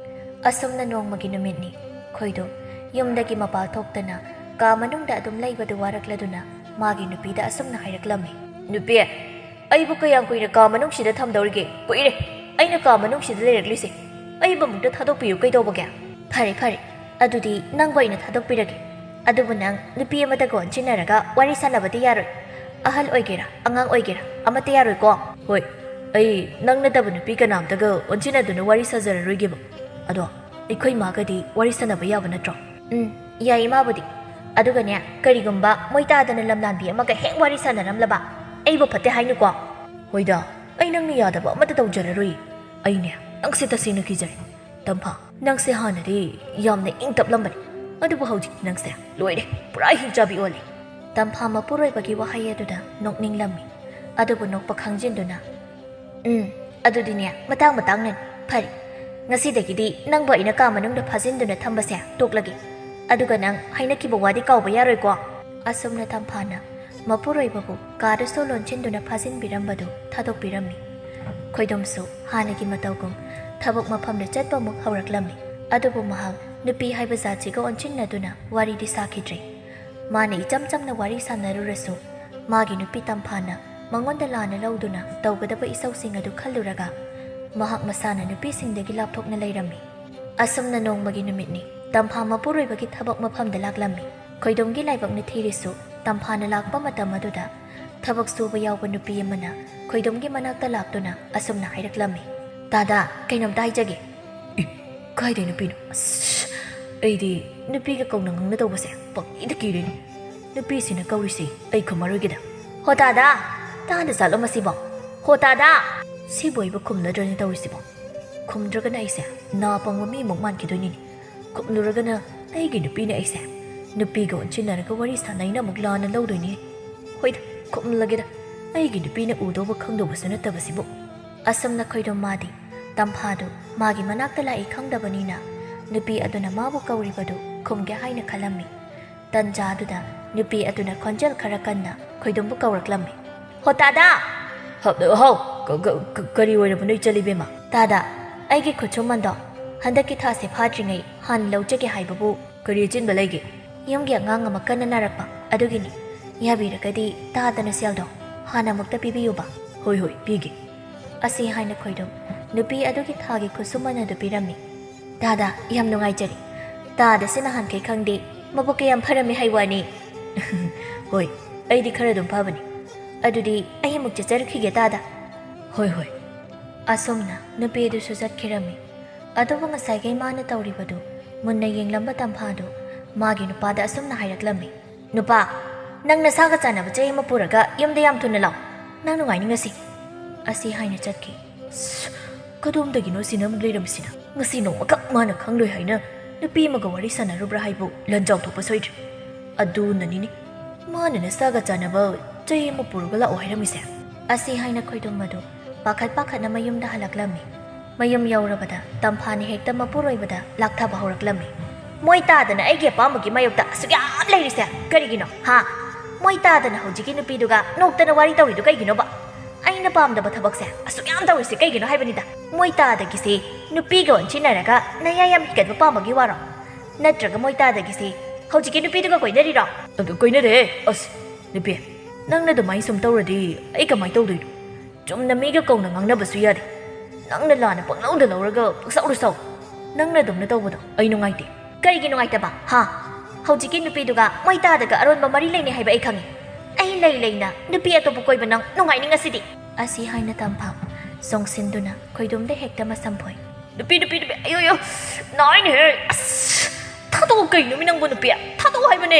ꯑꯁꯨꯝꯅ ꯅꯣꯡꯃꯒꯤ ꯅꯨꯃꯤꯠꯅꯤ꯫ ꯈꯣꯏꯗꯣꯝ ꯌꯨꯝꯗꯒꯤ ꯃꯄꯥꯜ ꯊꯣꯛꯇꯅ ꯀꯥ ꯃꯅꯨꯡꯗ ꯑꯗꯨꯝ ꯂꯩꯕꯗꯨ ꯋꯥꯔꯛꯂꯗꯨꯅ ꯃꯥꯒꯤ ꯅꯨꯄꯤꯗ ꯑꯁꯨꯝꯅ ꯍꯥꯏꯔꯛꯂꯝꯃꯤ, "ꯅꯨꯄꯤ, ꯑꯩꯕꯨ ꯀꯌꯥꯝ ꯀꯨꯏꯅ ꯀꯥ ꯃꯅꯨꯡꯁꯤꯗ ꯊꯝꯗꯧꯔꯤꯒꯦ? ꯀꯨꯏꯔꯦ ꯑꯩꯅ ꯀꯥ ꯃꯅꯨꯡꯁꯤꯗ ꯂꯩꯔꯛꯂꯤꯁꯦ꯫ ꯑꯩꯕꯨ ꯑꯃꯨꯛꯇ ꯊꯥꯗꯣꯛꯄꯤꯌꯨ ꯀꯩꯗꯧꯕꯒꯦ?" "ꯐꯔꯦ, ꯐꯔꯦ, ꯑꯗꯨꯗꯤ ꯅꯪꯕꯨ ꯑꯩꯅ ꯊꯥꯗꯣꯛꯄꯤꯔꯒꯦ꯫ ꯑꯗꯨꯕꯨ ꯅꯪ ꯅꯨꯄꯤ ꯑꯃꯗꯒ ꯑꯣꯟꯁꯤꯟꯅꯔꯒ ꯋꯥꯔꯤ ꯁꯥꯟꯅꯕꯗꯤ ꯌꯥꯔꯣꯏ꯫ ꯑꯍꯜ ꯑꯣꯏꯒꯦꯔꯥ, ꯑꯉꯥꯡ ꯑꯣꯏꯒꯦꯔꯥ, ꯑꯃꯠꯇ ꯌꯥꯔꯣꯏꯀꯣ?" "ꯍꯣꯏ, ꯑꯩ ꯅꯪ ꯅꯠꯇꯕ ꯅꯨꯄꯤ ꯀꯅꯥꯝꯇꯒ ꯑꯣꯟꯁꯤꯟꯅꯗꯨꯅ ꯋꯥꯔꯤ ꯁꯥꯖꯔꯔꯣꯏꯒꯦꯕ꯫ ꯑꯗꯣ ꯑꯩꯈꯣꯏ ꯃꯥꯒꯗꯤ ꯋꯥꯔꯤ ꯁꯥꯟꯅꯕ ꯌꯥꯕ ꯅꯠꯇ꯭ꯔꯣ?" "ꯎꯝ, ꯌꯥꯏ ꯏꯃꯥꯕꯨꯗꯤ꯫ ꯑꯗꯨꯒꯅꯦ, ꯀꯔꯤꯒꯨꯝꯕ ꯃꯣꯏ ꯇꯥꯗꯅ ꯂꯝꯂꯥꯟꯕꯤ ꯑꯃꯒ ꯍꯦꯛ ꯋꯥꯔꯤ ꯁꯥꯟꯅꯔꯝꯂꯕ ꯑꯩꯕꯨ ꯐꯠꯇꯦ ꯍꯥꯏꯅꯨꯀꯣ?" "ꯍꯣꯏꯗ, ꯑꯩ ꯅꯪꯅ ꯌꯥꯗꯕ ꯑꯃꯠꯇ ꯇꯧꯖꯔꯔꯣꯏ꯫ ꯑꯩꯅꯦ, ꯅꯪꯁꯦ ꯇꯁꯦꯡꯅ ꯀꯤꯖꯔꯦ꯫ ꯇꯝꯐꯥ, ꯅꯪꯁꯦ ꯍꯥꯟꯅꯗꯤ ꯌꯥꯝꯅ ꯏꯪ ꯇꯞꯂꯝꯕꯅꯤ, ꯑꯗꯨꯕꯨ ꯍꯧꯖꯤꯛꯇꯤ ꯅꯪꯁꯦ ꯂꯣꯏꯔꯦ, ꯄꯨꯔꯥ ꯍꯤꯡꯆꯥꯕꯤ ꯑꯣꯜꯂꯦ꯫" ꯇꯝꯐꯥ ꯃꯄꯨꯔꯣꯏꯕꯒꯤ ꯋꯥꯍꯩ ꯑꯗꯨꯗ ꯅꯣꯛꯅꯤꯡꯂꯝꯃꯤ꯫ ꯑꯗꯨꯕꯨ ꯅꯣꯛꯄ ꯈꯪꯖꯤꯟꯗꯨꯅ, "ꯎꯝ, ꯑꯗꯨꯗꯤꯅꯦ, ꯃꯇꯥꯡ ꯃꯇꯥꯡꯅꯅꯤ꯫ ꯐꯔꯦ, ꯉꯁꯤꯗꯒꯤꯗꯤ ꯅꯪꯕꯨ ꯑꯩꯅ ꯀꯥ ꯃꯅꯨꯡꯗ ꯐꯥꯖꯤꯟꯗꯨꯅ ꯊꯝꯕꯁꯦ ꯇꯣꯛꯂꯒꯦ꯫ ꯑꯗꯨꯒ ꯅꯪ ꯍꯥꯏꯅꯈꯤꯕ ꯋꯥꯗꯤ ꯀꯥꯎꯕ ꯌꯥꯔꯣꯏꯀꯣ?" ꯑꯁꯨꯝꯅ ꯇꯝꯐꯥꯅ ꯃꯄꯨꯔꯣꯏꯕꯕꯨ ꯀꯥꯗ ꯁꯣ ꯂꯣꯟꯁꯤꯟꯗꯨꯅ ꯐꯥꯖꯤꯟꯕꯤꯔꯝꯕꯗꯨ ꯊꯥꯗꯣꯛꯄꯤꯔꯝꯃꯤ꯫ ꯈꯣꯏꯗꯣꯝꯁꯨ ꯍꯥꯟꯅꯒꯤ ꯃꯇꯧꯒꯨꯝ ꯊꯕꯛ ꯃꯐꯝꯗ ꯆꯠꯄ ꯑꯃꯨꯛ ꯍꯧꯔꯛꯂꯝꯃꯤ꯫ ꯑꯗꯨꯕꯨ ꯃꯍꯥꯛ ꯅꯨꯄꯤ ꯍꯥꯏꯕ ꯖꯥꯠꯁꯤꯒ ꯑꯣꯟꯁꯤꯟꯅꯗꯨꯅ ꯋꯥꯔꯤꯗꯤ ꯁꯥꯈꯤꯗ꯭ꯔꯦ꯫ ꯃꯥꯅ ꯏꯆꯝ ꯆꯝꯅ ꯋꯥꯔꯤ ꯁꯥꯟꯅꯔꯨꯔꯁꯨ, ꯃꯥꯒꯤ ꯅꯨꯄꯤ ꯇꯝꯐꯥꯅ ꯃꯉꯣꯟꯗ ꯂꯥꯟꯅ ꯂꯧꯗꯨꯅ ꯇꯧꯒꯗꯕ ꯏꯁꯧꯁꯤꯡ ꯑꯗꯨ ꯈꯜꯂꯨꯔꯒ, ꯃꯍꯥꯛ ꯃꯁꯥꯅ ꯅꯨꯄꯤꯁꯤꯡꯗꯒꯤ ꯂꯥꯞꯊꯣꯛꯅ ꯂꯩꯔꯝꯃꯤ꯫ ꯑꯁꯨꯝꯅ ꯅꯣꯡꯃꯒꯤ ꯅꯨꯃꯤꯠꯅꯤ꯫ ꯇꯝꯐꯥ ꯃꯄꯨꯔꯣꯏꯕꯒꯤ ꯊꯕꯛ ꯃꯐꯝꯗ ꯂꯥꯛꯂꯝꯃꯤ꯫ ꯈꯣꯏꯗꯣꯝꯒꯤ ꯂꯥꯏꯕꯛꯅ ꯊꯤꯔꯤꯁꯨ, ꯇꯝꯐꯥꯅ ꯂꯥꯛꯄ ꯃꯇꯝ ꯑꯗꯨꯗ ꯊꯕꯛ ꯁꯨꯕ ꯌꯥꯎꯕ ꯅꯨꯄꯤ ꯑꯃꯅ ꯈꯣꯏꯗꯣꯝꯒꯤ ꯃꯅꯥꯛꯇ ꯂꯥꯛꯇꯨꯅ ꯑꯁꯨꯝꯅ ꯍꯥꯏꯔꯛꯂꯝꯃꯤ, "ꯇꯥꯗꯥ, ꯀꯩꯅꯣꯝꯇ ꯍꯥꯏꯖꯒꯦ꯫" "ꯏ, ꯀꯥꯏꯗꯩ ꯅꯨꯄꯤꯅꯣ? ꯑꯁ, ꯑꯩꯗꯤ ꯅꯨꯄꯤꯒ ꯀꯧꯅ ꯉꯥꯡꯅ ꯇꯧꯕꯁꯦ ꯄꯪꯀꯤꯗ ꯀꯤꯔꯦꯅꯦ꯫ ꯅꯨꯄꯤꯁꯤꯅ ꯀꯧꯔꯤꯁꯤ ꯑꯩ ꯈꯨꯝꯃꯔꯣꯏꯒꯦꯗ꯫" "ꯍꯣ ꯇꯥꯗꯥ, ꯇꯥꯗ ꯆꯠꯂꯣ ꯃꯁꯤꯕꯣ꯫ ꯍꯣ ꯇꯥꯗꯥ!" ꯁꯤꯕꯨ ꯑꯩꯕꯨ ꯈꯨꯝꯅꯗ꯭ꯔꯅꯦ ꯇꯧꯔꯤꯁꯤꯕꯣ? ꯈꯨꯝꯗ꯭ꯔꯒꯅ ꯑꯩꯁꯦ ꯅꯥ ꯄꯪꯕ ꯃꯤꯃꯨꯛ ꯃꯥꯟꯈꯤꯗꯣꯏꯅꯤꯅꯦ꯫ ꯈꯨꯝꯂꯨꯔꯒꯅ ꯑꯩꯒꯤ ꯅꯨꯄꯤꯅ ꯑꯩꯁꯦ ꯅꯨꯄꯤꯒ ꯑꯣꯟꯁꯤꯟꯅꯔꯒ ꯋꯥꯔꯤ ꯁꯥꯟꯅꯩꯅ ꯑꯃꯨꯛ ꯂꯥꯟꯅ ꯂꯧꯗꯣꯏꯅꯤ꯫ ꯍꯣꯏꯗ, ꯈꯨꯝꯂꯒꯦꯗ, ꯑꯩꯒꯤ ꯅꯨꯄꯤꯅ ꯎꯗꯧꯕ ꯈꯪꯗꯧꯕꯁꯨ ꯅꯠꯇꯕꯁꯤꯕꯨ꯫ ꯑꯁꯨꯝꯅ ꯈꯣꯏꯗꯣꯝ ꯃꯥꯗꯤ ꯇꯝꯐꯥꯗꯨ ꯃꯥꯒꯤ ꯃꯅꯥꯛꯇ ꯂꯥꯛꯏ ꯈꯪꯗꯕꯅꯤꯅ ꯅꯨꯄꯤ ꯑꯗꯨꯅ ꯃꯥꯕꯨ ꯀꯧꯔꯤꯕꯗꯨ ꯈꯨꯝꯒꯦ ꯍꯥꯏꯅ ꯈꯜꯂꯝꯃꯤ꯫ ꯇꯟꯖꯥꯗꯨꯗ ꯅꯨꯄꯤ ꯑꯗꯨꯅ ꯈꯣꯟꯖꯦꯜ ꯈꯔ ꯀꯟꯅ ꯈꯣꯏꯗꯣꯝꯕꯨ ꯀꯧꯔꯛꯂꯝꯃꯤ꯫ "ꯍꯣ ꯇꯥꯗ!" "ꯍ-, ꯍꯥꯎ, ꯀ-, ꯀ-, ꯀ-, ꯀꯔꯤ ꯑꯣꯏꯔꯕꯅꯣ ꯏꯆꯜ ꯏꯕꯦꯝꯃ?" "ꯇꯥꯗ, ꯑꯩꯒꯤ ꯈꯨꯠꯁꯨꯃꯟꯗꯣ ꯍꯟꯗꯛꯀꯤ ꯊꯥꯁꯦ ꯐꯥꯗ꯭ꯔꯤꯉꯩ ꯍꯥꯟꯅ ꯂꯧꯖꯒꯦ ꯍꯥꯏꯕꯕꯨ?" "ꯀꯔꯤ ꯑꯆꯤꯟꯕ ꯂꯩꯒꯦ?" "ꯌꯨꯝꯒꯤ ꯑꯉꯥꯡ ꯑꯃ ꯀꯟꯅ ꯅꯥꯔꯛꯄ ꯑꯗꯨꯒꯤꯅꯤ꯫ ꯌꯥꯕꯤꯔꯒꯗꯤ ꯇꯥꯗꯅ ꯁꯦꯜꯗꯣ ꯍꯥꯟꯅ ꯑꯃꯨꯛꯇ ꯄꯤꯕꯤꯌꯨꯕ꯫" "ꯍꯣꯏ, ꯍꯣꯏ, ꯄꯤꯒꯦ꯫" ꯑꯁꯤ ꯍꯥꯏꯅ ꯈꯣꯏꯗꯣꯝ ꯅꯨꯄꯤ ꯑꯗꯨꯒꯤ ꯊꯥꯒꯤ ꯈꯨꯠꯁꯨꯃꯟ ꯑꯗꯨ ꯄꯤꯔꯝꯃꯤ꯫ "ꯇꯥꯗ, ꯌꯥꯝ ꯅꯨꯡꯉꯥꯏꯖꯔꯦ꯫ ꯇꯥꯗꯁꯤ ꯅꯍꯥꯟꯈꯩ ꯈꯪꯗꯦ, ꯃꯕꯨꯛꯀ ꯌꯥꯝ ꯐꯔꯝꯃꯤ ꯍꯥꯏ ꯋꯥꯅꯤ꯫" "ꯍꯣꯏ, ꯑꯩꯗꯤ ꯈꯔ ꯑꯗꯨꯝ ꯐꯕꯅꯤ꯫ ꯑꯗꯨꯗꯤ ꯑꯩ ꯑꯃꯨꯛ ꯆꯠꯆꯔꯛꯈꯤꯒꯦ ꯇꯥꯗ꯫" "ꯍꯣꯏ, ꯍꯣꯏ꯫" ꯑꯁꯨꯝꯅ ꯅꯨꯄꯤ ꯑꯗꯨꯁꯨ ꯆꯠꯈꯤꯔꯝꯃꯤ꯫ ꯑꯗꯨꯕꯨ ꯉꯁꯥꯏꯈꯩ ꯃꯥꯅ ꯇꯧꯔꯤꯕꯗꯨ ꯃꯨꯟꯅ ꯌꯦꯡꯂꯝꯕ ꯇꯝꯐꯥꯗꯨ ꯃꯥꯒꯤ ꯅꯨꯄꯥꯗ ꯑꯁꯨꯝꯅ ꯍꯥꯏꯔꯛꯂꯝꯃꯤ꯫ "ꯅꯨꯄꯥ, ꯅꯪ ꯅꯁꯥꯒ ꯆꯥꯟꯅꯕ ꯆꯩ ꯑꯃ ꯄꯨꯔꯒ ꯌꯨꯝꯗ ꯌꯥꯝ ꯊꯨꯅ ꯂꯥꯛꯑꯣ꯫ ꯅꯪ ꯅꯨꯡꯉꯥꯏꯅꯤꯡꯉꯁꯤ꯫" ꯑꯁꯤ ꯍꯥꯏꯅ ꯆꯠꯈꯤ꯫ ꯑꯁ, ꯀꯗꯣꯝꯗꯒꯤꯅꯣ ꯁꯤꯅ ꯑꯃꯨꯛ ꯂꯩꯔꯝꯃꯤꯁꯤꯅ? ꯉꯁꯤ ꯅꯣꯡꯃꯈꯛ ꯃꯥꯅ ꯈꯪꯂꯣꯏ ꯍꯥꯏꯅ ꯅꯨꯄꯤ ꯑꯃꯒ ꯋꯥꯔꯤ ꯁꯥꯟꯅꯔꯨꯕ꯭ꯔꯥ ꯍꯥꯏꯕꯨ ꯂꯟꯖꯥꯎ ꯊꯣꯛꯄ ꯁꯣꯏꯗ꯭ꯔꯦ꯫ ꯑꯗꯨꯅꯅꯤꯅꯦ ꯃꯥꯅ ꯅꯁꯥꯒ ꯆꯥꯟꯅꯕ ꯆꯩ ꯑꯃ ꯄꯨꯔꯒ ꯂꯥꯛꯑꯣ ꯍꯥꯏꯔꯝꯃꯤꯁꯦ꯫ ꯑꯁꯤ ꯍꯥꯏꯅ ꯈꯣꯏꯗꯣꯝ ꯑꯗꯨ ꯄꯥꯈꯠ ꯄꯥꯈꯠꯅ ꯃꯌꯨꯝꯗ ꯍꯜꯂꯛꯂꯝꯃꯤ꯫ ꯃꯌꯨꯝ ꯌꯧꯔꯕꯗ ꯇꯝꯐꯥꯅ ꯍꯦꯛꯇ ꯃꯄꯨꯔꯣꯏꯕꯗ ꯂꯥꯛꯊꯕ ꯍꯧꯔꯛꯂꯝꯃꯤ꯫ "ꯃꯣꯏ ꯇꯥꯗꯅ ꯑꯩꯒꯤ ꯑꯄꯥꯝꯕꯒꯤ ꯃꯥꯌꯣꯛꯇ ꯑꯁꯨꯛ ꯌꯥꯝ ꯂꯩꯔꯤꯁꯦ ꯀꯔꯤꯒꯤꯅꯣ, ꯍꯥ? ꯃꯣꯏ ꯇꯥꯗꯅ ꯍꯧꯖꯤꯛꯀꯤ ꯅꯨꯄꯤꯗꯨꯒ ꯅꯣꯛꯇꯅ ꯋꯥꯔꯤ ꯇꯧꯔꯤꯗꯨ ꯀꯩꯒꯤꯅꯣꯕ? ꯑꯩꯅ ꯄꯥꯝꯗꯕ ꯊꯕꯛꯁꯦ ꯑꯁꯨꯛ ꯌꯥꯝ ꯇꯧꯔꯤꯁꯦ ꯀꯩꯒꯤꯅꯣ ꯍꯥꯏꯕꯅꯤꯗ꯫ ꯃꯣꯏ ꯇꯥꯗꯒꯤꯁꯦ ꯅꯨꯄꯤꯒ ꯑꯣꯟꯁꯤꯟꯅꯔꯒ ꯅꯌꯥ ꯌꯥꯝ ꯍꯤꯒꯠꯄ ꯄꯥꯝꯕꯒꯤ ꯋꯥꯔꯣ? ꯅꯠꯇ꯭ꯔꯒ ꯃꯣꯏ ꯇꯥꯗꯒꯤꯁꯦ ꯍꯧꯖꯤꯛꯀꯤ ꯅꯨꯄꯤꯗꯨꯒ ꯀꯣꯏꯅꯔꯤꯔꯣ?" "ꯑꯗꯨ ꯀꯣꯏꯅꯔꯦ꯫ ꯑꯁ, ꯅꯨꯄꯤ, ꯅꯪꯅ ꯑꯗꯨꯃꯥꯏꯅ ꯁꯨꯝ ꯇꯧꯔꯗꯤ ꯑꯩ ꯀꯃꯥꯏꯅ ꯇꯧꯗꯣꯏꯅꯣ? ꯆꯨꯝꯅ ꯃꯤꯒ ꯀꯧꯅ ꯉꯥꯡꯅꯕꯁꯨ ꯌꯥꯗꯦ꯫ ꯅꯪꯅ ꯂꯥꯟꯅ ꯄꯪꯂꯧꯗ ꯂꯧꯔꯒ ꯄꯪꯁꯥꯎꯗ ꯁꯥꯎ꯫ ꯅꯪꯅ ꯑꯗꯨꯝꯅ ꯇꯧꯕꯗꯣ ꯑꯩ ꯅꯨꯡꯉꯥꯏꯇꯦ꯫" "ꯀꯔꯤꯒꯤ ꯅꯨꯡꯉꯥꯏꯇꯕ, ꯍꯥ? ꯍꯧꯖꯤꯛꯀꯤ ꯅꯨꯄꯤꯗꯨꯒ ꯃꯣꯏ ꯇꯥꯗꯒ ꯑꯔꯣꯟꯕ ꯃꯔꯤ ꯂꯩꯅꯩ ꯍꯥꯏꯕ ꯑꯩ ꯈꯪꯉꯤ꯫ ꯑꯩ ꯂꯩ ꯂꯩꯅ ꯅꯨꯄꯤ ꯑꯇꯣꯞꯄ ꯀꯣꯏꯕ ꯅꯪ ꯅꯨꯡꯉꯥꯏꯅꯤꯡꯉꯁꯤꯗꯤ?" ꯑꯁꯤ ꯍꯥꯏꯅ ꯇꯝꯐꯥ ꯆꯣꯡꯁꯤꯟꯗꯨꯅ ꯈꯣꯏꯗꯣꯝꯗ ꯍꯦꯛꯇ ꯃꯁꯝ ꯐꯣꯏ꯫ "ꯅꯨꯄꯤ, ꯅꯨꯄꯤ, ꯅꯨꯄꯤ, ꯑꯌꯣ, ꯑꯌꯣ, ꯅꯥꯏꯅꯦꯍꯦ꯫ ꯑꯁ, ꯊꯥꯗꯣꯛꯑꯣ ꯀꯩꯅꯣ ꯃꯤ ꯅꯪꯕꯨ, ꯅꯨꯄꯤ? ꯊꯥꯗꯣꯛꯑꯣ ꯍꯥꯏꯕꯅꯦ꯫"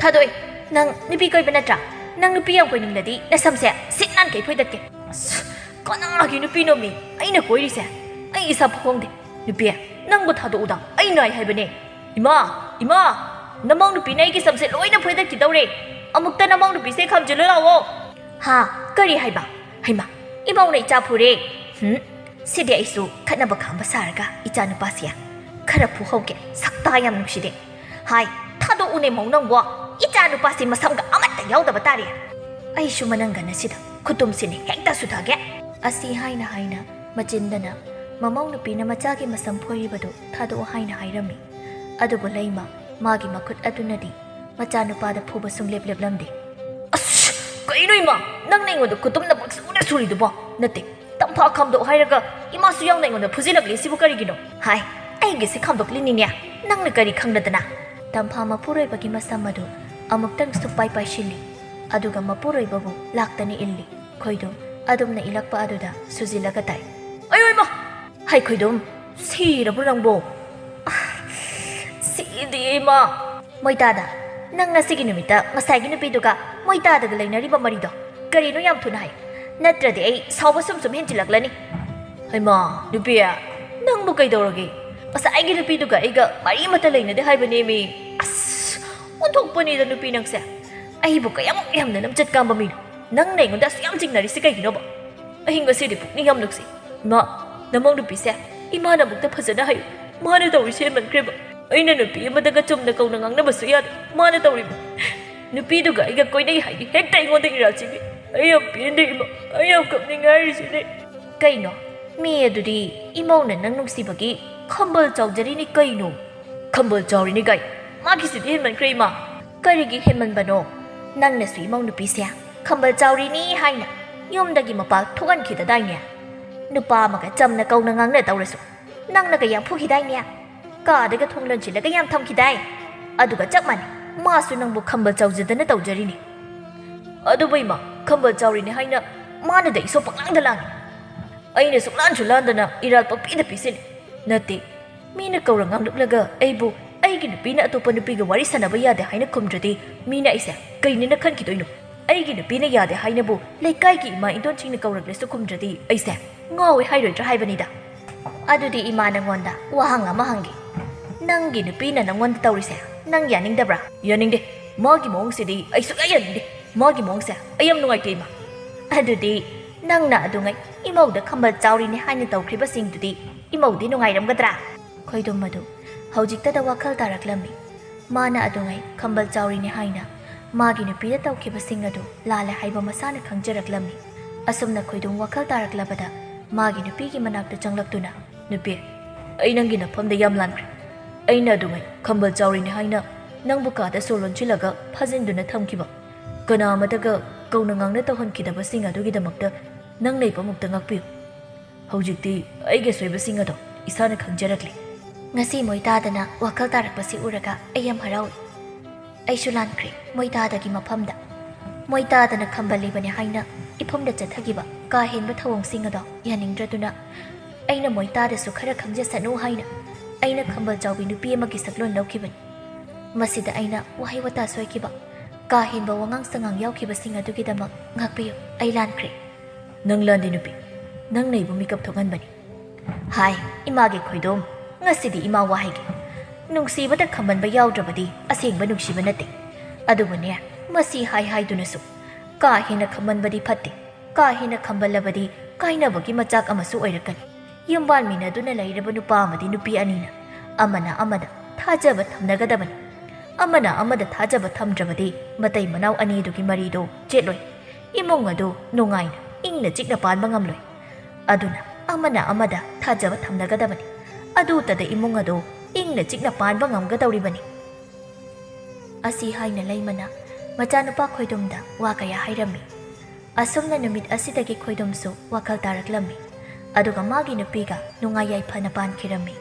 "ꯊꯥꯗꯣꯛꯑꯣꯏ꯫ ꯅꯪ ꯅꯨꯄꯤ ꯀꯣꯏꯕ ꯅꯠꯇ꯭ꯔꯥ? ꯅꯪ ꯅꯨꯄꯤ ꯌꯥꯝ ꯀꯣꯏꯅꯤꯡꯂꯗꯤ ꯅꯁꯝꯁꯦ ꯁꯤꯠ ꯅꯥꯟꯈꯩ ꯐꯣꯏꯗꯠꯀꯦ꯫" "ꯑꯁ, ꯀꯅꯥꯒꯤ ꯅꯨꯄꯤꯅꯣꯃꯤ ꯑꯩꯅ ꯀꯣꯏꯔꯤꯁꯦ? ꯑꯩ ꯏꯁꯥ ꯐꯥꯎꯍꯣꯡꯗꯦ꯫ ꯅꯨꯄꯤ, ꯅꯪꯕꯨ ꯊꯥꯗꯣꯛꯎꯗ, ꯑꯩ ꯅꯥꯏ ꯍꯥꯏꯕꯅꯦ꯫ ꯏꯃꯥ! ꯏꯃꯥ! ꯅꯃꯧ ꯅꯨꯄꯤꯅ ꯑꯩꯒꯤ ꯁꯝꯁꯦ ꯂꯣꯏꯅ ꯐꯣꯏꯗꯠꯈꯤꯗꯧꯔꯦ꯫ ꯑꯃꯨꯛꯇ ꯅꯃꯧ ꯅꯨꯄꯤꯁꯦ ꯈꯥꯝꯖꯤꯜꯂꯨ ꯂꯥꯛꯑꯣ꯫ ꯍꯥ? ꯀꯔꯤ ꯍꯥꯏꯕ? ꯍꯩꯃꯥ! ꯏꯃꯧꯅ ꯏꯆꯥ ꯐꯨꯔꯦ꯫ ꯍꯨꯝ? ꯁꯤꯗꯤ ꯑꯩꯁꯨ ꯈꯠꯅꯕ ꯈꯥꯝꯕ ꯁꯥꯔꯒ ꯏꯆꯥ ꯅꯨꯄꯥꯁꯦ ꯈꯔ ꯐꯨꯍꯧꯒꯦ꯫ ꯁꯛꯇꯥ ꯌꯥꯝ ꯅꯨꯡꯁꯤꯗꯦ꯫ ꯍꯥꯏ, ꯊꯥꯗꯣꯛꯎꯅꯦ ꯃꯧ ꯅꯪꯕꯣ꯫ ꯏꯆꯥ ꯅꯨꯄꯥꯁꯤ ꯃꯁꯝꯒ ꯑꯃꯠꯇ ꯌꯥꯎꯗꯕ ꯇꯥꯔꯦ꯫ ꯑꯩꯁꯨ ꯃꯅꯪꯒꯟ ꯑꯁꯤꯗ ꯈꯨꯇꯨꯝꯁꯤꯅ ꯍꯦꯛꯇ ꯁꯨꯊꯒꯦ꯫ ꯑꯁꯤ ꯍꯥꯏꯅ ꯍꯥꯏꯅ ꯃꯆꯤꯟꯗꯅ ꯃꯃꯧ ꯅꯨꯄꯤꯅ ꯃꯆꯥꯒꯤ ꯃꯁꯝ ꯐꯣꯏꯔꯤꯕꯗꯨ ꯊꯥꯗꯣꯛꯑꯣ ꯍꯥꯏꯅ ꯍꯥꯏꯔꯝꯃꯤ꯫ ꯑꯗꯨꯕꯨ ꯂꯩꯃ, ꯃꯥꯒꯤ ꯃꯈꯨꯠ ꯑꯗꯨꯅꯗꯤ ꯃꯆꯥꯅꯨꯄꯥꯗ ꯐꯨꯕ ꯁꯨꯡꯂꯦꯞ ꯂꯦꯞꯂꯝꯗꯦ꯫ ꯑꯁ! ꯀꯩꯅꯣ ꯏꯃꯥ? ꯅꯪꯅ ꯑꯩꯉꯣꯟꯗ ꯈꯨꯇꯨꯝꯅ ꯄꯪꯁꯨꯗ ꯁꯨꯔꯤꯗꯨꯕꯣ? ꯅꯠꯇꯦ, ꯇꯝꯐꯥ ꯈꯥꯝꯗꯣꯛ ꯍꯥꯏꯔꯒ ꯏꯃꯥꯁꯨ ꯌꯥꯎꯅ ꯑꯩꯉꯣꯟꯗ ꯐꯨꯖꯤꯜꯂꯛꯂꯤ ꯁꯤꯕꯨ ꯀꯔꯤꯒꯤꯅꯣ? ꯍꯥꯏ, ꯑꯩꯒꯤꯁꯦ ꯈꯥꯝꯗꯣꯛꯂꯤꯅꯤꯅꯦ, ꯅꯪꯅ ꯀꯔꯤ ꯈꯪꯗꯗꯅ? ꯇꯝꯐꯥ ꯃꯄꯨꯔꯣꯏꯕꯒꯤ ꯃꯁꯝ ꯑꯗꯨ ꯑꯃꯨꯛꯇꯪ ꯁꯨꯛꯄꯥꯏ ꯄꯥꯏꯁꯤꯜꯂꯤ, ꯑꯗꯨꯒ ꯃꯄꯨꯔꯣꯏꯕꯕꯨ ꯂꯥꯛꯇꯅ ꯏꯜꯂꯤ꯫ ꯈꯣꯏꯗꯨꯝ ꯑꯗꯨꯝꯅ ꯏꯜꯂꯛꯄ ꯑꯗꯨꯗ ꯁꯨꯖꯤꯜꯂꯒ ꯇꯥꯏ꯫ ꯑꯌꯣ ꯏꯃꯥ! ꯍꯥꯏ ꯈꯣꯏꯗꯨꯝ, ꯁꯤꯔꯕ꯭ꯔꯣ ꯅꯪꯕꯣ? ꯑꯥ, ꯁꯤꯗꯤ ꯏꯃꯥ! ꯃꯣꯏꯇꯥꯗ, ꯅꯪ ꯉꯁꯤꯒꯤ ꯅꯨꯃꯤꯠꯇ ꯉꯁꯥꯏꯒꯤ ꯅꯨꯄꯤꯗꯨꯒ ꯃꯣꯏꯇꯥꯗꯒ ꯂꯩꯅꯔꯤꯕ ꯃꯔꯤꯗꯣ ꯀꯔꯤꯅꯣ ꯌꯥꯝ ꯊꯨꯅ ꯍꯥꯏ, ꯅꯠꯇ꯭ꯔꯗꯤ ꯑꯩ ꯁꯥꯎꯕ ꯁꯨꯝ ꯁꯨꯝ ꯍꯦꯟꯖꯤꯜꯂꯛꯂꯅꯤ꯫ ꯍꯩꯃꯥ, ꯅꯨꯄꯤ, ꯅꯪꯕꯨ ꯀꯩꯗꯧꯔꯒꯦ? ꯉꯁꯥꯏꯒꯤ ꯅꯨꯄꯤꯗꯨꯒ ꯑꯩꯒ ꯃꯔꯤ ꯑꯃꯠꯇ ꯂꯩꯅꯗꯦ ꯍꯥꯏꯕꯅꯦꯃꯤ꯫ ꯑꯁ, ꯑꯣꯟꯊꯣꯛꯄꯅꯤꯗ ꯅꯨꯄꯤ ꯅꯪꯁꯦ꯫ ꯑꯩꯕꯨ ꯀꯌꯥꯃꯨꯛ ꯌꯥꯝꯅ ꯂꯝꯆꯠ ꯀꯥꯝꯕ ꯃꯤꯅꯣ? ꯅꯪꯅ ꯑꯩꯉꯣꯟꯗ ꯑꯁꯨꯛ ꯌꯥꯝ ꯆꯤꯡꯅꯔꯤꯁꯤ ꯀꯩꯒꯤꯅꯣꯕ? ꯑꯍꯤꯡ ꯑꯁꯤꯗꯤ ꯄꯨꯛꯅꯤꯡ ꯌꯥꯝ ꯅꯨꯡꯁꯤ꯫ ꯏꯃꯥ, ꯅꯃꯧ ꯅꯨꯄꯤꯁꯦ ꯏꯃꯥꯅ ꯑꯃꯨꯛꯇ ꯐꯖꯅ ꯍꯥꯏꯌꯨ꯫ ꯃꯥꯅ ꯇꯧꯔꯤꯁꯦ ꯍꯦꯟꯃꯟꯈ꯭ꯔꯦꯕ꯫ ꯑꯩꯅ ꯅꯨꯄꯤ ꯑꯃꯗꯒ ꯆꯨꯝꯅ ꯀꯧꯅ ꯉꯥꯡꯅꯕꯁꯨ ꯌꯥꯗꯦ꯫ ꯃꯥꯅ ꯇꯧꯔꯤꯕ ꯅꯨꯄꯤꯗꯨꯒ ꯑꯩꯒ ꯀꯣꯏꯅꯩ ꯍꯥꯏꯗꯤ ꯍꯦꯛꯇ ꯑꯩꯉꯣꯟꯗ ꯏꯔꯥꯜ ꯁꯤꯕꯤ꯫ ꯑꯩ ꯌꯥꯝ ꯄꯦꯟꯗꯦ ꯏꯃꯥ꯫ ꯑꯩ ꯌꯥꯝ ꯀꯞꯅꯤꯡꯉꯦ ꯍꯥꯏꯔꯤꯁꯤꯅꯦ꯫ ꯀꯩꯅꯣ? ꯃꯤ ꯑꯗꯨꯗꯤ ꯏꯃꯧꯅ ꯅꯪ ꯅꯨꯡꯁꯤꯕꯒꯤ ꯈꯝꯕꯜ ꯆꯥꯎꯖꯔꯤꯅꯤ ꯀꯩꯅꯣ? ꯈꯝꯕꯜ ꯆꯥꯎꯔꯤꯅꯤ ꯀꯥꯏ? ꯃꯥꯒꯤꯁꯤꯗꯤ ꯍꯦꯟꯃꯟꯈ꯭ꯔꯦ ꯏꯃꯥ꯫ ꯀꯔꯤꯒꯤ ꯍꯦꯟꯃꯟꯕꯅꯣ? ꯅꯪꯅꯁꯨ ꯏꯃꯧ ꯅꯨꯄꯤꯁꯦ ꯈꯝꯕꯜ ꯆꯥꯎꯔꯤꯅꯤ ꯍꯥꯏꯅ ꯌꯨꯝꯗꯒꯤ ꯃꯄꯥꯜ ꯊꯣꯛꯍꯟꯈꯤꯗꯗꯥꯏꯅꯦ? ꯅꯨꯄꯥ ꯑꯃꯒ ꯆꯝꯅ ꯀꯧꯅ ꯉꯥꯡꯅ ꯇꯧꯔꯁꯨ ꯅꯪꯅꯒ ꯌꯥꯝ ꯐꯨꯈꯤꯗꯥꯏꯅꯦ? ꯀꯥꯗꯒ ꯊꯣꯡ ꯂꯣꯟꯁꯤꯜꯂꯒ ꯌꯥꯝ ꯊꯝꯈꯤꯗꯥꯏ? ꯑꯗꯨꯒ ꯆꯞ ꯃꯥꯟꯅꯩ, ꯃꯥꯁꯨ ꯅꯪꯕꯨ ꯈꯝꯕꯜ ꯆꯥꯎꯖꯗꯅ ꯇꯧꯖꯔꯤꯅꯤ꯫ ꯑꯗꯨꯕꯨ ꯏꯃꯥ, ꯈꯝꯕꯜ ꯆꯥꯎꯔꯤꯅꯤ ꯍꯥꯏꯅ ꯃꯥꯅꯗ ꯏꯁꯧ ꯄꯪꯂꯥꯡꯗ ꯂꯥꯡꯉꯤ꯫ ꯑꯩꯅ ꯁꯨꯛꯂꯥꯟꯁꯨ ꯂꯥꯟꯗꯅ ꯏꯔꯥꯜ ꯄꯪꯄꯤꯗ ꯄꯤꯁꯤꯜꯂꯤ꯫ ꯅꯠꯇꯦ, ꯃꯤꯅ ꯀꯧꯔ ꯉꯥꯡꯂꯛꯂꯒ ꯑꯩꯕꯨ ꯑꯩꯒꯤ ꯅꯨꯄꯤꯅ ꯑꯇꯣꯞꯄ ꯅꯨꯄꯤꯒ ꯋꯥꯔꯤ ꯁꯥꯟꯅꯕ ꯌꯥꯗꯦ ꯍꯥꯏꯅ ꯈꯨꯝꯗ꯭ꯔꯗꯤ ꯃꯤꯅ ꯑꯩꯁꯦ ꯀꯩꯅꯤꯅ ꯈꯟꯈꯤꯗꯣꯏꯅꯣ? ꯑꯩꯒꯤ ꯅꯨꯄꯤꯅ ꯌꯥꯗꯦ ꯍꯥꯏꯅꯕꯨ ꯂꯩꯀꯥꯏꯒꯤ ꯏꯃꯥ ꯏꯟꯗꯣꯟꯁꯤꯡꯅ ꯀꯧꯔꯛꯂꯁꯨ ꯈꯨꯝꯗ꯭ꯔꯗꯤ ꯑꯩꯁꯦ ꯉꯥꯎꯋꯦ ꯍꯥꯏꯔꯣꯏꯗ꯭ꯔꯥ ꯍꯥꯏꯕꯅꯤꯗ꯫ ꯑꯗꯨꯗꯤ ꯏꯃꯥ, ꯅꯪꯉꯣꯟꯗ ꯋꯥꯍꯪ ꯑꯃ ꯍꯪꯒꯦ꯫ ꯅꯪꯒꯤ ꯅꯨꯄꯤꯅ ꯅꯪꯉꯣꯟꯗ ꯇꯧꯔꯤꯁꯦ ꯅꯪ ꯌꯥꯅꯤꯡꯗꯕ꯭ꯔꯥ? ꯌꯥꯅꯤꯡꯗꯦ꯫ ꯃꯥꯒꯤ ꯃꯑꯣꯡꯁꯤꯗꯤ ꯑꯩ ꯁꯨꯛꯌꯥ ꯌꯥꯅꯤꯡꯗꯦ꯫ ꯃꯥꯒꯤ ꯃꯑꯣꯡꯁꯦ ꯑꯩ ꯌꯥꯝ ꯅꯨꯡꯉꯥꯏꯇꯦ, ꯏꯃꯥ꯫ ꯑꯗꯨꯗꯤ ꯅꯪꯅ ꯑꯗꯨꯉꯩ ꯏꯃꯧꯗ ꯈꯝꯕꯜ ꯆꯥꯎꯔꯤꯅꯦ ꯍꯥꯏꯅ ꯇꯧꯈ꯭ꯔꯤꯕꯁꯤꯡꯗꯨꯗꯤ ꯏꯃꯧꯗꯤ ꯅꯨꯡꯉꯥꯏꯔꯝꯒꯗ꯭ꯔꯥ? ꯈꯣꯏꯗꯣꯝ ꯑꯗꯨ ꯍꯧꯖꯤꯛꯇꯗ ꯋꯥꯈꯜ ꯇꯥꯔꯛꯂꯝꯃꯤ꯫ ꯃꯥꯅ ꯑꯗꯨꯉꯩ ꯈꯝꯕꯜ ꯆꯥꯎꯔꯤꯅꯦ ꯍꯥꯏꯅ ꯃꯥꯒꯤ ꯅꯨꯄꯤꯗ ꯇꯧꯈꯤꯕꯁꯤꯡ ꯑꯗꯨ ꯂꯥꯜꯂꯦ ꯍꯥꯏꯕ ꯃꯁꯥꯅ ꯈꯪꯖꯔꯛꯂꯝꯃꯤ꯫ ꯑꯁꯨꯝꯅ ꯈꯣꯏꯗꯣꯝ ꯋꯥꯈꯜ ꯇꯥꯔꯛꯂꯕꯗ ꯃꯥꯒꯤ ꯅꯨꯄꯤꯒꯤ ꯃꯅꯥꯛꯇ ꯆꯪꯂꯛꯇꯨꯅ, "ꯅꯨꯄꯤ, ꯑꯩ ꯅꯪꯒꯤ ꯅꯐꯝꯗ ꯌꯥꯝ ꯂꯥꯟꯈ꯭ꯔꯦ꯫ ꯑꯩꯅ ꯑꯗꯨꯉꯩ ꯈꯝꯕꯜ ꯆꯥꯎꯔꯤꯅꯦ ꯍꯥꯏꯅ ꯅꯪꯕꯨ ꯀꯥꯗ ꯁꯣ ꯂꯣꯟꯁꯤꯜꯂꯒ ꯐꯥꯖꯤꯟꯗꯨꯅ ꯊꯝꯈꯤꯕ, ꯀꯅꯥ ꯑꯃꯠꯇꯒ ꯀꯧꯅ ꯉꯥꯡꯅ ꯇꯧꯍꯟꯈꯤꯗꯕꯁꯤꯡ ꯑꯗꯨꯒꯤꯗꯃꯛꯇ ꯅꯪ ꯂꯩꯕꯃꯨꯛꯇ ꯉꯥꯛꯄꯤꯌꯨ꯫ ꯍꯧꯖꯤꯛꯇꯤ ꯑꯩꯒꯤ ꯑꯁꯣꯏꯕꯁꯤꯡ ꯑꯗꯣ ꯏꯁꯥꯅ ꯈꯪꯖꯔꯛꯂꯦ꯫" ꯉꯁꯤ ꯃꯣꯏ ꯇꯥꯗꯅ ꯋꯥꯈꯜ ꯇꯥꯔꯛꯄꯁꯤ ꯎꯔꯒ ꯑꯩ ꯌꯥꯝ ꯍꯔꯥꯎꯏ꯫ ꯑꯩꯁꯨ ꯂꯥꯟꯈ꯭ꯔꯦ ꯃꯣꯏ ꯇꯥꯗꯒꯤ ꯃꯐꯝꯗ꯫ ꯃꯣꯏ ꯇꯥꯗꯅ ꯈꯝꯕꯜꯂꯤꯕꯅꯦ ꯍꯥꯏꯅ ꯏꯐꯝꯗ ꯆꯠꯊꯈꯤꯕ ꯀꯥ ꯍꯦꯟꯕ ꯊꯧꯑꯣꯡꯁꯤꯡ ꯑꯗꯣ ꯌꯥꯅꯤꯡꯗ꯭ꯔꯗꯨꯅ ꯑꯩꯅ ꯃꯣꯏ ꯇꯥꯗꯁꯨ ꯈꯔ ꯈꯪꯖꯁꯅꯨ ꯍꯥꯏꯅ ꯑꯩꯅ ꯈꯝꯕꯜ ꯆꯥꯎꯕꯤ ꯅꯨꯄꯤ ꯑꯃꯒꯤ ꯁꯛꯂꯣꯟ ꯂꯧꯈꯤꯕꯅꯤ꯫ ꯃꯁꯤꯗ ꯑꯩꯅ ꯋꯥꯍꯩ ꯋꯥꯇꯥ ꯁꯣꯏꯈꯤꯕ, ꯀꯥ ꯍꯦꯟꯕ ꯋꯥꯉꯥꯡ ꯁꯉꯥꯡ ꯌꯥꯎꯈꯤꯕꯁꯤꯡ ꯑꯗꯨꯒꯤꯗꯃꯛ ꯉꯥꯛꯄꯤꯌꯨ꯫ ꯑꯩ ꯂꯥꯟꯈ꯭ꯔꯦ꯫ "ꯅꯪ ꯂꯥꯟꯗꯦ ꯅꯨꯄꯤ, ꯅꯪꯅ ꯑꯩꯕꯨ ꯃꯤꯀꯞ ꯊꯣꯛꯍꯟꯕꯅꯤ꯫" "ꯍꯥꯏ, ꯏꯃꯥꯒꯤ ꯈꯣꯏꯗꯣꯝ, ꯉꯁꯤꯗꯤ ꯏꯃꯥ ꯋꯥ ꯍꯥꯏꯒꯦ꯫ ꯅꯨꯡꯁꯤꯕꯗ ꯈꯝꯕꯟꯕ ꯌꯥꯎꯗ꯭ꯔꯕꯗꯤ ꯑꯁꯦꯡꯕ ꯅꯨꯡꯁꯤꯕ ꯅꯠꯇꯦ꯫ ꯑꯗꯨꯕꯨꯅꯦ, ꯃꯁꯤ ꯍꯥꯏ ꯍꯥꯏꯗꯨꯅꯁꯨ ꯀꯥ ꯍꯦꯟꯅ ꯈꯝꯕꯟꯕꯗꯤ ꯐꯠꯇꯦ꯫ ꯀꯥ ꯍꯦꯟꯅ ꯈꯝꯕꯜꯂꯕꯗꯤ ꯀꯥꯏꯅꯕꯒꯤ ꯃꯆꯥꯛ ꯑꯃꯁꯨ ꯑꯣꯏꯔꯛꯀꯅꯤ꯫ ꯌꯨꯝꯕꯥꯟꯃꯤꯟꯅꯗꯨꯅ ꯂꯩꯔꯕ ꯅꯨꯄꯥ ꯑꯃꯗꯤ ꯅꯨꯄꯤ ꯑꯅꯤꯅ ꯑꯃꯅ ꯑꯃꯗ ꯊꯥꯖꯕ ꯊꯝꯅꯒꯗꯕꯅꯤ꯫ ꯑꯃꯅ ꯑꯃꯗ ꯊꯥꯖꯕ ꯊꯝꯗ꯭ꯔꯕꯗꯤ ꯃꯇꯩ ꯃꯅꯥꯎ ꯑꯅꯤꯗꯨꯒꯤ ꯃꯔꯤꯗꯣ ꯆꯦꯠꯂꯣꯏ꯫ ꯏꯃꯨꯡ ꯑꯗꯨ ꯅꯨꯡꯉꯥꯏꯅ ꯏꯪꯅ ꯆꯤꯛꯅ ꯄꯥꯟꯕ ꯉꯝꯂꯣꯏ꯫ ꯑꯗꯨꯅ ꯑꯃꯅ ꯑꯃꯗ ꯊꯥꯖꯕ ꯊꯝꯅꯒꯗꯕꯅꯤ꯫ ꯑꯗꯨꯇꯗ ꯏꯃꯨꯡ ꯑꯗꯨ ꯏꯪꯅ ꯆꯤꯛꯅ ꯄꯥꯟꯕ ꯉꯝꯒꯗꯧꯔꯤꯕꯅꯤ꯫" ꯑꯁꯤ ꯍꯥꯏꯅ ꯂꯩꯃꯅ ꯃꯆꯥꯅꯨꯄꯥ ꯈꯣꯏꯗꯣꯝꯗ ꯋꯥ ꯀꯌꯥ ꯍꯥꯏꯔꯝꯃꯤ꯫ ꯑꯁꯨꯝꯅ ꯅꯨꯃꯤꯠ ꯑꯁꯤꯗꯒꯤ ꯈꯣꯏꯗꯣꯝꯁꯨ ꯋꯥꯈꯜ ꯇꯥꯔꯛꯂꯝꯃꯤ꯫ ꯑꯗꯨꯒ ꯃꯥꯒꯤ ꯅꯨꯄꯤꯒ ꯅꯨꯡꯉꯥꯏ ꯌꯥꯏꯐꯅ ꯄꯥꯟꯈꯤꯔꯝꯃꯤ꯫